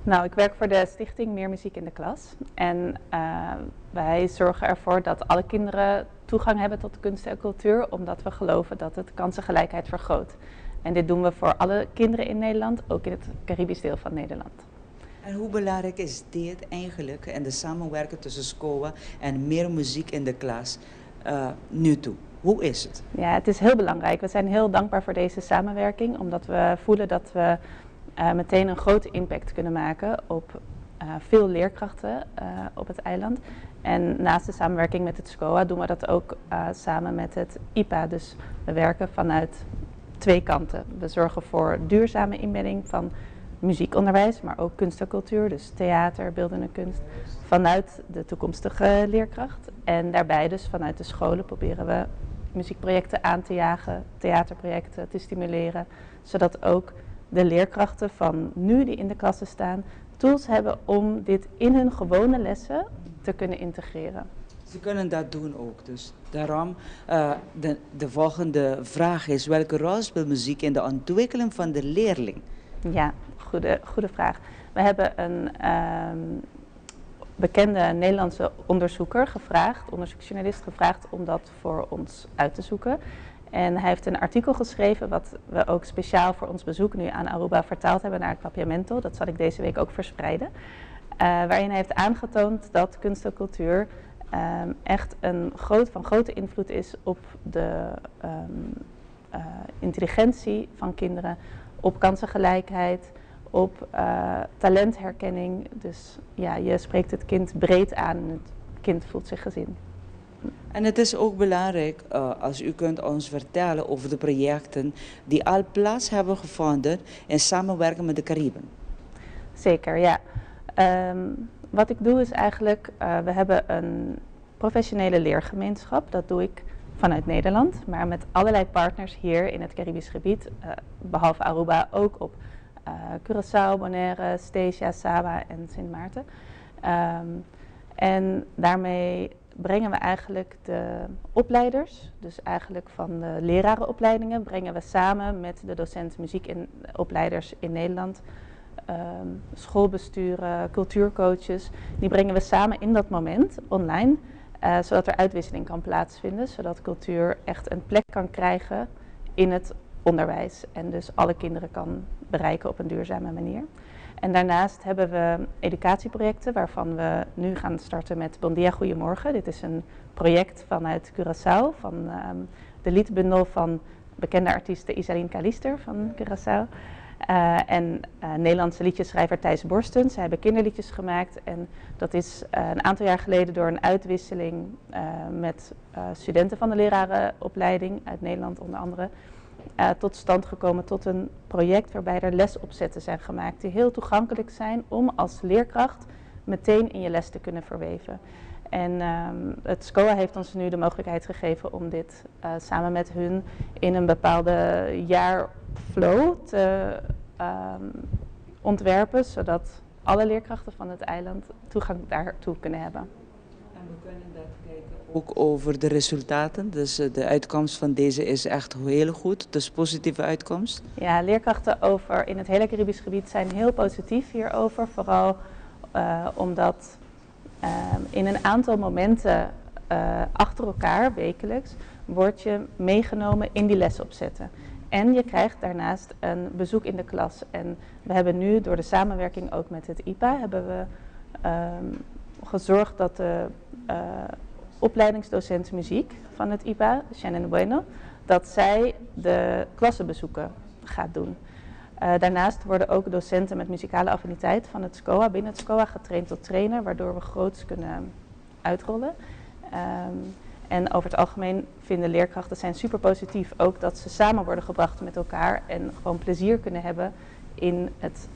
Nou, ik werk voor de stichting Meer Muziek in de Klas. En uh, wij zorgen ervoor dat alle kinderen toegang hebben tot kunst en cultuur, omdat we geloven dat het kansengelijkheid vergroot. En dit doen we voor alle kinderen in Nederland, ook in het Caribisch deel van Nederland. En hoe belangrijk is dit eigenlijk en de samenwerking tussen SCOA en Meer Muziek in de Klas uh, nu toe? Hoe is het? Ja, het is heel belangrijk. We zijn heel dankbaar voor deze samenwerking, omdat we voelen dat we uh, meteen een grote impact kunnen maken op uh, veel leerkrachten uh, op het eiland. En naast de samenwerking met het SCOA doen we dat ook samen met het IPA. Dus we werken vanuit twee kanten. We zorgen voor duurzame inbedding van muziekonderwijs, maar ook kunst en cultuur, dus theater, beeldende kunst, vanuit de toekomstige leerkracht. En daarbij dus vanuit de scholen proberen we muziekprojecten aan te jagen, theaterprojecten te stimuleren, zodat ook de leerkrachten van nu die in de klassen staan, tools hebben om dit in hun gewone lessen te kunnen integreren. Ze kunnen dat doen ook. Dus daarom, uh, de, de volgende vraag is, welke rol speelt muziek in de ontwikkeling van de leerling? Ja, goede, goede vraag. We hebben een um, bekende Nederlandse onderzoeker gevraagd, onderzoeksjournalist gevraagd om dat voor ons uit te zoeken. En hij heeft een artikel geschreven wat we ook speciaal voor ons bezoek nu aan Aruba vertaald hebben naar het Papiamento. Dat zal ik deze week ook verspreiden. Uh, waarin hij heeft aangetoond dat kunst en cultuur um, echt een groot, van grote invloed is op de um, uh, intelligentie van kinderen, op kansengelijkheid, op uh, talentherkenning. Dus ja, je spreekt het kind breed aan en het kind voelt zich gezien. En het is ook belangrijk uh, als u kunt ons vertellen over de projecten die al plaats hebben gevonden in samenwerking met de Cariben. Zeker, ja. Um, wat ik doe is eigenlijk, uh, we hebben een professionele leergemeenschap. Dat doe ik vanuit Nederland, maar met allerlei partners hier in het Caribisch gebied, uh, behalve Aruba, ook op uh, Curaçao, Bonaire, Statia, Saba en Sint Maarten. Um, en daarmee brengen we eigenlijk de opleiders, dus eigenlijk van de lerarenopleidingen, brengen we samen met de docent muziekopleiders in Nederland, um, schoolbesturen, cultuurcoaches, die brengen we samen in dat moment online, uh, zodat er uitwisseling kan plaatsvinden, zodat cultuur echt een plek kan krijgen in het onderwijs. En dus alle kinderen kan bereiken op een duurzame manier. En daarnaast hebben we educatieprojecten waarvan we nu gaan starten met Bondia Goedemorgen. Dit is een project vanuit Curaçao, van de liedbundel van bekende artieste Izaline Calister van Curaçao. En Nederlandse liedjeschrijver Thijs Borsten. Zij hebben kinderliedjes gemaakt en dat is een aantal jaar geleden door een uitwisseling met studenten van de lerarenopleiding uit Nederland onder andere tot stand gekomen tot een project waarbij er lesopzetten zijn gemaakt die heel toegankelijk zijn om als leerkracht meteen in je les te kunnen verweven. En het SCOA heeft ons nu de mogelijkheid gegeven om dit samen met hun in een bepaalde jaarflow te ontwerpen, zodat alle leerkrachten van het eiland toegang daartoe kunnen hebben. En we kunnen dat kijken ook over de resultaten, dus de uitkomst van deze is echt heel goed, dus positieve uitkomst. Ja, leerkrachten over in het hele Caribisch gebied zijn heel positief hierover, vooral omdat in een aantal momenten achter elkaar, wekelijks, word je meegenomen in die lesopzetten. En je krijgt daarnaast een bezoek in de klas. En we hebben nu door de samenwerking ook met het IPA hebben we gezorgd dat de opleidingsdocent muziek van het IPA, Shannon Bueno, dat zij de klassenbezoeken gaat doen. Daarnaast worden ook docenten met muzikale affiniteit van het SCOA binnen het SCOA getraind tot trainer, waardoor we groots kunnen uitrollen. En over het algemeen vinden leerkrachten zijn super positief ook dat ze samen worden gebracht met elkaar en gewoon plezier kunnen hebben in het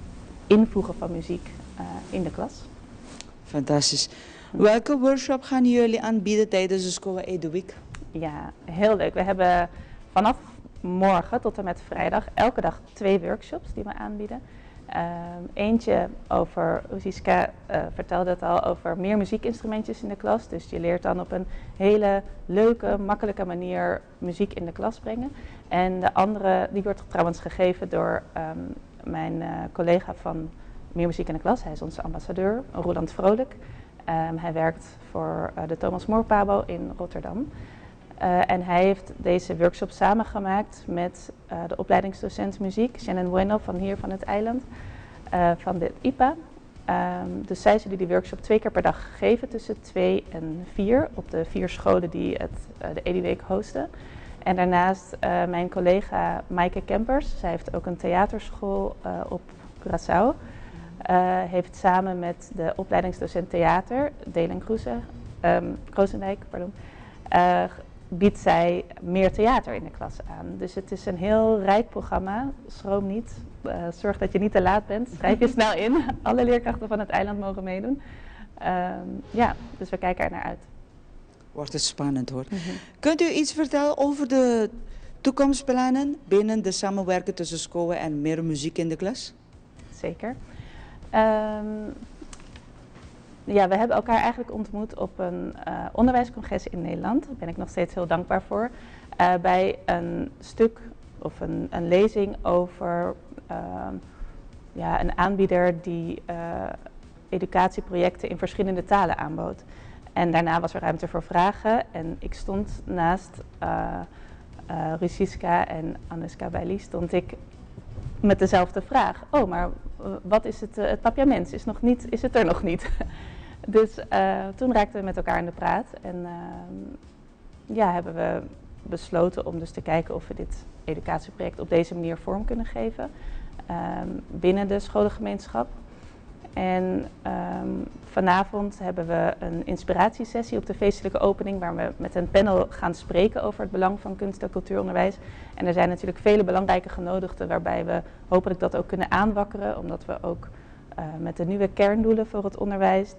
invoegen van muziek in de klas. Fantastisch. Welke workshop gaan jullie aanbieden tijdens de SCOA Edu Week? Ja, heel leuk. We hebben vanaf morgen tot en met vrijdag elke dag 2 workshops die we aanbieden. Eentje over, Rusiska vertelde het al, over meer muziekinstrumentjes in de klas. Dus je leert dan op een hele leuke, makkelijke manier muziek in de klas brengen. En de andere, die wordt trouwens gegeven door mijn collega van Meer Muziek in de Klas. Hij is onze ambassadeur, Roland Vrolijk. Hij werkt voor de Thomas More Pabo in Rotterdam. En hij heeft deze workshop samengemaakt met de opleidingsdocent muziek, Shannon Bueno van hier van het eiland, van de IPA. Dus zij zullen die workshop 2 keer per dag geven tussen 2 en 4 op de 4 scholen die de EduWeek hosten. En daarnaast mijn collega Maaike Kempers, zij heeft ook een theaterschool op Curaçao. Heeft samen met de opleidingsdocent theater, Delen Kroosendijk, pardon, biedt zij meer theater in de klas aan. Dus het is een heel rijk programma. Schroom niet. Zorg dat je niet te laat bent. Schrijf je snel in. Alle leerkrachten van het eiland mogen meedoen. Dus we kijken er naar uit. Wordt het spannend hoor. Kunt u iets vertellen over de toekomstplannen binnen de samenwerking tussen SCOA en meer muziek in de klas? Zeker. We hebben elkaar eigenlijk ontmoet op een onderwijscongres in Nederland. Daar ben ik nog steeds heel dankbaar voor. Bij een stuk of een lezing over een aanbieder die educatieprojecten in verschillende talen aanbood. En daarna was er ruimte voor vragen en ik stond naast Rusiska en Anouska Bailey stond ik met dezelfde vraag. Oh, maar wat is het papiaments? Is, nog niet, is het er nog niet? Dus toen raakten we met elkaar in de praat en hebben we besloten om dus te kijken of we dit educatieproject op deze manier vorm kunnen geven binnen de scholengemeenschap. En vanavond hebben we een inspiratiesessie op de feestelijke opening waar we met een panel gaan spreken over het belang van kunst- en cultuuronderwijs. En er zijn natuurlijk vele belangrijke genodigden waarbij we hopelijk dat ook kunnen aanwakkeren, omdat we ook met de nieuwe kerndoelen voor het onderwijs,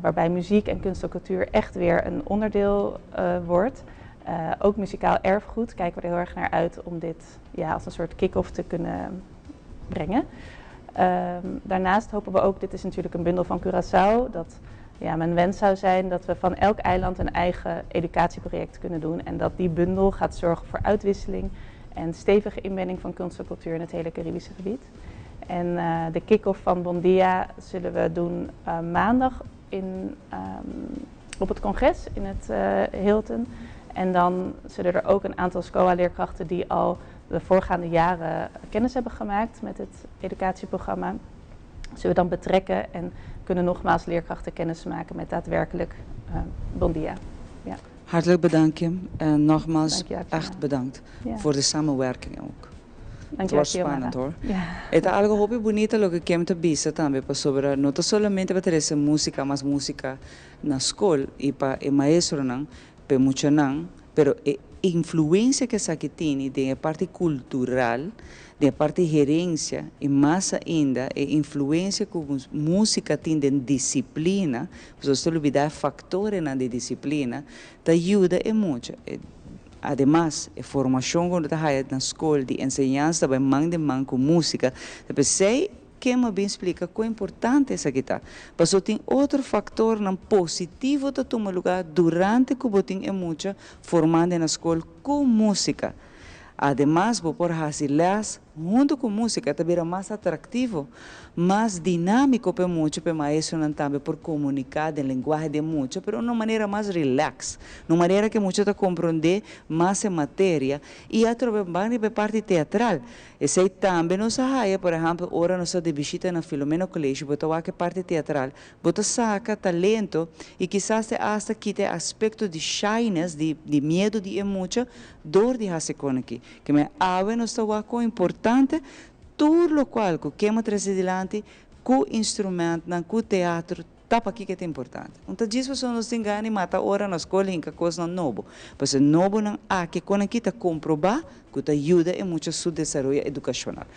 waarbij muziek en kunst en cultuur echt weer een onderdeel wordt. Ook muzikaal erfgoed, kijken we er heel erg naar uit om dit als een soort kick-off te kunnen brengen. Daarnaast hopen we ook, dit is natuurlijk een bundel van Curaçao, dat mijn wens zou zijn dat we van elk eiland een eigen educatieproject kunnen doen. En dat die bundel gaat zorgen voor uitwisseling en stevige inbending van kunst en cultuur in het hele Caribische gebied. En de kick-off van Bondia zullen we doen maandag op het congres in het Hilton. En dan zullen er ook een aantal SCOA-leerkrachten die al de voorgaande jaren kennis hebben gemaakt met het educatieprogramma, zullen we dan betrekken en kunnen nogmaals leerkrachten kennis maken met daadwerkelijk uh, Bondia. Ja. Hartelijk bedankt Kim en nogmaals echt bedankt voor de samenwerking ook. Dank Het wordt spannend hoor. Ja. E ta algo hopi bunita loke Kim ta bisa tambe pasobra no ta solamente pa trece musica mas musica na scol y pa e maestronan, pa e muchanan, pero e influencia cu esaki tini den e parti cultural, den e parti herencia y mas ainda e influencia cu musica tin den disciplina, pasobra nos ta lubida e factorenan di disciplina, ta yuda e mucha. Ademas, e formashon ku no ta haya na skol di enseñansa ta bai man den man ku músika. Ta p'esei Kim a bin splika kon importante esaki ta. Pasobra tin otro faktornan positivo ta tuma lugá durante ku bo tin e mucha formando na skol ku músika. Ademas, bo por hasi lès huntu ku músika, ta bira mas atraktivo, mas dinámiko pa e mucha, pa e maestronan tambe por komuniká den lenguahe di e mucha, pero un manera mas rilèks, un manera ku e mucha ta komprondé mas e materia i atrobe ban riba e parti teatral. Esei tambe nos a haya, por ehèmpel, ora nos ta di bishita na Filomeno College, bo ta wak e parti teatral, bo ta saka talento i kisas te asta kita e aspekto di shyness, di di miedu di e mucha, dor di hasi kon aki. Keme awe nos ta wak kon importante tur lokual ku Kema trese dilanti ku instrumentnan, ku teatro, ta pakiko e ta importante. Un ta djis pasobra nos tin gana di mata ora na skol hinka kosnan nobo. Pasobra e nobonan aki kon aki ta komprobá ku ta yuda e mucha su desaroyo edukashonal.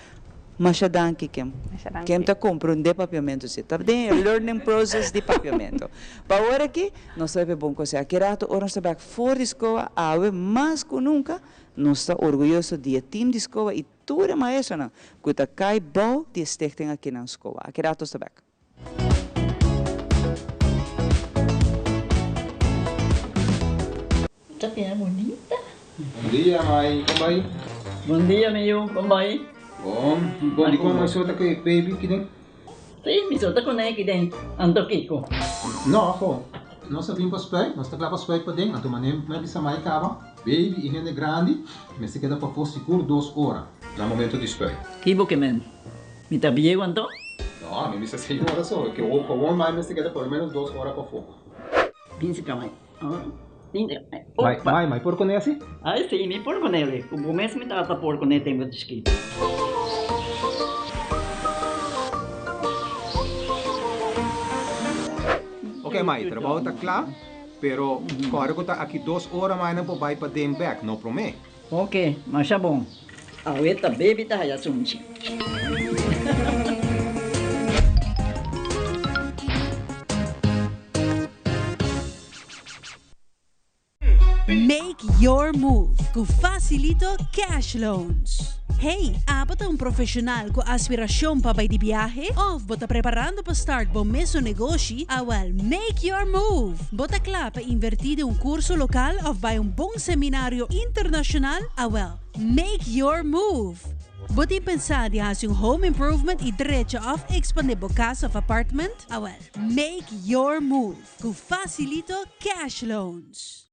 Masha danki Kim. Masha danki. Kim ta komprondé papiamentu si. Ta den e learning process di papiamentu. Pa ora aki nos ta bebe bon konsei. Aki rato ora nos ta bek for di skoa awe mas ku nunka nos ta orguyoso di e team di skoa i tur e maestronan ku ta kai bou di e stichting aki nan skoa. Aki rato nos ta bek. Ta bira bunita. Bon dia mai, kon bai? Bon dia mi yu, kon bai? Bon, bon di kon mai so ta ku e baby kiden? Si, mi so ta ku ne kiden, anto kiko? No, afo, nos a bin pa spuit, nos ta kla pa spuit paden, anto manera mi a bisa mai kaba, baby i hende grandi mester keda pafó sigur dos ora na momento di spuit. Ki bo ke men? Mi ta bieu anto? No, mi bisa seis ora so, ke gewoon mai mester keda por lo menos dos ora pafó. Bin si ka mai. Mai, mai, mai por kuné asi? Ai si, mi por kuné li. Ku bo mes mi tata por kuné tempu di chikitu. Ok mai, trabou ta kla, pero kòrda ku ta aki dos ora mai nan por bai paden bèk, no promé. Ok, masha bon. Awe ta baby ta haya sunchi. Make your move ku Facilito Cash Loans. Hey, abo ta un profesional ku aspirashon pa bai di biahe? Of bo ta preparando pa start bo mesun negoshi? Awel, make your move! Bo ta kla pa invertí den un kurso lokal of bai un bon seminario internashonal? Awel, make your move! Bo tin pensá di hasi un home improvement i drecha of ekspandé bo kas of apartment? Awel, make your move ku Facilito Cash Loans!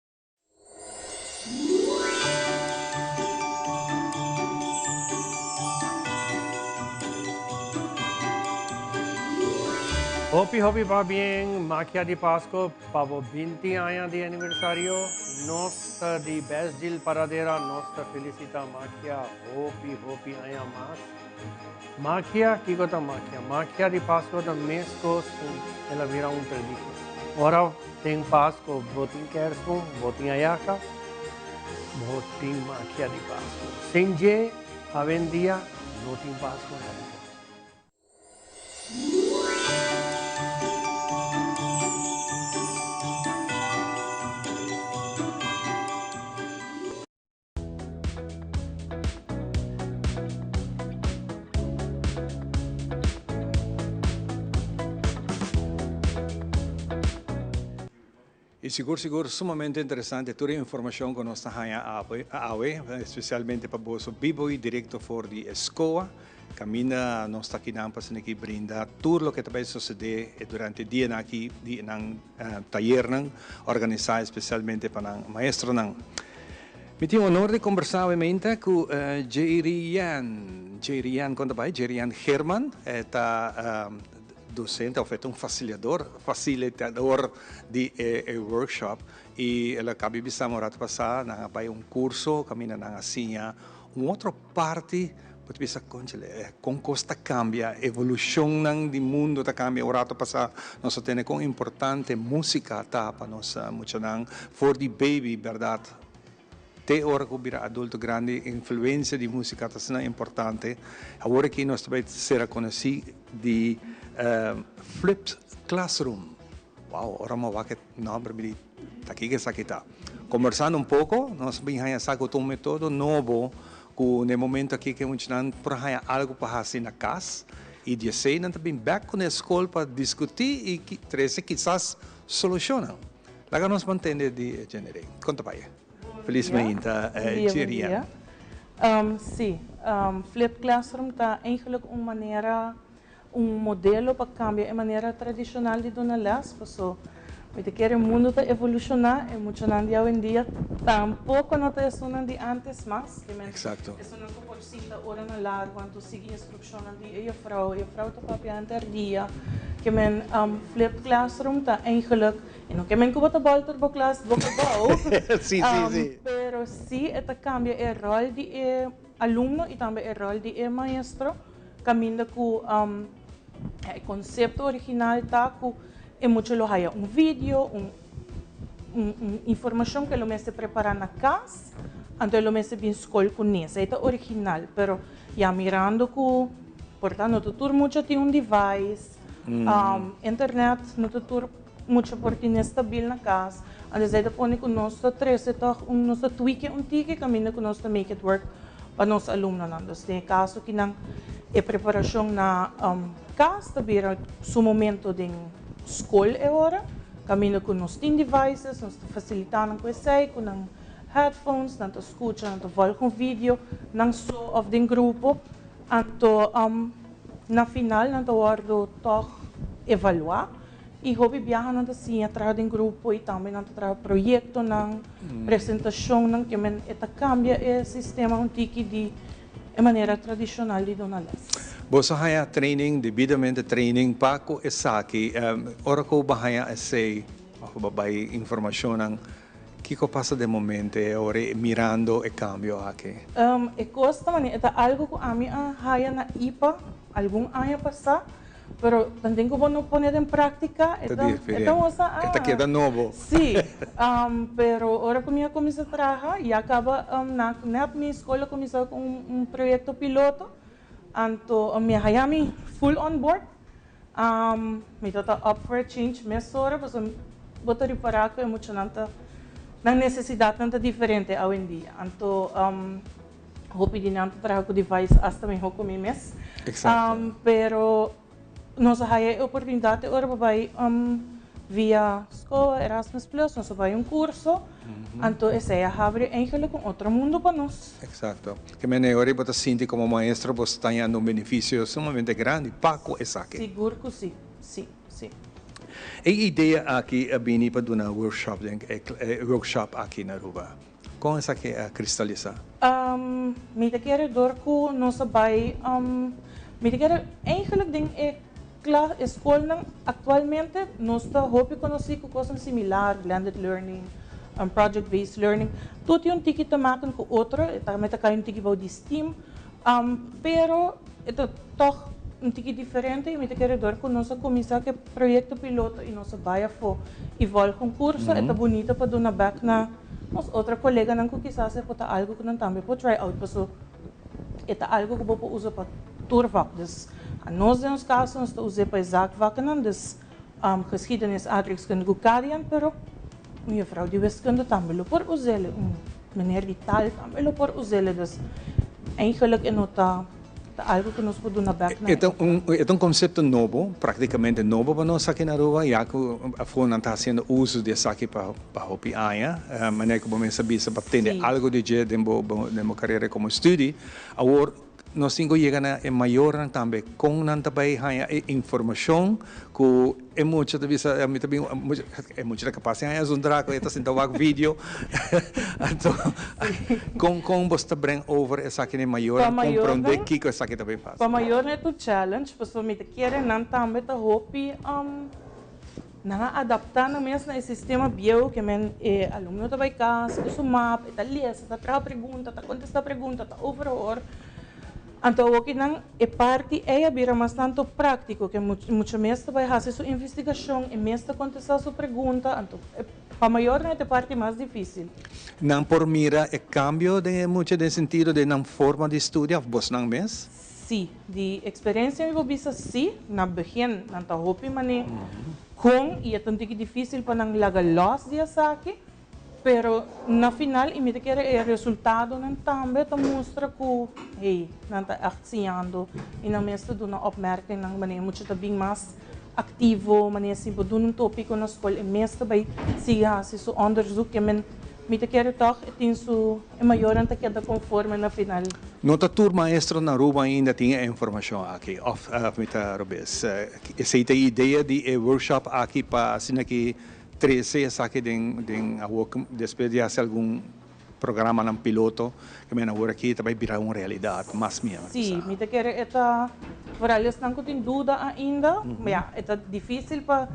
Hopi hopi pabien Magia di Pasco pa bo 20 aña di aniversario. Nos ta di Best Deal Paradera, nos ta felicita Magia hopi hopi aña mas. Magia, kiko ta magia? Magia di Pasco ta mescos cu el a bira un tradicion. Ora den Pasco bo tin kerstboom, bo tin ayaca, bo tin magia di Pasco. Sin dje, awendia no tin Pasco na Aruba. Y sigur sigur sumamente interesante tur e informacion cu nos ta haya awe, especialmente pa boso bibo y directo for di e SCOA. Caminda nos ta akinan pa asina aki brinda tur loke ta bay sucede durante e dianan aki di nan tayernan organisa especialmente pa nan maestronan. Mi tin honor di combersa awe meinta cu Jerian, Jerian con ta bay? Jerian Geerman, e ta docente of e ta un faciliador, facilitador di e workshop y el a caba di bisa mi un rato pasa nan a bay un curso caminda nan a siña Un otro parti bo ta bisa conchale con cos ta cambia, evolucionnan di mundo ta cambia. Un rato pasa nos a tene con importante musica ta pa nos muchanan for di baby, berdad, te ora cu bira adulto grandi influencia di musica ta asina importante. Awor aki nos ta bay cera conoci di Flipped Classroom. Wow, ora mi a wak e nomber mi di ta kiko esaki ta. Kombersando un poko nos bin haña sa ku ta un metodo nobo ku na e momento aki ku e muchanan por haña algu pa hasi na kas i di esei nan ta bin bèk ku na e skol pa diskutí i trese kisas solushonnan. Laga nos mantende di Jenny-Rey. Kon ta bai? Felis mainta Jerian. Sí, Flipped Classroom ta eigenlijk un manera Un modelo pa cambia e manera tradicional di duna les, paso mi ta kere mundo ta evoluciona, e muchanan di awendia tampoco no ta esunnan di antes mas, ke men esunnan cu por sinta oranan largo anto sigui instruccionnan di e juffrouw, e juffrouw ta papia henter dia, ke men flipped classroom ta eigenlijk, e no ke men cu bo ta bolter bo klas boca abao, pero si e ta cambia e rol di e alumno y tambe e rol di e maestro. Caminda cu e concepto original ta cu e mucha lo haya un video, un un informacion cu e lo mester prepara na cas, anto e lo mester bin scol cu nes. Ey ta original, pero ya mirando cu por ta no ta tur mucha tin un device, internet no ta tur mucha por tine stabil na cas, anto esey ta pone cu nos ta trece toch un, nos ta tweak e un tiki caminda cu nos ta make it work pa nos alumnonan. Dus den e caso ki nan e preparacion na cas ta bira su momento den scol e ora, caminda cu nos tin devices, nos ta facilita nan cu esey, cu nan headphones, nan ta scucha, nan ta volg un video, nan so of den grupo, anto na final nan ta wordo toch evalua. I hopi biaha nan ta siña traha den grupo i tambe nan ta traha proyektonan, presentashonnan, ke men e ta kambia e sistema un tiki di e manera tradishonal di duna lès. Boso haña training, debidamente training pa ku esaki. Ora ku bo haña esei òf bo bai informashonnan, kiko pasa den momento e ora mirando e kambio aki? E kos ta manera, e ta algu ku ami a haya na ipa algun aña pasá. Pero tanten ku bo no pone den práktika, e ta e ta un osa E ta keda nobo. Sí, pero ora ku mi a kuminsá traha, ya kaba na nèt mi skol a kuminsá ku un un proyekto piloto, anto mi a haña mi full on board. Mi ta ta up for a change mesora pasobra bo ta ripará ku e muchanan ta nan nesesidatnan ta diferente awendia. Anto Hopi di nan ta traha ku device asta mihó ku mi mes. Exacto. Pero nos a haya e oportunidat e ora pa bai via SCOA, Erasmus Plus, nos a bai un kurso, anto esei a habri eigenlijk un otro mundo pa nos. Exacto. Ke mene ora bo ta sinti komo maestro bo sta hañando un benefisio sumamente grandi pa ku esaki. Sigur ku si, si, si. E idea aki a bini pa duna workshop den e workshop aki na Aruba. Kon esaki a kristalisá? Mi ta kere dor ku nos a bai, mi ta kere eigenlijk den e klas, e skolnan aktualmente nos ta hopi konosí ku kosnan similar, blended learning, project based learning, tur tin un tiki te maken ku otro, e tambe ta kai un tiki bou di steam, pero e ta tòg un tiki diferente i mi ta kere dor ku nos a kuminsá ku e proyekto piloto i nos a bai afó i vòlg un kurso, e ta bunita pa duna bèk na Nos otro koleganan ku kisas e por ta algu ku nan tambe por try out paso e ta algu ku bo por usa pa tur vak. Dus anos den nos kaso nos ta us'é pa e zaakvakkennan, dus geschiedenis, aardrijkskunde ku kadian, pero un juffrouw di wiskunde tambe lo por us'é, un meneer di taal tambe lo por us'é. Dus eigenlijk e no ta. Ta algo ku nos por duna bèk na E ta un e ta un konsepto nobo, praktikamente nobo pa nos aki na Aruba, ya ku afó nan ta hasiendo uso di esaki pa pa hopi aña. Manera ku bo mes a bisa pa tende algo di dje den bo den bo karera komo studi. Awor, Nos tin ku yega na e mayornan tambe, kon nan ta bai haña e informashon ku e mucha ta bisa, mi ta bin, e mucha ta kapas di haña zondra ku e ta sinta wak video. Anto, kon kon bos ta bring over esaki na e mayornan, komprondé kiko esaki ta bai pasa? Pa mayornan e ta un challenge, pasobra mi ta kere nan tambe ta hopi. Nan a adaptá nan mes na e sistema bieu ke men e alumno ta bai kas ku su map, e ta lesa, ta traha pregunta, ta kontestá pregunta, ta overhoor. Anto awoki nan e parti ei a bira mas tantu práktiko ke mucha mes ta bai hasi su investigashon, e mes ta kontestá su pregunta, anto pa mayornan e ta e parti mas difísil. Nan por mira e kambio den e mucha den sentido den nan forma di studia òf bosnan mes? Sí, di experiencia mi por bisa sí, na begin nan ta hopi mane con y e ta un tiki dificil pa nan laga los di esaki, pero na final y mi ta kere e resultadonan tambe ta mustra cu hey, nan ta echt siñando y nan mes ta duna opmerkingnan manera mucha ta bin mas activo, manera si bo duna un topico na scol e mes ta bay sigui haci su onderzoek, ke men mi ta kere toch e tin su. E mayornan ta keda konforme na final. No ta tur maestro na Aruba ainda tin e informashon aki, òf mi ta robes? Esei ta e idea di e workshop aki pa asina ki trese esaki den den awor despues di hasi algun programanan piloto ke men awor aki ta bai bira un realidat mas mihó. Sí, mi ta kere e ta vooral esnan ku tin duda ainda, ya e ta difísil pa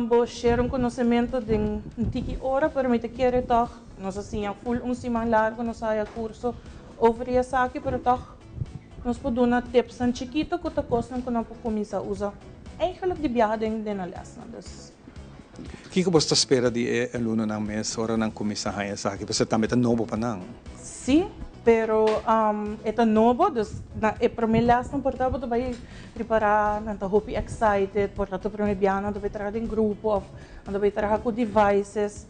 Bo share un konosementu den un tiki ora, pero mi ta kere tòg, nos a siña ful un siman largu, nos a haya kurso over di esaki, pero tòg nos por duna tipsnan chikitu ku ta kosnan ku nan por kuminsá usa eigenlijk di biaha den den nan lèsnan. Dus. Kiko bo ta spera di e alumnonan mes ora nan kuminsá haña esaki? Pasobra tambe ta nobo pa nan. Sí, pero e ta nobo, dus na e promé lèsnan por ta bo ta bai Prepará, nan ta hopi excited, por ta promé bia nan ta bai traha den grupo of nan ta bai traha ku devices,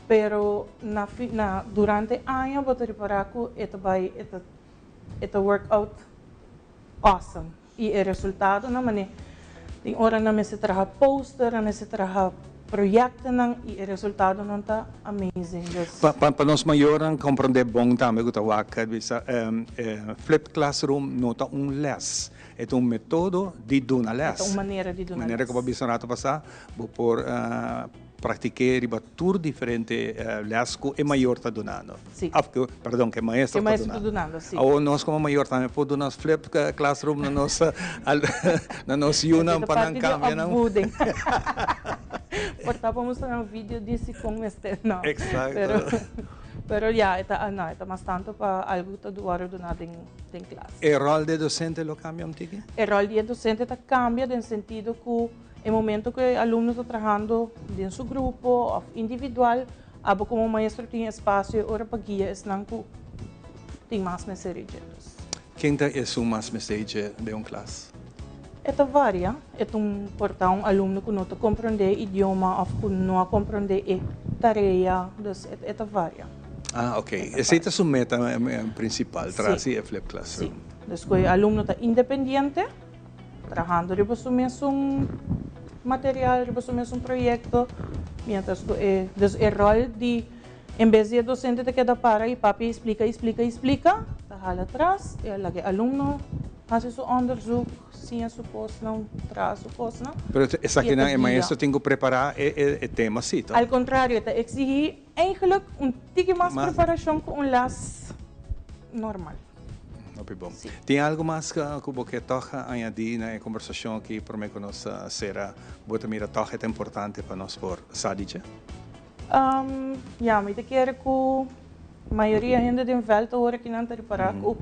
pero na fi na durante aña bo ta ripará ku e ta bai e ta e ta work out awesome i e resultadonan manera tin ora nan mester traha poster, nan mester traha proyectonan i e resultadonan ta amazing dus. Pa pa nos mayornan komprondé bon tambe ku ta wak bisa flipped classroom no ta un lès. E ta un metodo di duna lès. E ta un manera di duna lès. Manera ku bo a bisa un rato pasá, bo por praktik'é riba tur diferente lès ku e mayor ta dunando. Sí. Òf ku, perdon, ku e maestro ta dunando. E maestro ta dunando, sí. Awor nos komo mayor tambe por duna nos flip classroom na nos na nos yunan pa nan kambia nan. E ta parti di opvoeding. Por ta por mustra nan video di si kon mester, no. Exacto. Pero ya, e ta, no, e ta mas tantu pa algu ku ta wòrdu duná den. den klas. E ròl di e dosente lo kambia un tiki? E ròl di e dosente ta kambia den sentido ku e momento ku e alumno ta trahando den su grupo òf individual, abo komo maestro tin espasio e ora pa guia esnan ku tin mas mester di dje. Dus. Ken ta esun mas mester di dje den un klas? E ta varia. E ta un por ta un alumno ku no ta komprondé e idioma òf ku no a komprondé e tarea. Dus e ta varia. Ah, ok. Esei ta su meta principal, tras di e flip classroom. Sí. Dus cu e alumno ta independiente, trahando riba su mesun material, riba su mesun proyecto, mientras cu e, dus e rol di, en bes di e docente ta keda para y papia y splica y splica y splica, ta hala atras y a laga e alumno haci su onderzoek, siña su cosnan, traha su cosnan. Pero esakinan e maestro tin cu prepara e tema si, toch? Al contrario, e ta exigi. Eigenlijk un tiki mas preparacion cu un les normal. Hopi bon. Tin algo mas cu bo ke tog añadi na e combersacion aki prome cu nos cera? Bo ta mira tog e ta importante pa nos por sa di dje? Ya, mi ta kere cu mayoria hende den veld awor aki nan ta ripara cu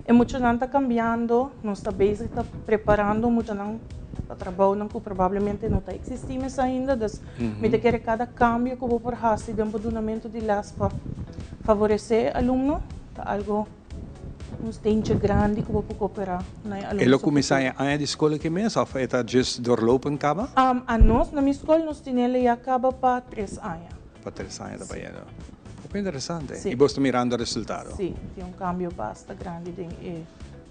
e muchanan ta cambiando, nos ta bezig ta preparando muchanan pa trabounan cu probablemente no ta existi mes ainda, dus mi ta kere cada cambio cu bo por haci den bo dunamento di les pa favorece e alumno ta algo, un steentje grandi cu bo por coopera na e alumno E lo su cuminsa futuro. e aña di scol aki mes of e ta just doorlopend caba? Anos na mi scol nos tinele ya caba pa tres aña. Pa tres aña ta bayendo. Hopi interesante. Sí. Y bos ta mirando resultado? Sí, tin un cambio basta grandi den e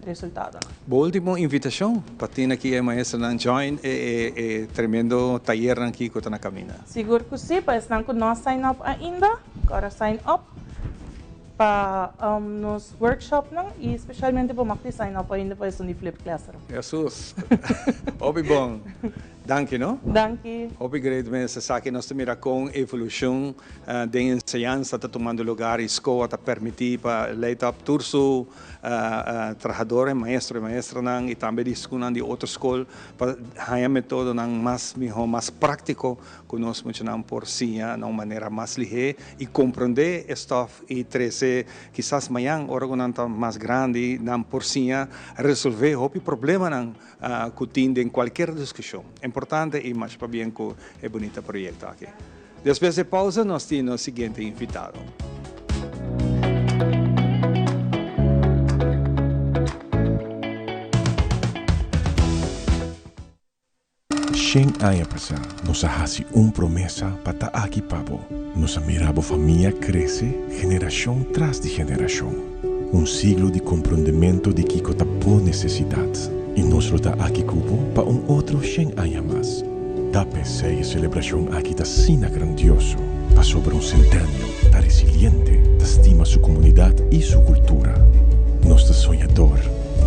resultadonan. Bo ultimo invitacion pa tin aki e maestronan join e e e tremendo tayernan aki cu ta na camina. Sigur cu sí, pa esnan cu no a sign up ainda, cu ora sign up. Pa nos workshopnan y specialmente bo mag di sign up ainda pa esun di Flip Classroom. Jesus! Hopi bon. Danki no. Danki. Hopi great mes esaki nos ta mira con evolucion den enseñansa ta tumando lugar y SCOA ta permiti pa leid op tur su trahador, maestro y maestranan y tambe di skunnan di otro skol pa haña metodonan mas miho, mas practico ku nos muchanan por siña na un manera mas lihé i komprondé e stòf i trese kisas mañan ora ku nan ta mas grandi nan por siña resolvé hopi problemanan ku tin den kualkier diskushon. Importante i masha pabien ku e bunita proyekto aki. Despues di e pousa nos tin nos siguiente invitado. Shen aña pasá nos a hasi un promesa pa ta aki pa bo. Nos a mira bo famia krese generashon tras di generashon. Un siglo di komprondementu di kiko ta bo nesesidat. I nos lo ta aki ku bo pa un otro shen aña mas. Ta p'esei e selebrashon aki ta asina grandioso, pasobra un Centennial ta resiliente, ta stima su komunidat i su kultura. Nos ta soñador,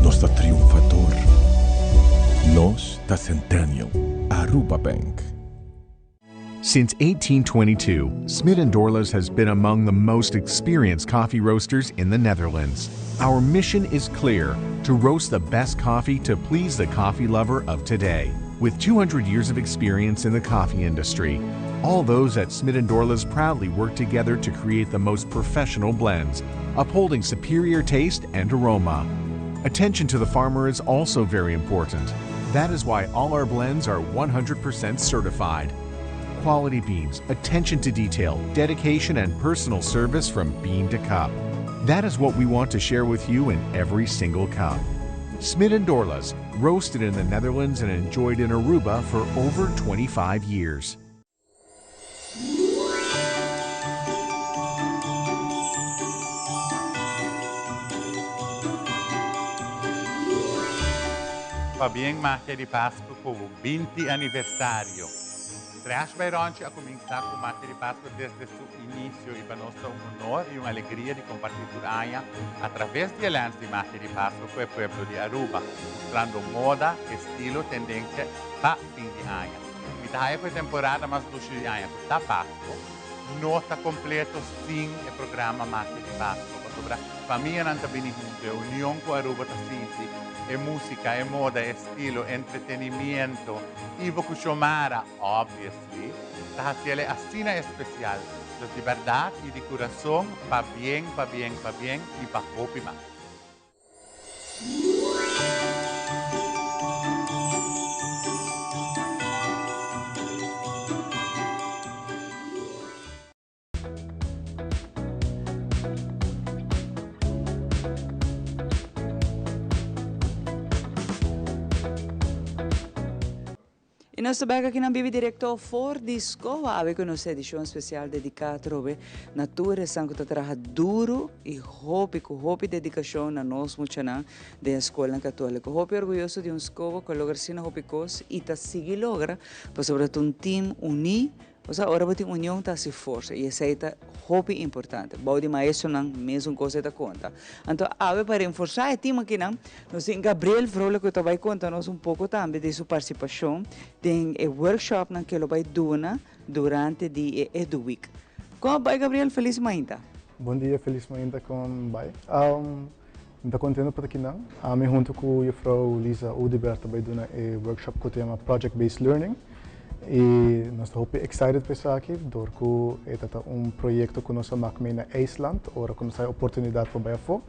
nos ta triunfador. Nos ta Centennial, Aruba Bank. Since 1822, Smit & Dorlas has been among the most experienced coffee roasters in the Netherlands. Our mission is clear, to roast the best coffee to please the coffee lover of today. With 200 years of experience in the coffee industry, all those at Smit & Dorlas proudly work together to create the most professional blends, upholding superior taste and aroma. Attention to the farmer is also very important. That is why all our blends are 100% certified. Quality beans, attention to detail, dedication and personal service from bean to cup. That is what we want to share with you in every single cup. Smit & Dorlas, roasted in the Netherlands and enjoyed in Aruba for over 25 years. Pabien Magia di Pasco cu bo 20 aniversario. Trash by Ronchi a cuminsa cu Magia di Pasco desde su inicio y pa nos ta un honor y un alegria di comparti tur aña a traves di e lens di Magia di Pasco cu e pueblo di Aruba, mustrando moda, estilo, tendencia pa fin di aña. Mi ta haya cu e temporada mas dushi di aña cu ta Pasco no ta completo sin e programa Magia di Pasco pasobra famianan ta bini hunto, e union cu Aruba ta sinti, e musica, e moda, e estilo, entretenimiento, Ivo cu Xiomara, obviously, ta haciele asina especial. Dus di berdad y di curason, pabien, pabien, pabien y pa hopi mas. Y nos ta bek aki na Bibi Directo for di Scoa awe cu nos edicion especial dedica atrobe na tur esnan cu ta traha duro y hopi cu hopi dedicacion na nos muchanan den e scolnan catolico. Hopi orguyoso di un Scoa cu a logra asina hopi cos y ta sigui logra pasobra ta un team uni. Osea, ora bo tin union ta hasi forsa i esei ta hopi importante. Bou di maestronan mesun kos e ta konta. Anto awe pa renforsá e tim akinan, nos tin Gabriel Vrolijk ku ta bai konta nos un poko tambe di su partisipashon den e workshopnan ku e lo bai duna durante di e EduWeek. Kon a bai Gabriel? Felis mainta. Bon dia, felis mainta kon bai. Mi ta kontento pa ta kinan. Ami hunto ku Juffrouw Lisa Oduber ta bai duna e workshop ku ta yama Project Based Learning i nos ta hopi excited pa esaki dor ku e ta ta un proyekto ku nos a mak mei na IJsland ora ku nos a haña oportunidat pa bai afó.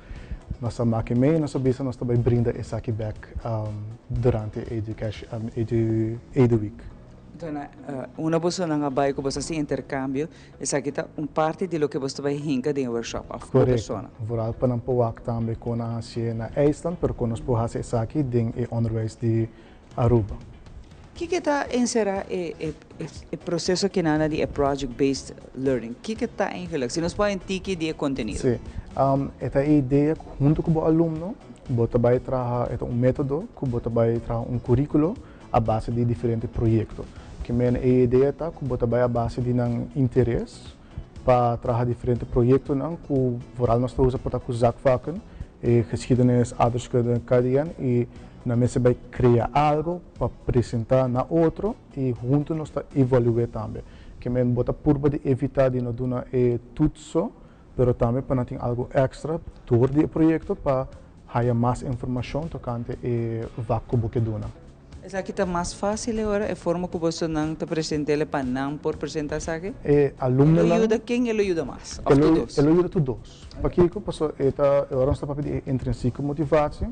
Nos a mak e mei i nos a bisa nos ta bai brinda esaki bek durante e Edu Week. Anto na unda bosonan a bai ku boso a hasi interkambio Esaki ta un parti di loke boso ta bai hinka den e workshop of ku persona. Korekto. Vooral pa nan por wak tambe kon nan hasié na IJsland, pero kon nos por hasi esaki den e onderwijs di Aruba. Kiko ta enserá e e proseso kinana di e project based learning? Kiko ta eigenlijk? Si nos por haña un tiki di e kontenido. Sí. E ta e idea ku huntu ku bo alumno bo ta bai traha, e ta un metodo ku bo ta bai traha un kurikulo a base di diferente proyekto. Ke men e idea ta ku bo ta bai a base di nan interes. Pa traha diferente proyectonan cu vooral nos ta usa por ta cu zakvakken, e geschiedenis, aardrijkskunde, KDN y nan mester bay crea algo pa presenta na otro y hunto nos ta evalue tambe. Ke men bo ta purba di evita di no duna e toets so, pero tambe pa nan tin algo extra door di e proyecto pa haya mas informacion tocante e vak cu bo ke duna. Esaki ta mas fácil e ora, e forma ku bosonan ta present'é pa nan por presentá esaki? E alumnonan. E lo yuda ken e lo yuda mas? Òf tur dos? E lo yuda tur dos. Pakiko? Pasobra e ta, e ora nos ta papia di e intrinsieke motivatie,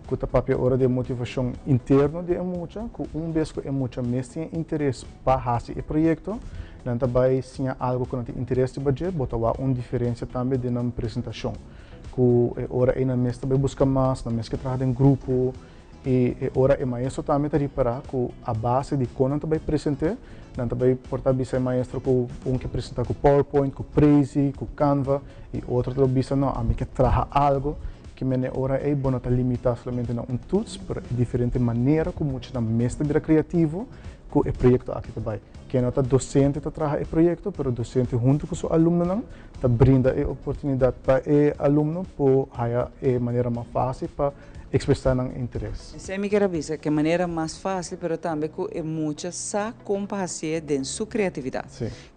ku ta papia ora di e motivashon interno di e mucha, ku un bes ku e mucha mes tin e interes pa hasi e proyekto, nan ta bai siña algu ku nan tin interes riba dje, bo ta wak un diferensia tambe den nan presentashon. Ku e ora ei nan mes ta bai buska mas, nan mes ke traha den grupo. I e ora e maestro tambe ta ripará ku a base di kon nan ta bai present'é, nan ta bai por ta bisa e maestro ku un ke presentá ku PowerPoint, ku Prezi, ku Canva, i otro ta lo bisa no, ami ke traha algu ke mene ora ei bo no ta limitá solamente na un toets, pero e diferente manera ku muchanan mes ta bira kreativo ku e proyekto aki ta bai. Ke no ta dosente ta traha e proyekto, pero dosente huntu ku su alumnonan ta brinda e oportunidat pa e alumno por haya e manera mas fásil pa Expresá nan interes. Esei mi kier a bisa, ku e manera mas fásil, pero tambe ku e mucha sa kon pa hasié den su kreatividat.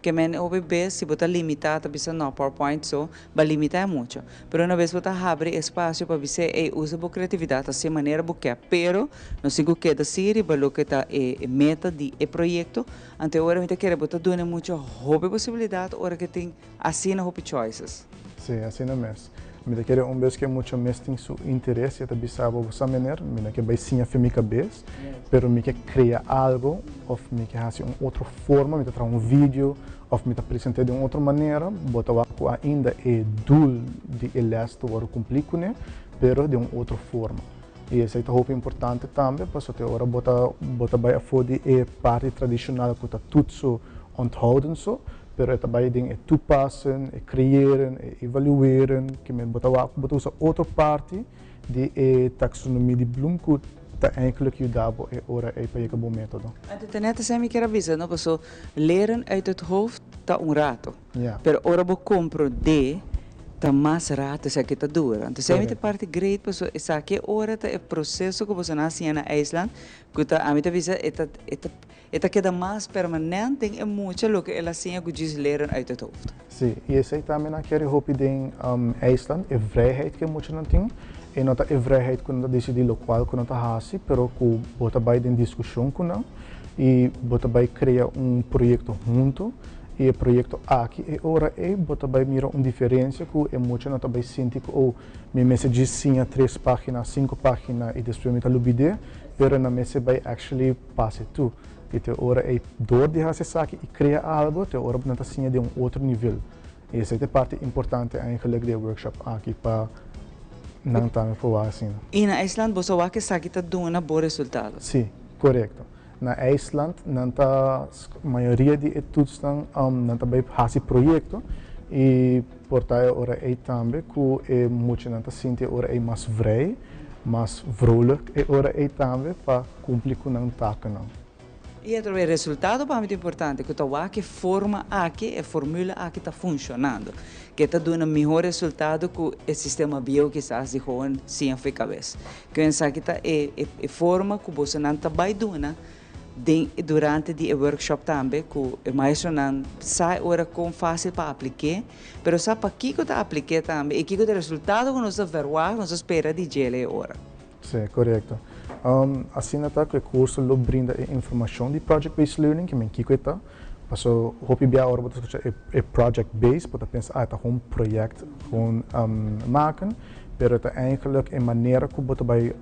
Ke men hopi bes si bo ta limitá ta bisa no, PowerPoint so, bo a limitá e mucha. Pero una bes bo ta habri espasio pa bis'é, ey, usa bo kreatividat, hasié manera bo ke, pero nos tin ku keda si riba loke ta e meta di e proyekto. Anto e ora mi ta kere bo ta duna e mucha hopi posibilidat ora ke tin asina hopi choices. Sí, asina mes. Mi ta kere un bes ke mucha mes tin su interes, e ta bisa bo, bo sa meneer, mi no ke bai siña fe mi kabes, pero mi ke krea algo of mi ke hasi un otro forma, mi ta traha un video of mi ta present'é den un otro manera, bo ta wak ku ainda e doel di e les ta wòrdu kumplí kuné, pero den un otro forma. I esei ta hopi importante tambe, pasobra te ora bo ta bo ta bai afó di e parti tradishonal ku ta toetsen onthouden so, pero e ta bai den e toepassen, e creëren, e evalueren, ke men bo ta wak bo ta usa otro parti di e taxonomie di Bloom ku ta eigenlijk yuda bo e ora ei pa yega bo metodo. Anto ta net esei mi kier a bisa, no? Paso leren uit het hoofd ta un rato, pero ora bo comprende ta mas rato esaki ta dura. Anto esei mi ta parti great paso esaki e ora ta e proceso ku boso nan a siña na IJsland ku ta ami ta bisa e ta e ta E ta keda mas permanent den e mucha loke el a siña ku djis leren uit het hoofd. Sí, i esei tambe nan kere hopi den IJsland, e vrijheid ku e muchanan tin. E no ta e vrijheid ku nan ta disidí lokual ku nan ta hasi, pero ku bo ta bai den diskushon ku nan i bo ta bai krea un proyekto huntu. I e proyekto aki e ora ei bo ta bai mira un diferensia ku e muchanan ta bai sinti ku oh, mi mester djis siña tres página, sinku página i despues mi ta lubid'é, pero nan mester bai actually Pase tu. I te ora ei dor di hasi esaki i krea algo, te ora nan ta siña den un otro nivel. I esei ta e parti importante eigenlijk di e workshop aki pa nan tambe por wak asina. I na IJsland bo sa wak esaki ta duna bo resultado? Si, korekto. Na IJsland nan ta, mayoria di e toetsnan nan ta bai hasi proyekto i por ta e ora ei tambe ku e muchanan ta sinti e ora ei mas vrij, mas vrolijk e ora ei tambe pa Cumpli cu nan takennan. I atrobe e resultado pa mi ta importante, cu ta wak e forma aki, e formula aki ta funcionando, ke ta duna miho resultado cu e sistema bieu kisas di hoen siña fo'i cabes. Cu esaki ta e e forma cu bosonan ta bay duna den durante di e workshop tambe, cu e maestronan sa e ora con facil pa aplik'é, pero sa pakico ta aplik'é tambe i kico ta e resultado cu nos ta verwagt, nos ta spera di djele e ora. Sí, korekto. Asina ta ku e kurso lo brinda e informashon di Project Based Learning, ke men kiko e ta. Paso hopi bia ora bo ta skucha e project based, bo ta pensa, ah, e ta gewoon project gewoon maken. Pero e ta eigenlijk e manera ku bo ta bai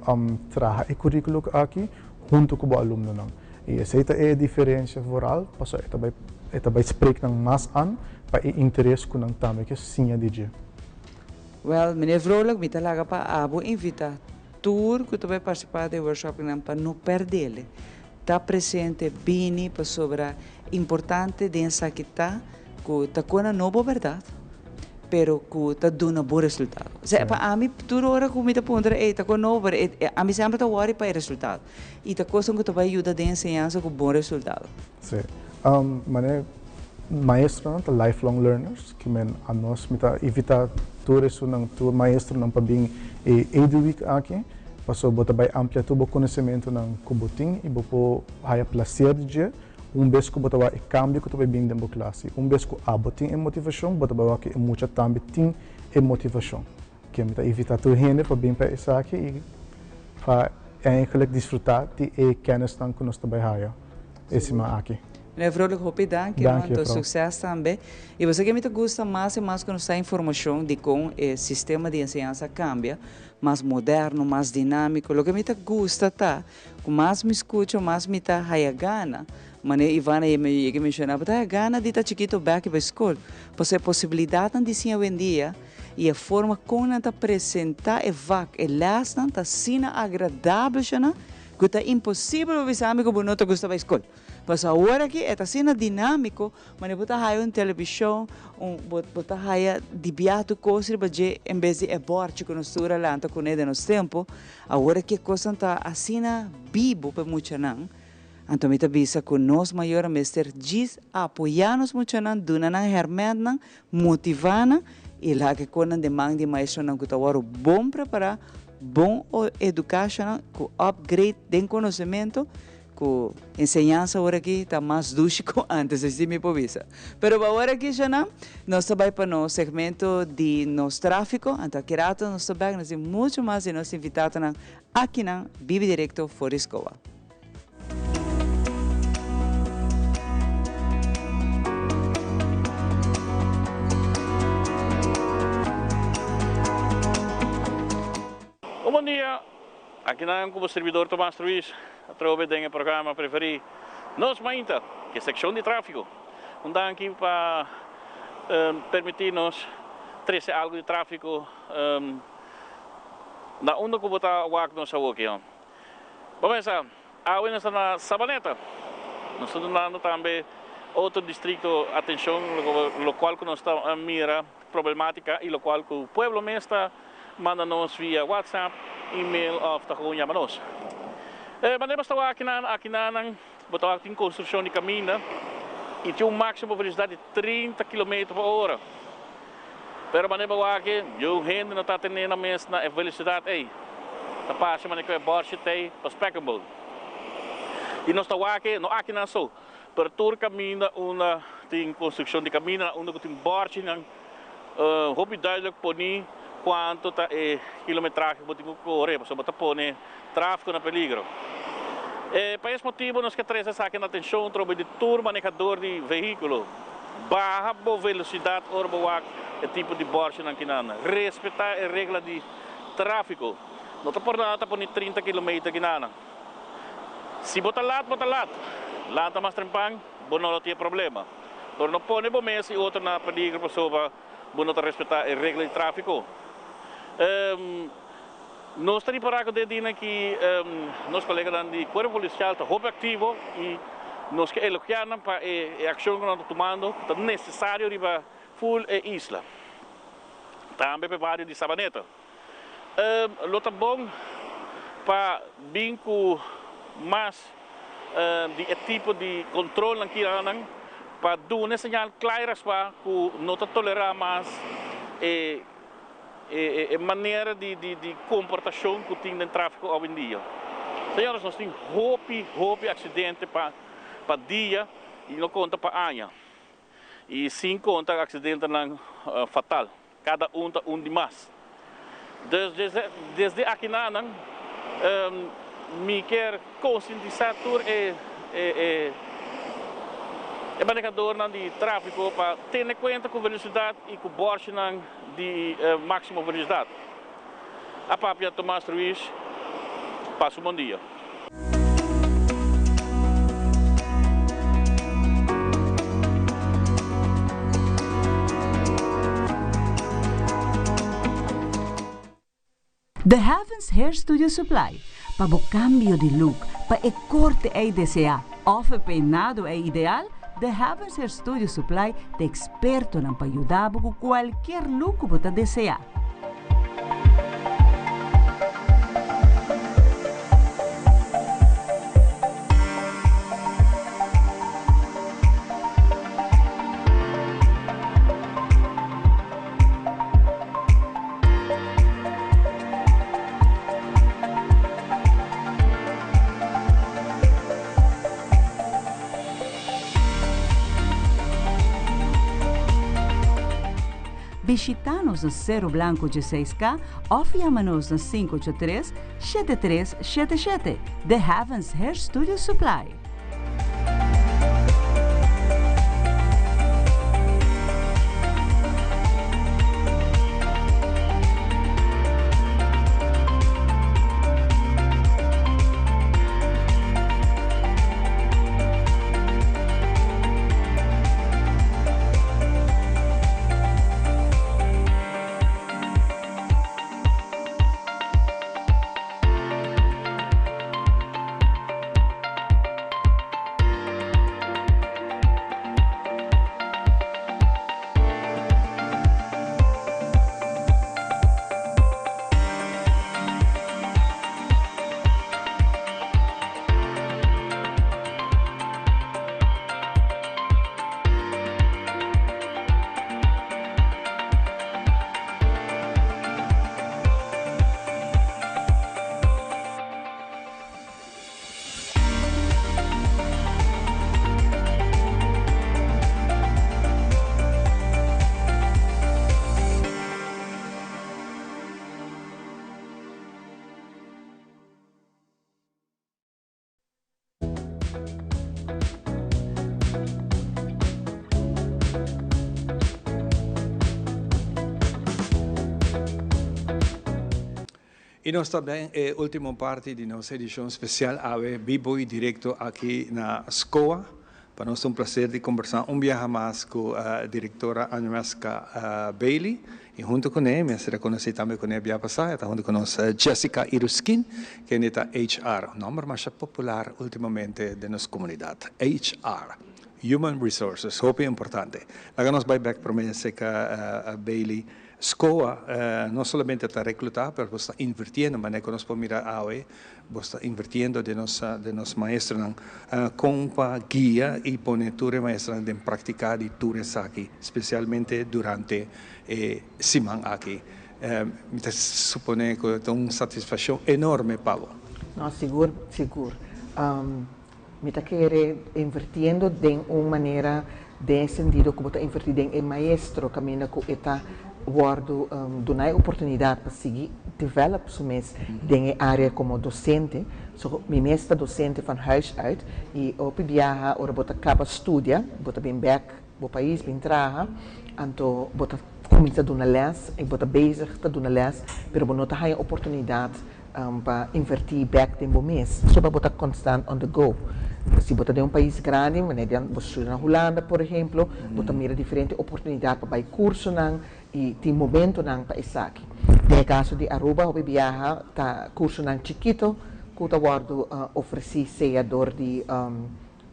traha e kurikulo aki huntu ku bo alumnonan. I esei ta e diferensia vooral, paso e ta bai e ta bai spreek nan mas an pa e interes ku nan tambe ke siña di dje. Wel, meneer Vrolijk, mi ta laga pa abo invita tur cu ta bay participa den workshopnan pa no perdele. Ta presente, bini, pasobra importante den esaki ta cu ta cona nobo berdad, pero cu ta duna bo resultado. Osea, pa ami tur ora cu mi ta puntra, ey, ta con nobo, pero ami semper ta worry pa e resultado. Y ta cosnan cu ta bay yuda den enseñansa cu bon resultado. Sí. Manera. Maestronan ta lifelong learners, ke men anos mi ta invitá tur esunnan, tur maestronan pa bin e EduWeek aki, pasobra bo ta bai amplia tur bo konosementunan ku bo tin i bo por haya plaser di dje un bes ku bo ta wak e kambio ku ta bai bin den bo klas. I un bes ku abo tin e motivashon, bo ta bai wak ku e mucha tambe tin e motivashon. Ke mi ta invitá tur hende pa bin pa esaki i pa eigenlijk disfrutá di e kennisnan ku nos ta bai haya e siman aki. Meneer Vrolijk, hopi danki Danki, man, to juffrouw. succes tambe. Y bo sa ke mi ta gusta mas y mas ku nos ta informacion di kon e sistema di enseñansa a cambia, mas moderno, mas dinamico. Loke mi ta gusta ta ku mas mi scucha, mas mi ta haya gana, manera Ivana y mi yega menciona, bo ta haya gana di ta chikito bek bai scol, pasobra e posibilidadnan di siña awendia y e forma kon nan ta presenta e vak, e lesnan ta asina agradabel shana, ku ta imposibel pa bisa mi ku bo no ta gusta bai scol. Pasobra awor aki e ta asina dinámiko, manera bo ta haya un televishon, un bo bo ta haya di biaha tur kos riba dje en bes di e bòrchi ku nos tur a lanta kuné den nos tempu. Awor aki e kosnan ta asina bibu pa e muchanan. Anto mi ta bisa ku nos mayornan mester djis apoyá nos muchanan, duna nan hèrmèntnan, motivá nan i laga e kosnan den man di e maestronan ku ta wòrdu bon prepará, bon edukashonnan, ku upgrade den konosementu. Ku enseñansa awor aki ta mas dushi ku antes, así mi por bisa. Pero pa awor aki Shana, nos ta bai pa nos segmento di nos tráfiko, anto aki rato nos ta bek, nos tin mucho mas di nos invitadonan akinan bibi direkto for di Skoa. Un bon dia, Akinan ku bo sirbidor Tomas Ruiz atrobe den e programa preferí Nos Mainta, ku e sekshon di tráfiko. Un danki pa permití nos trese algu di tráfiko na unda ku bo ta wak nos awoki. Bo pensa, awe nos ta na Sabaneta. Nos ta dunando tambe otro distrikto atenshon, lokual ku nos ta mira problemátika i lokual ku pueblo mes ta Manda nos via WhatsApp, email of ta gewoon yama nos. E manera bo sta wak akinan, akinanan bo ta wak tin construccion di caminda y tin un maximo velocidad di 30 kilometer pa ora. Pero manera bo wak aki, yu hende no ta tene nan mes na e velocidad ey. Ta parce manera cu e bordje t'ey pa Speckenburg. Y nos ta wak no akinan so, pero tur caminda unda tin construccion di caminda, na unda cu tin bordjenan. Hopi duidelijk poni cuanto ta e kilometrahe cu bo tin cu core pasobra bo ta pone trafico na peligro. Pa es motibo nos ke trece esaki na atencion trobe di tur manehador di vehiculo. Baha bo velocidad ora bo wak e tipo di borchinan kinan. Respeta e regla di trafico. No ta por nada ta poni 30 kilometer kinan. Si bo ta lat bo ta lat. Lanta mas trempan bo no lo tin e problema. Pero no pone bo mes i otro na peligro pasobra bo no ta respetá e regla di tráfiko. Nos ta ripará ku den dianan aki nos koleganan di Kuerpo Polisial ta hopi aktivo i nos ke elogiá nan pa e akshon ku nan ta tumando ku ta nesesario riba ful e isla. Tambe pa e bario di Sabaneta. Lo ta bon pa bin ku mas di e tipo di kontrolnan kiranan pa duna e señal kla i raspá ku no ta tolerá mas e e manera di komportashon ku tin den tráfiko awendia. Señores, nos tin hopi, hopi aksidente pa dia i no konta pa aña i sin konta aksidentenan fatal. Kada un ta un di mas. Dus desde akinanan mi kier konsientisá tur e e manehadornan di tráfiko pa tene kuenta ku velosidat i ku bòrshinan di máksimo velosidat. A papia Tomas Ruiz, pasa un bon dia. The Heavens Hair Studio Supply, pa bo cambio di look, pa e corte ey desea of e peinado ey ideal, The Heavens Hair Studio Supply ta expertonan pa yuda bo cu cualkier look cu bo ta desea. Bishita nos na Sero Blanco 16K of yama nos na 583 7377. The Heavens Hair Studio Supply. I nos ta den e último parti di nos edishon spesial awe bibo i direkto aki na SCOA. Pa nos ta un plaser di kombersá un biaha mas ku direktora Anueska Bailey i huntu kuné mi a ser konosí tambe kuné bia pasá e ta huntu ku nos Jessica Iruskin kende ta HR, un nòmber masha popular últimamente den nos komunidat, HR, Human Resources, hopi importante. Laga nos bai bèk promé Jessica Bailey. SCOA no solamente ta recluta, pero bo sta invirtiendo, manera cu nos por mira awe, bo sta invirtiendo den nos den nos maestronan con pa guia y pone tur e maestronan den practica di tur esaki, specialmente durante e siman aki. Mi ta supone cu ta un satisfaccion enorme pa bo. No, sigur, sigur. Mi ta kere invirtiendo den un manera den e sentido ku bo ta invertí den e maestro kaminda ku e ta wòrdu duna e oportunidat pa sigui develop su mes den e área komo dosente. So mi mes ta dosente van huis uit i hopi biaha ora bo ta kaba studia bo ta bin bèk bo pais bin traha anto bo ta kuminsá duna lès i bo ta bezig ta duna lès pero bo no ta haña oportunidat Pa invertí bèk den bo mes, pasobra bo ta konstant on the go. Si bo ta den un pais grandi, manera di bo studia na Hulanda por ehemplo, bo ta mira diferente oportunidat pa bai kursonan i tin momentonan pa esaki. Den e kaso di Aruba hopi biaha ta kursonan chikito ku ta wòrdu ofresí sea dor di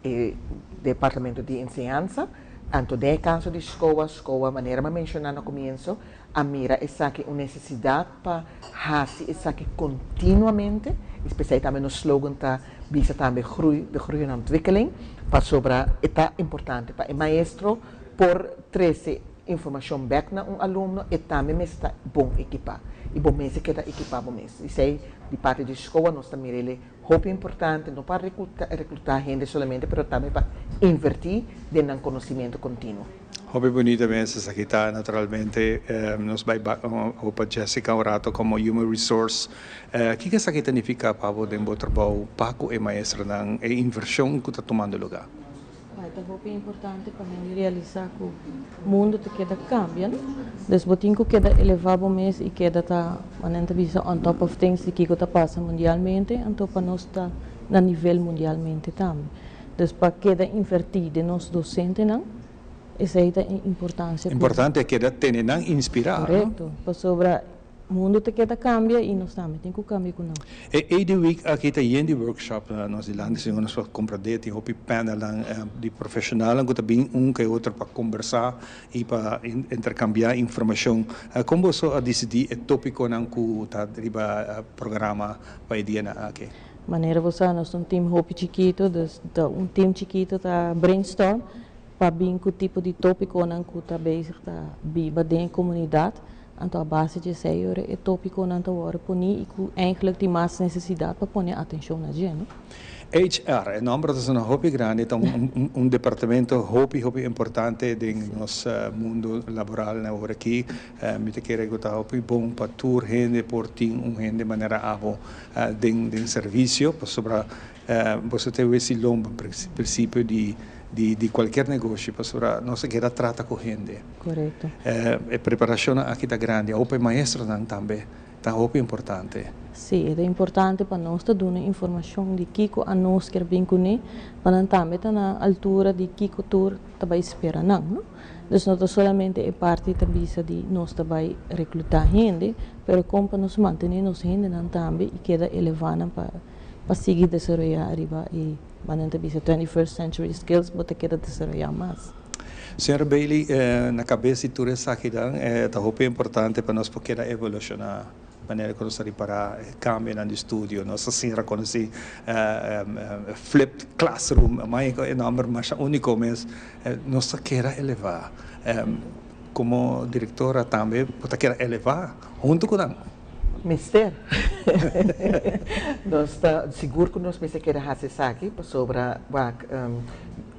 e departamento di enseñansa, anto den e kaso di SCOA, SCOA manera mi a menshoná na komienso a mira esaki un nesesidat pa hasi esaki kontinuamente, i spesei tambe nos slogan ta bisa tambe groei, de groei en ontwikkeling, pasobra e ta importante pa e maestro por trese informashon bèk na un alumno, e tambe mester ta bon ekipá i bo mester keda ekipá bo mes. Esei di parti di SCOA nos ta mira el Hopi importante no pa recluta hende solamente pero tambe pa inverti den nan conocimento continuo. Hopi bunita mes esaki ta naturalmente nos bai opa Jessica un rato como human resource kiko esaki ta nifica pa bo den bo trabou pa cu e maestronan e inversion cu ta tumando lugar? Bai ta hopi importante pa hende realisa cu mundo ta keda cambia no. Dus bo tin cu keda eleva bo mes y keda ta manera ta bisa on top of things di kico ta pasa mundialmente anto pa nos ta na nivel mundialmente tambe. Dus pa keda inverti den nos docentenan esey ta e importancia cu. Importante keda tene nan inspira no. Corecto pasobra Mundo ta keda kambia i nos tambe tin ku kambia ku nan. E AD Week aki ta yen di workshop na nos dilanti segun nos por komprendé tin hopi panelnan di profeshonalnan ku ta bin un ku e otro pa kombersá i pa interkambiá informashon. Kon boso a disidí e tópikonan ku ta riba programa pa e dianan aki? Manera bo sa nos ta un team hopi chikitu dus ta un team chikitu ta brainstorm pa bin ku tipo di tópikonan ku ta bezig ta biba den e komunidat. Anto a base di esei ora e tópikonan ta wòrdu poní i ku eigenlijk tin mas nesesidat pa pone atenshon na dje, no? HR, e nòmber ta sona hopi grandi, ta un departamento hopi hopi importante den nos mundu laboral na ora aki. Mi ta kere ku ta hopi bon pa tur hende por tin un hende manera abo den den servisio, pasobra boso ta e wesi lomba prinsipio di di kualkier negoshi, pasobra nos a keda trata ku hende. Korekto. E preparashonnan aki ta grandi, hopi maestronan tambe ta hopi importante. Sí, e ta importante pa nos ta duna informashon di kiko anos kier bin kuné, pa nan tambe ta na altura di kiko tur ta bai spera nan, no? Dus no ta solamente e parti ta bisa di nos ta bai reklutá hende, pero kon pa nos mantené nos hendenan tambe i keda elevá nan pa pa sigui desaroyá riba e, nan ta bisa 21st century skills, bo ta keda desaroyá mas. Señora Bailey, na kabes di tur esakinan ta hopi importante pa nos por keda evolushoná manera ku nos ta ripará e kambionan di studio. Nos a siña rekonosí flipped classroom, amai e nòmber masha úniko mes. Nos ta keda elevá. Komo direktora tambe bo ta keda elevá huntu ku nan. Mester. Nos ta sigur ku nos mester keda hasi esaki pasobra wak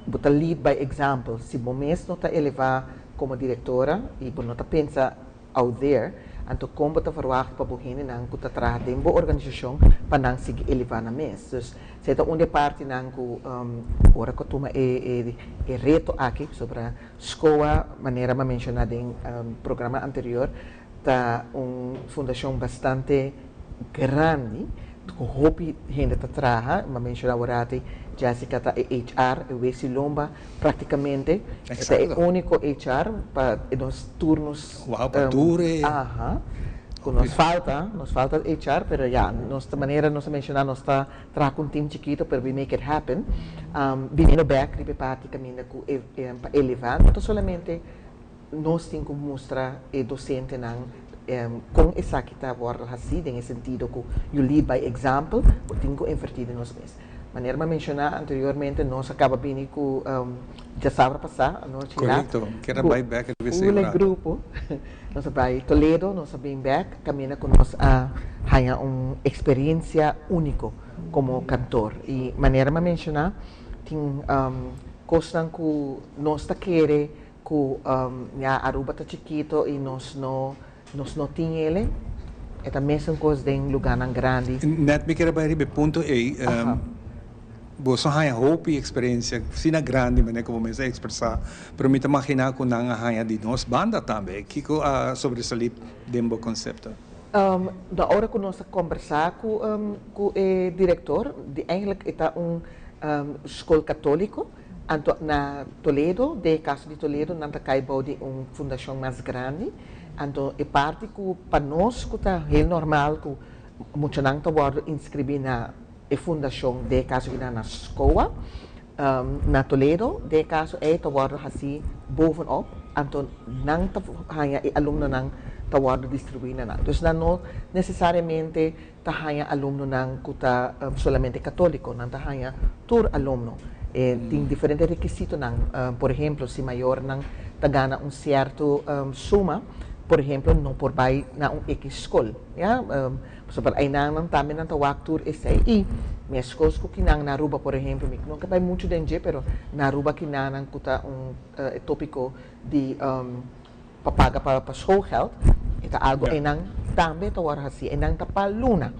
bo ta lead by example. Si bo mes no ta elevá komo direktora i bo no ta pensa out there, anto kon bo ta verwagt pa bo hendenan ku ta traha den bo organisashon pa nan sigui elevá nan mes? Dus esei ta un di e partinan ku ora ku a tuma e e reto aki pasobra SCOA manera mi a menshoná den programa anterior ta un fundashon bastante grandi ku hopi hende ta traha. Mi a menshoná aworati Jessica ta e HR, e wesi lomba praktikamente. E ta e úniko HR pa e nos tur nos. Wow, pa tur e. Aha. Ku nos falta, nos falta HR, pero ya, nos ta manera nos a menshoná nos ta traha ku un team chikito pero we make it happen. Biniendo bèk riba e parti kaminda ku e pa elevá no ta solamente Nos tin ku mustra e dosentenan kon esaki ta wòrdu hasí den e sentido ku you lead by example, bo tin ku invertí den nos mes. Manera mi a menshoná anteriormente nos a kaba bini ku djasabra pasá anochi lat Korekto, kier a ku bai bèk riba esei un rato. grupo nos a bai Toledo, nos a bin bèk kaminda ku nos a haña un eksperensia úniko komo kantor i manera mi a menshoná tin kosnan ku nos ta kere Cu ya Aruba ta chikito y nos no nos no tin ele, e ta mesun cos den lugarnan grandi. Net mi kere bai riba e punto ey, boso a haña hopi experiencia asina grandi manera cu bo mes a expresa, pero mi ta magina cu nan a haña di nos banda tambe. Kico a sobresali den bo concepto? Na ora cu nos a combersa cu cu e director, di eigenlijk e ta un scol catolico, Anto na Toledo, den e kaso di Toledo, nan ta kai bou di un fundashon mas grandi. Anto e parti ku pa nos ku ta heel normal ku muchanan ta wòrdu inskribí na e fundashon, den e kaso kinan na SCOA, na Toledo, den e kaso ei ta wòrdu hasí bovenop, anto nan ta haña e alumnonan ta wòrdu distribuí na nan. Dus nan no nesesariamente ta haña alumnonan ku ta solamente katóliko, nan ta haña tur alumno. E tin diferente rekisitonan, por ehemplo si mayornan ta gana un sierto suma, por ehemplo no por bai na un ekis skol, ya, pasobra einan nan tambe nan ta wak tur esei i meskos ku kinan na Aruba por ehemplo, mi no ke bai muchu den dje pero na Aruba kinanan ku ta un e topiko di pa paga pa schoolgeld, e ta algo einan tambe ta wòrdu hasí. Einan ta pa luna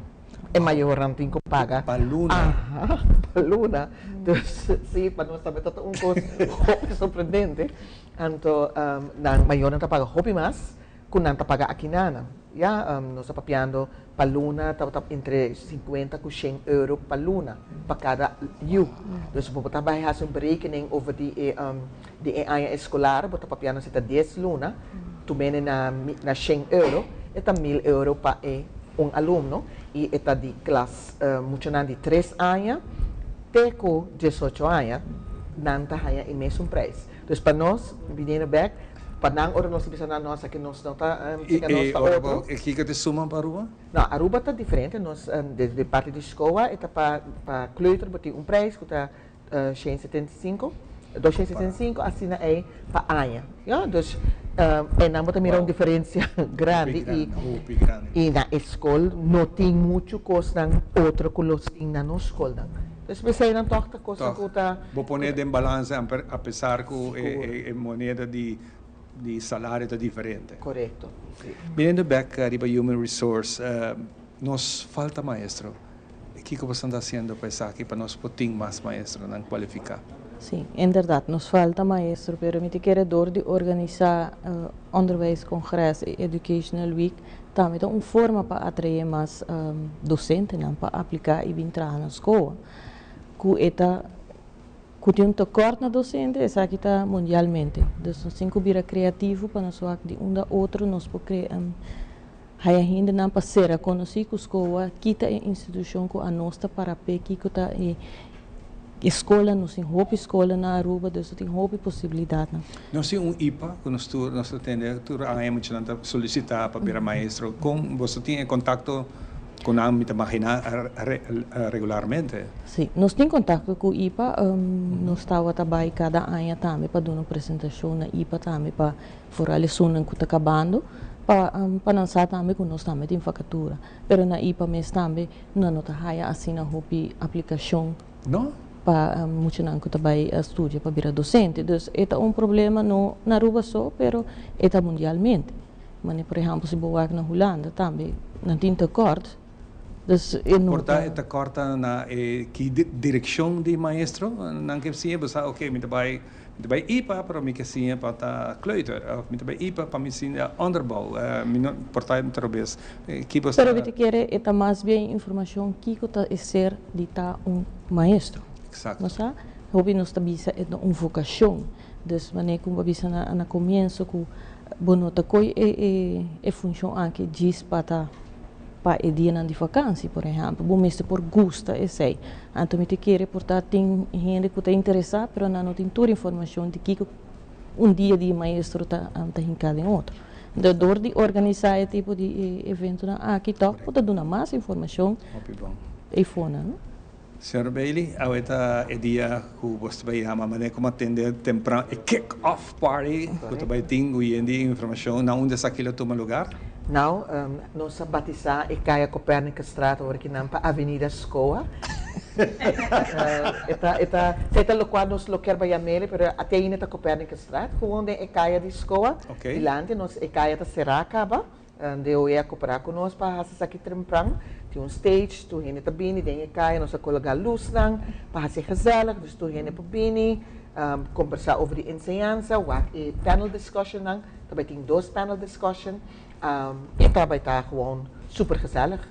e mayornan tin ku paga. Pa luna? Aha, pa luna. Dus si, pa nos tambe ta un kos hopi sorprendente. Anto nan mayornan ta paga hopi mas ku nan ta paga akinanan. Ya, nos ta papiando pa luna tabata entre sinkuenta ku shen euro pa luna pa kada yu. Dus bo ta bai hasi un berekening over di e di e aña eskolar, bo ta papiando si ta dies luna, tumene na na shen euro, e ta mil euro pa e un alumno i e ta di klas muchanan di tres aña te ku diesocho aña nan ta haña e mesun preis. Dus pa nos, biniendo bek, pa nan ora nos ta bisa nan, no, esaki nos no ta, I nos ta ora otro. bo, e kiko ta e suma pa Aruba? No, Aruba ta diferente, nos desde parti di SCOA e ta pa pa kleuter bo tin un prijs ku ta 175. 265 asina ei pa aña. Ya, dus einan bo ta mira un diferencia grandi y y na e scol no tin mucho cosnan otro cu los tin na nos scolnan. Dus p'eseinan toch ta cosnan cu ta. Bo pone den balansa apesar cu e moneda di di salario ta diferente. Corecto, si. Biniendo bek riba human resource, nos falta maestro. Kico boso ta haciendo pa esaki pa nos por tin mas maestronan cualifica? Si, inderdaad, nos falta maestro, pero mi ta kere door di organisa onderwijscongres y educational week tambe ta un forma pa atrae mas docentenan pa aplica y bin traha na scola, cu e ta Ku tin un tekort na dosente, esaki ta mundialmente. Dus nos tin ku bira kreativo pa nos wak di unda otro nos por krea haya hendenan pa sera konosí ku SCOA, kita e institushon ku anos ta para p'e, kiko ta e skola, nos tin hopi skola na Aruba, dus nos tin hopi posibilidatnan. Nos tin un ipa ku nos tur nos ta tende tur aña muchanan ta solisitá pa bira maestro. Kon boso tin e kontakto Ku nan mi ta maginá regularmente. Sí, nos tin kontakto ku ipa. Nos tabata bai kada aña tambe pa duna un presentashon na ipa tambe pa foral esunnan ku ta kabando pa pa nan sa tambe ku nos tambe tin vakatura. Pero na ipa mes tambe nan no ta haya asina hopi aplikashon No? pa muchanan ku ta bai studia pa bira dosente. Dus e ta un problema no na Aruba so pero e ta mundialmente. Mane por ehempel si bo wak na Hulanda tambe nan tin tekort, dus e no Por ta e tekort ta na e ki direkshon di maestro nan ke siña? Bo sa oke mi ta bai mi ta bai ipa pero mi ke siña pa ta kleuter of mi ta bai ipa pa mi siña onderbouw mi no por ta mi ta robes ki bo sa. Pero mi ta kere e ta mas bien informashon kiko ta e ser di ta un maestro. Exacto. No sa? Hopi nos ta bisa e ta un vokashon. Dus manera ku bo a bisa na komienso ku Bo no ta koy e e funshon aki djis pa ta pa e dianan di vakansi, por ehèmpel. Bo mester por gusta esei. Anto mi ta kere por ta tin hende ku ta interesá, pero nan no tin tur informashon di kiko un dia di maestro ta ta hinká den otro. Enton dor di organisá e tipo di eventonan aki tòg bo ta duna mas informashon eifonan, no? Señor Bailey, awe ta e dia cu bos ta bay yama manera como a tende tempran e kick off party cu ta bay tin huyendo e informacion na unda esaki lo tuma lugar? Nou, nos a batisa e caya Copernicusstraat ora ki nan pa Avenida Scoa. E ta, e ta, esey ta locual nos lo kier bay yam'ele, pero te ainda ta Copernicusstraat. Gewoon den e caya di Scoa, dilanti nos e caya ta cera caba. DOE a koperá ku nos pa hasi esaki trempran. Tin un stage, tur hende ta bini den e kaya, nos a kologá lusnan pa hasi gezellig, dus tur hende por bini, kombersá over di enseñansa, wak e panel discussionnan, ta bai tin dos panel discussion, i ta bai ta gewoon super gezellig.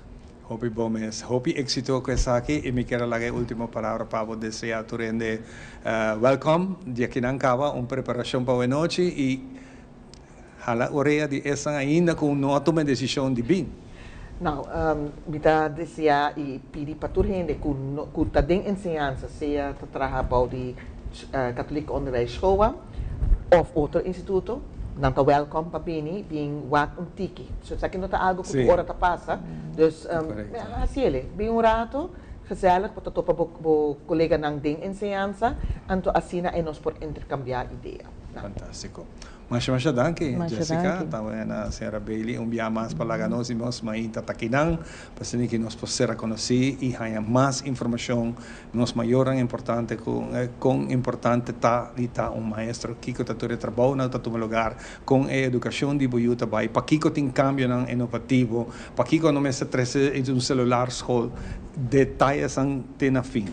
Hopi bon mes. Hopi éxito ku esaki i mi kier a laga e último palabra pa bo deseá tur hende welcome di akinan kaba un preparashon pa awenochi i Hala orea di esnan ainda ku no a tuma e desishon di bin. Nou, mi ta deseá i pidi pa tur hende ku no ku ta den enseñansa, sea ta traha bou di Katholieke Onderwijsschool òf otro instituto, nan ta wèlkòm pa bini bin wak un tiki. So esaki no ta algu ku tur ora ta pasa. Dus, hasiel e. Bin un rato, gezellig, bo ta topa bo bo koleganan den enseñansa, anto asina e nos por interkambiá idea. Fantástiko. Masha masha danki Masha Jessica, danki. tambe na señora Bailey un bia mas pa laga nos y nos mainta ta kinan pa asina ki nos por ser reconoci y haña mas informacion nos mayornan importante cu con importante ta di ta un maestro, kico ta tur e trabounan ta tuma lugar, con e educacion di bo yu ta bay, pakico tin cambionan innovativo, pakico no mester trece un celular school, detayesan te na fin.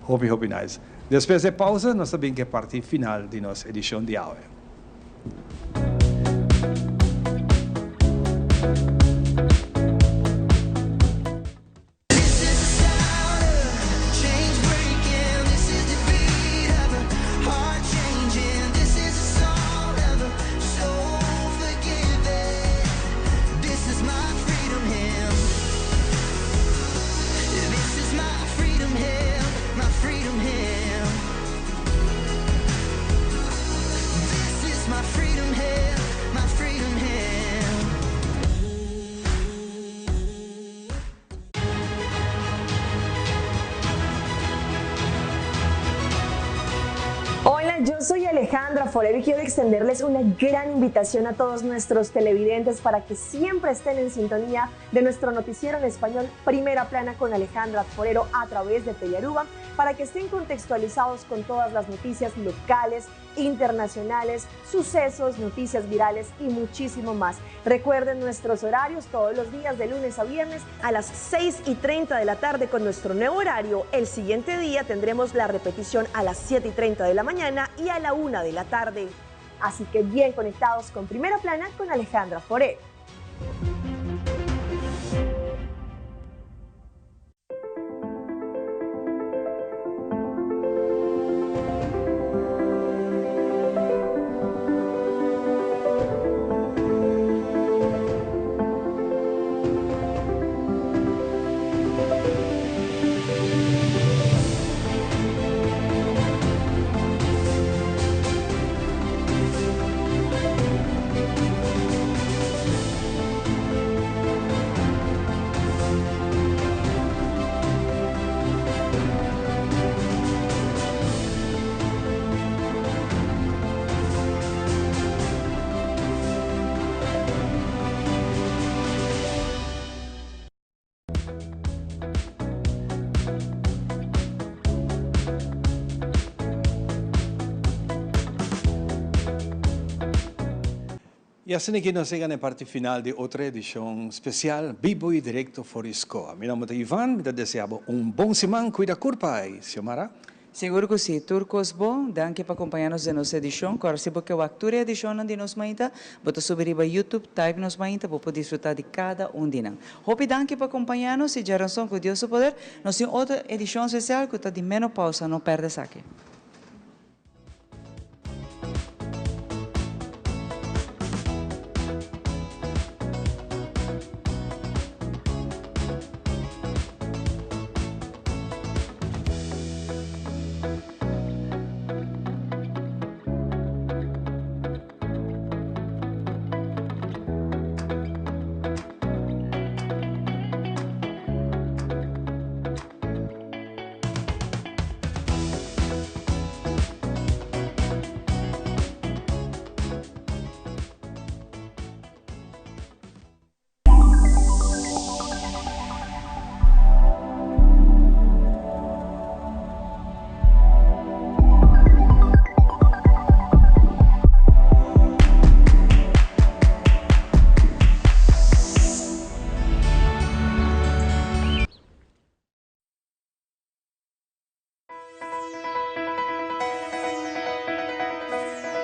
Hopi hopi nice. Despues e pausa nos ta bin ku e parti final di nos edishon di awe. Alejandra Forero y quiero extenderles una gran invitación a todos nuestros televidentes para que siempre estén en sintonía de nuestro noticiero en español Primera Plana con Alejandra Forero a través de Telearuba, para que estén contextualizados con todas las noticias locales, internacionales, sucesos, noticias virales y muchísimo más. Recuerden nuestros horarios todos los días de lunes a viernes a las 6 y 30 de la tarde con nuestro nuevo horario. El siguiente día tendremos la repetición a las 7 y 30 de la mañana y a la 1 de la tarde. Así que bien conectados con Primera Plana con Alejandra Forero. Y asina aki nos yega na e parti final di otro edicion special bibo y directo for di SKOA. Mi nomber ta Ivan, mi ta desea bo un bon siman, cuida curpa y Xiomara. Sigur cu si, tur cos bon. Danki pa acompaña nos den nos edicion. Cu ahora si bo ke wak tur e edicionnan di Nos Mainta, bo ta subi riba YouTube, type Nos Mainta, bo por disfruta di cada un di nan. Hopi danki pa acompaña nos y djaranson cu Dios su poder, nos tin otro edicion special cu ta di Menopausa, no perde esaki.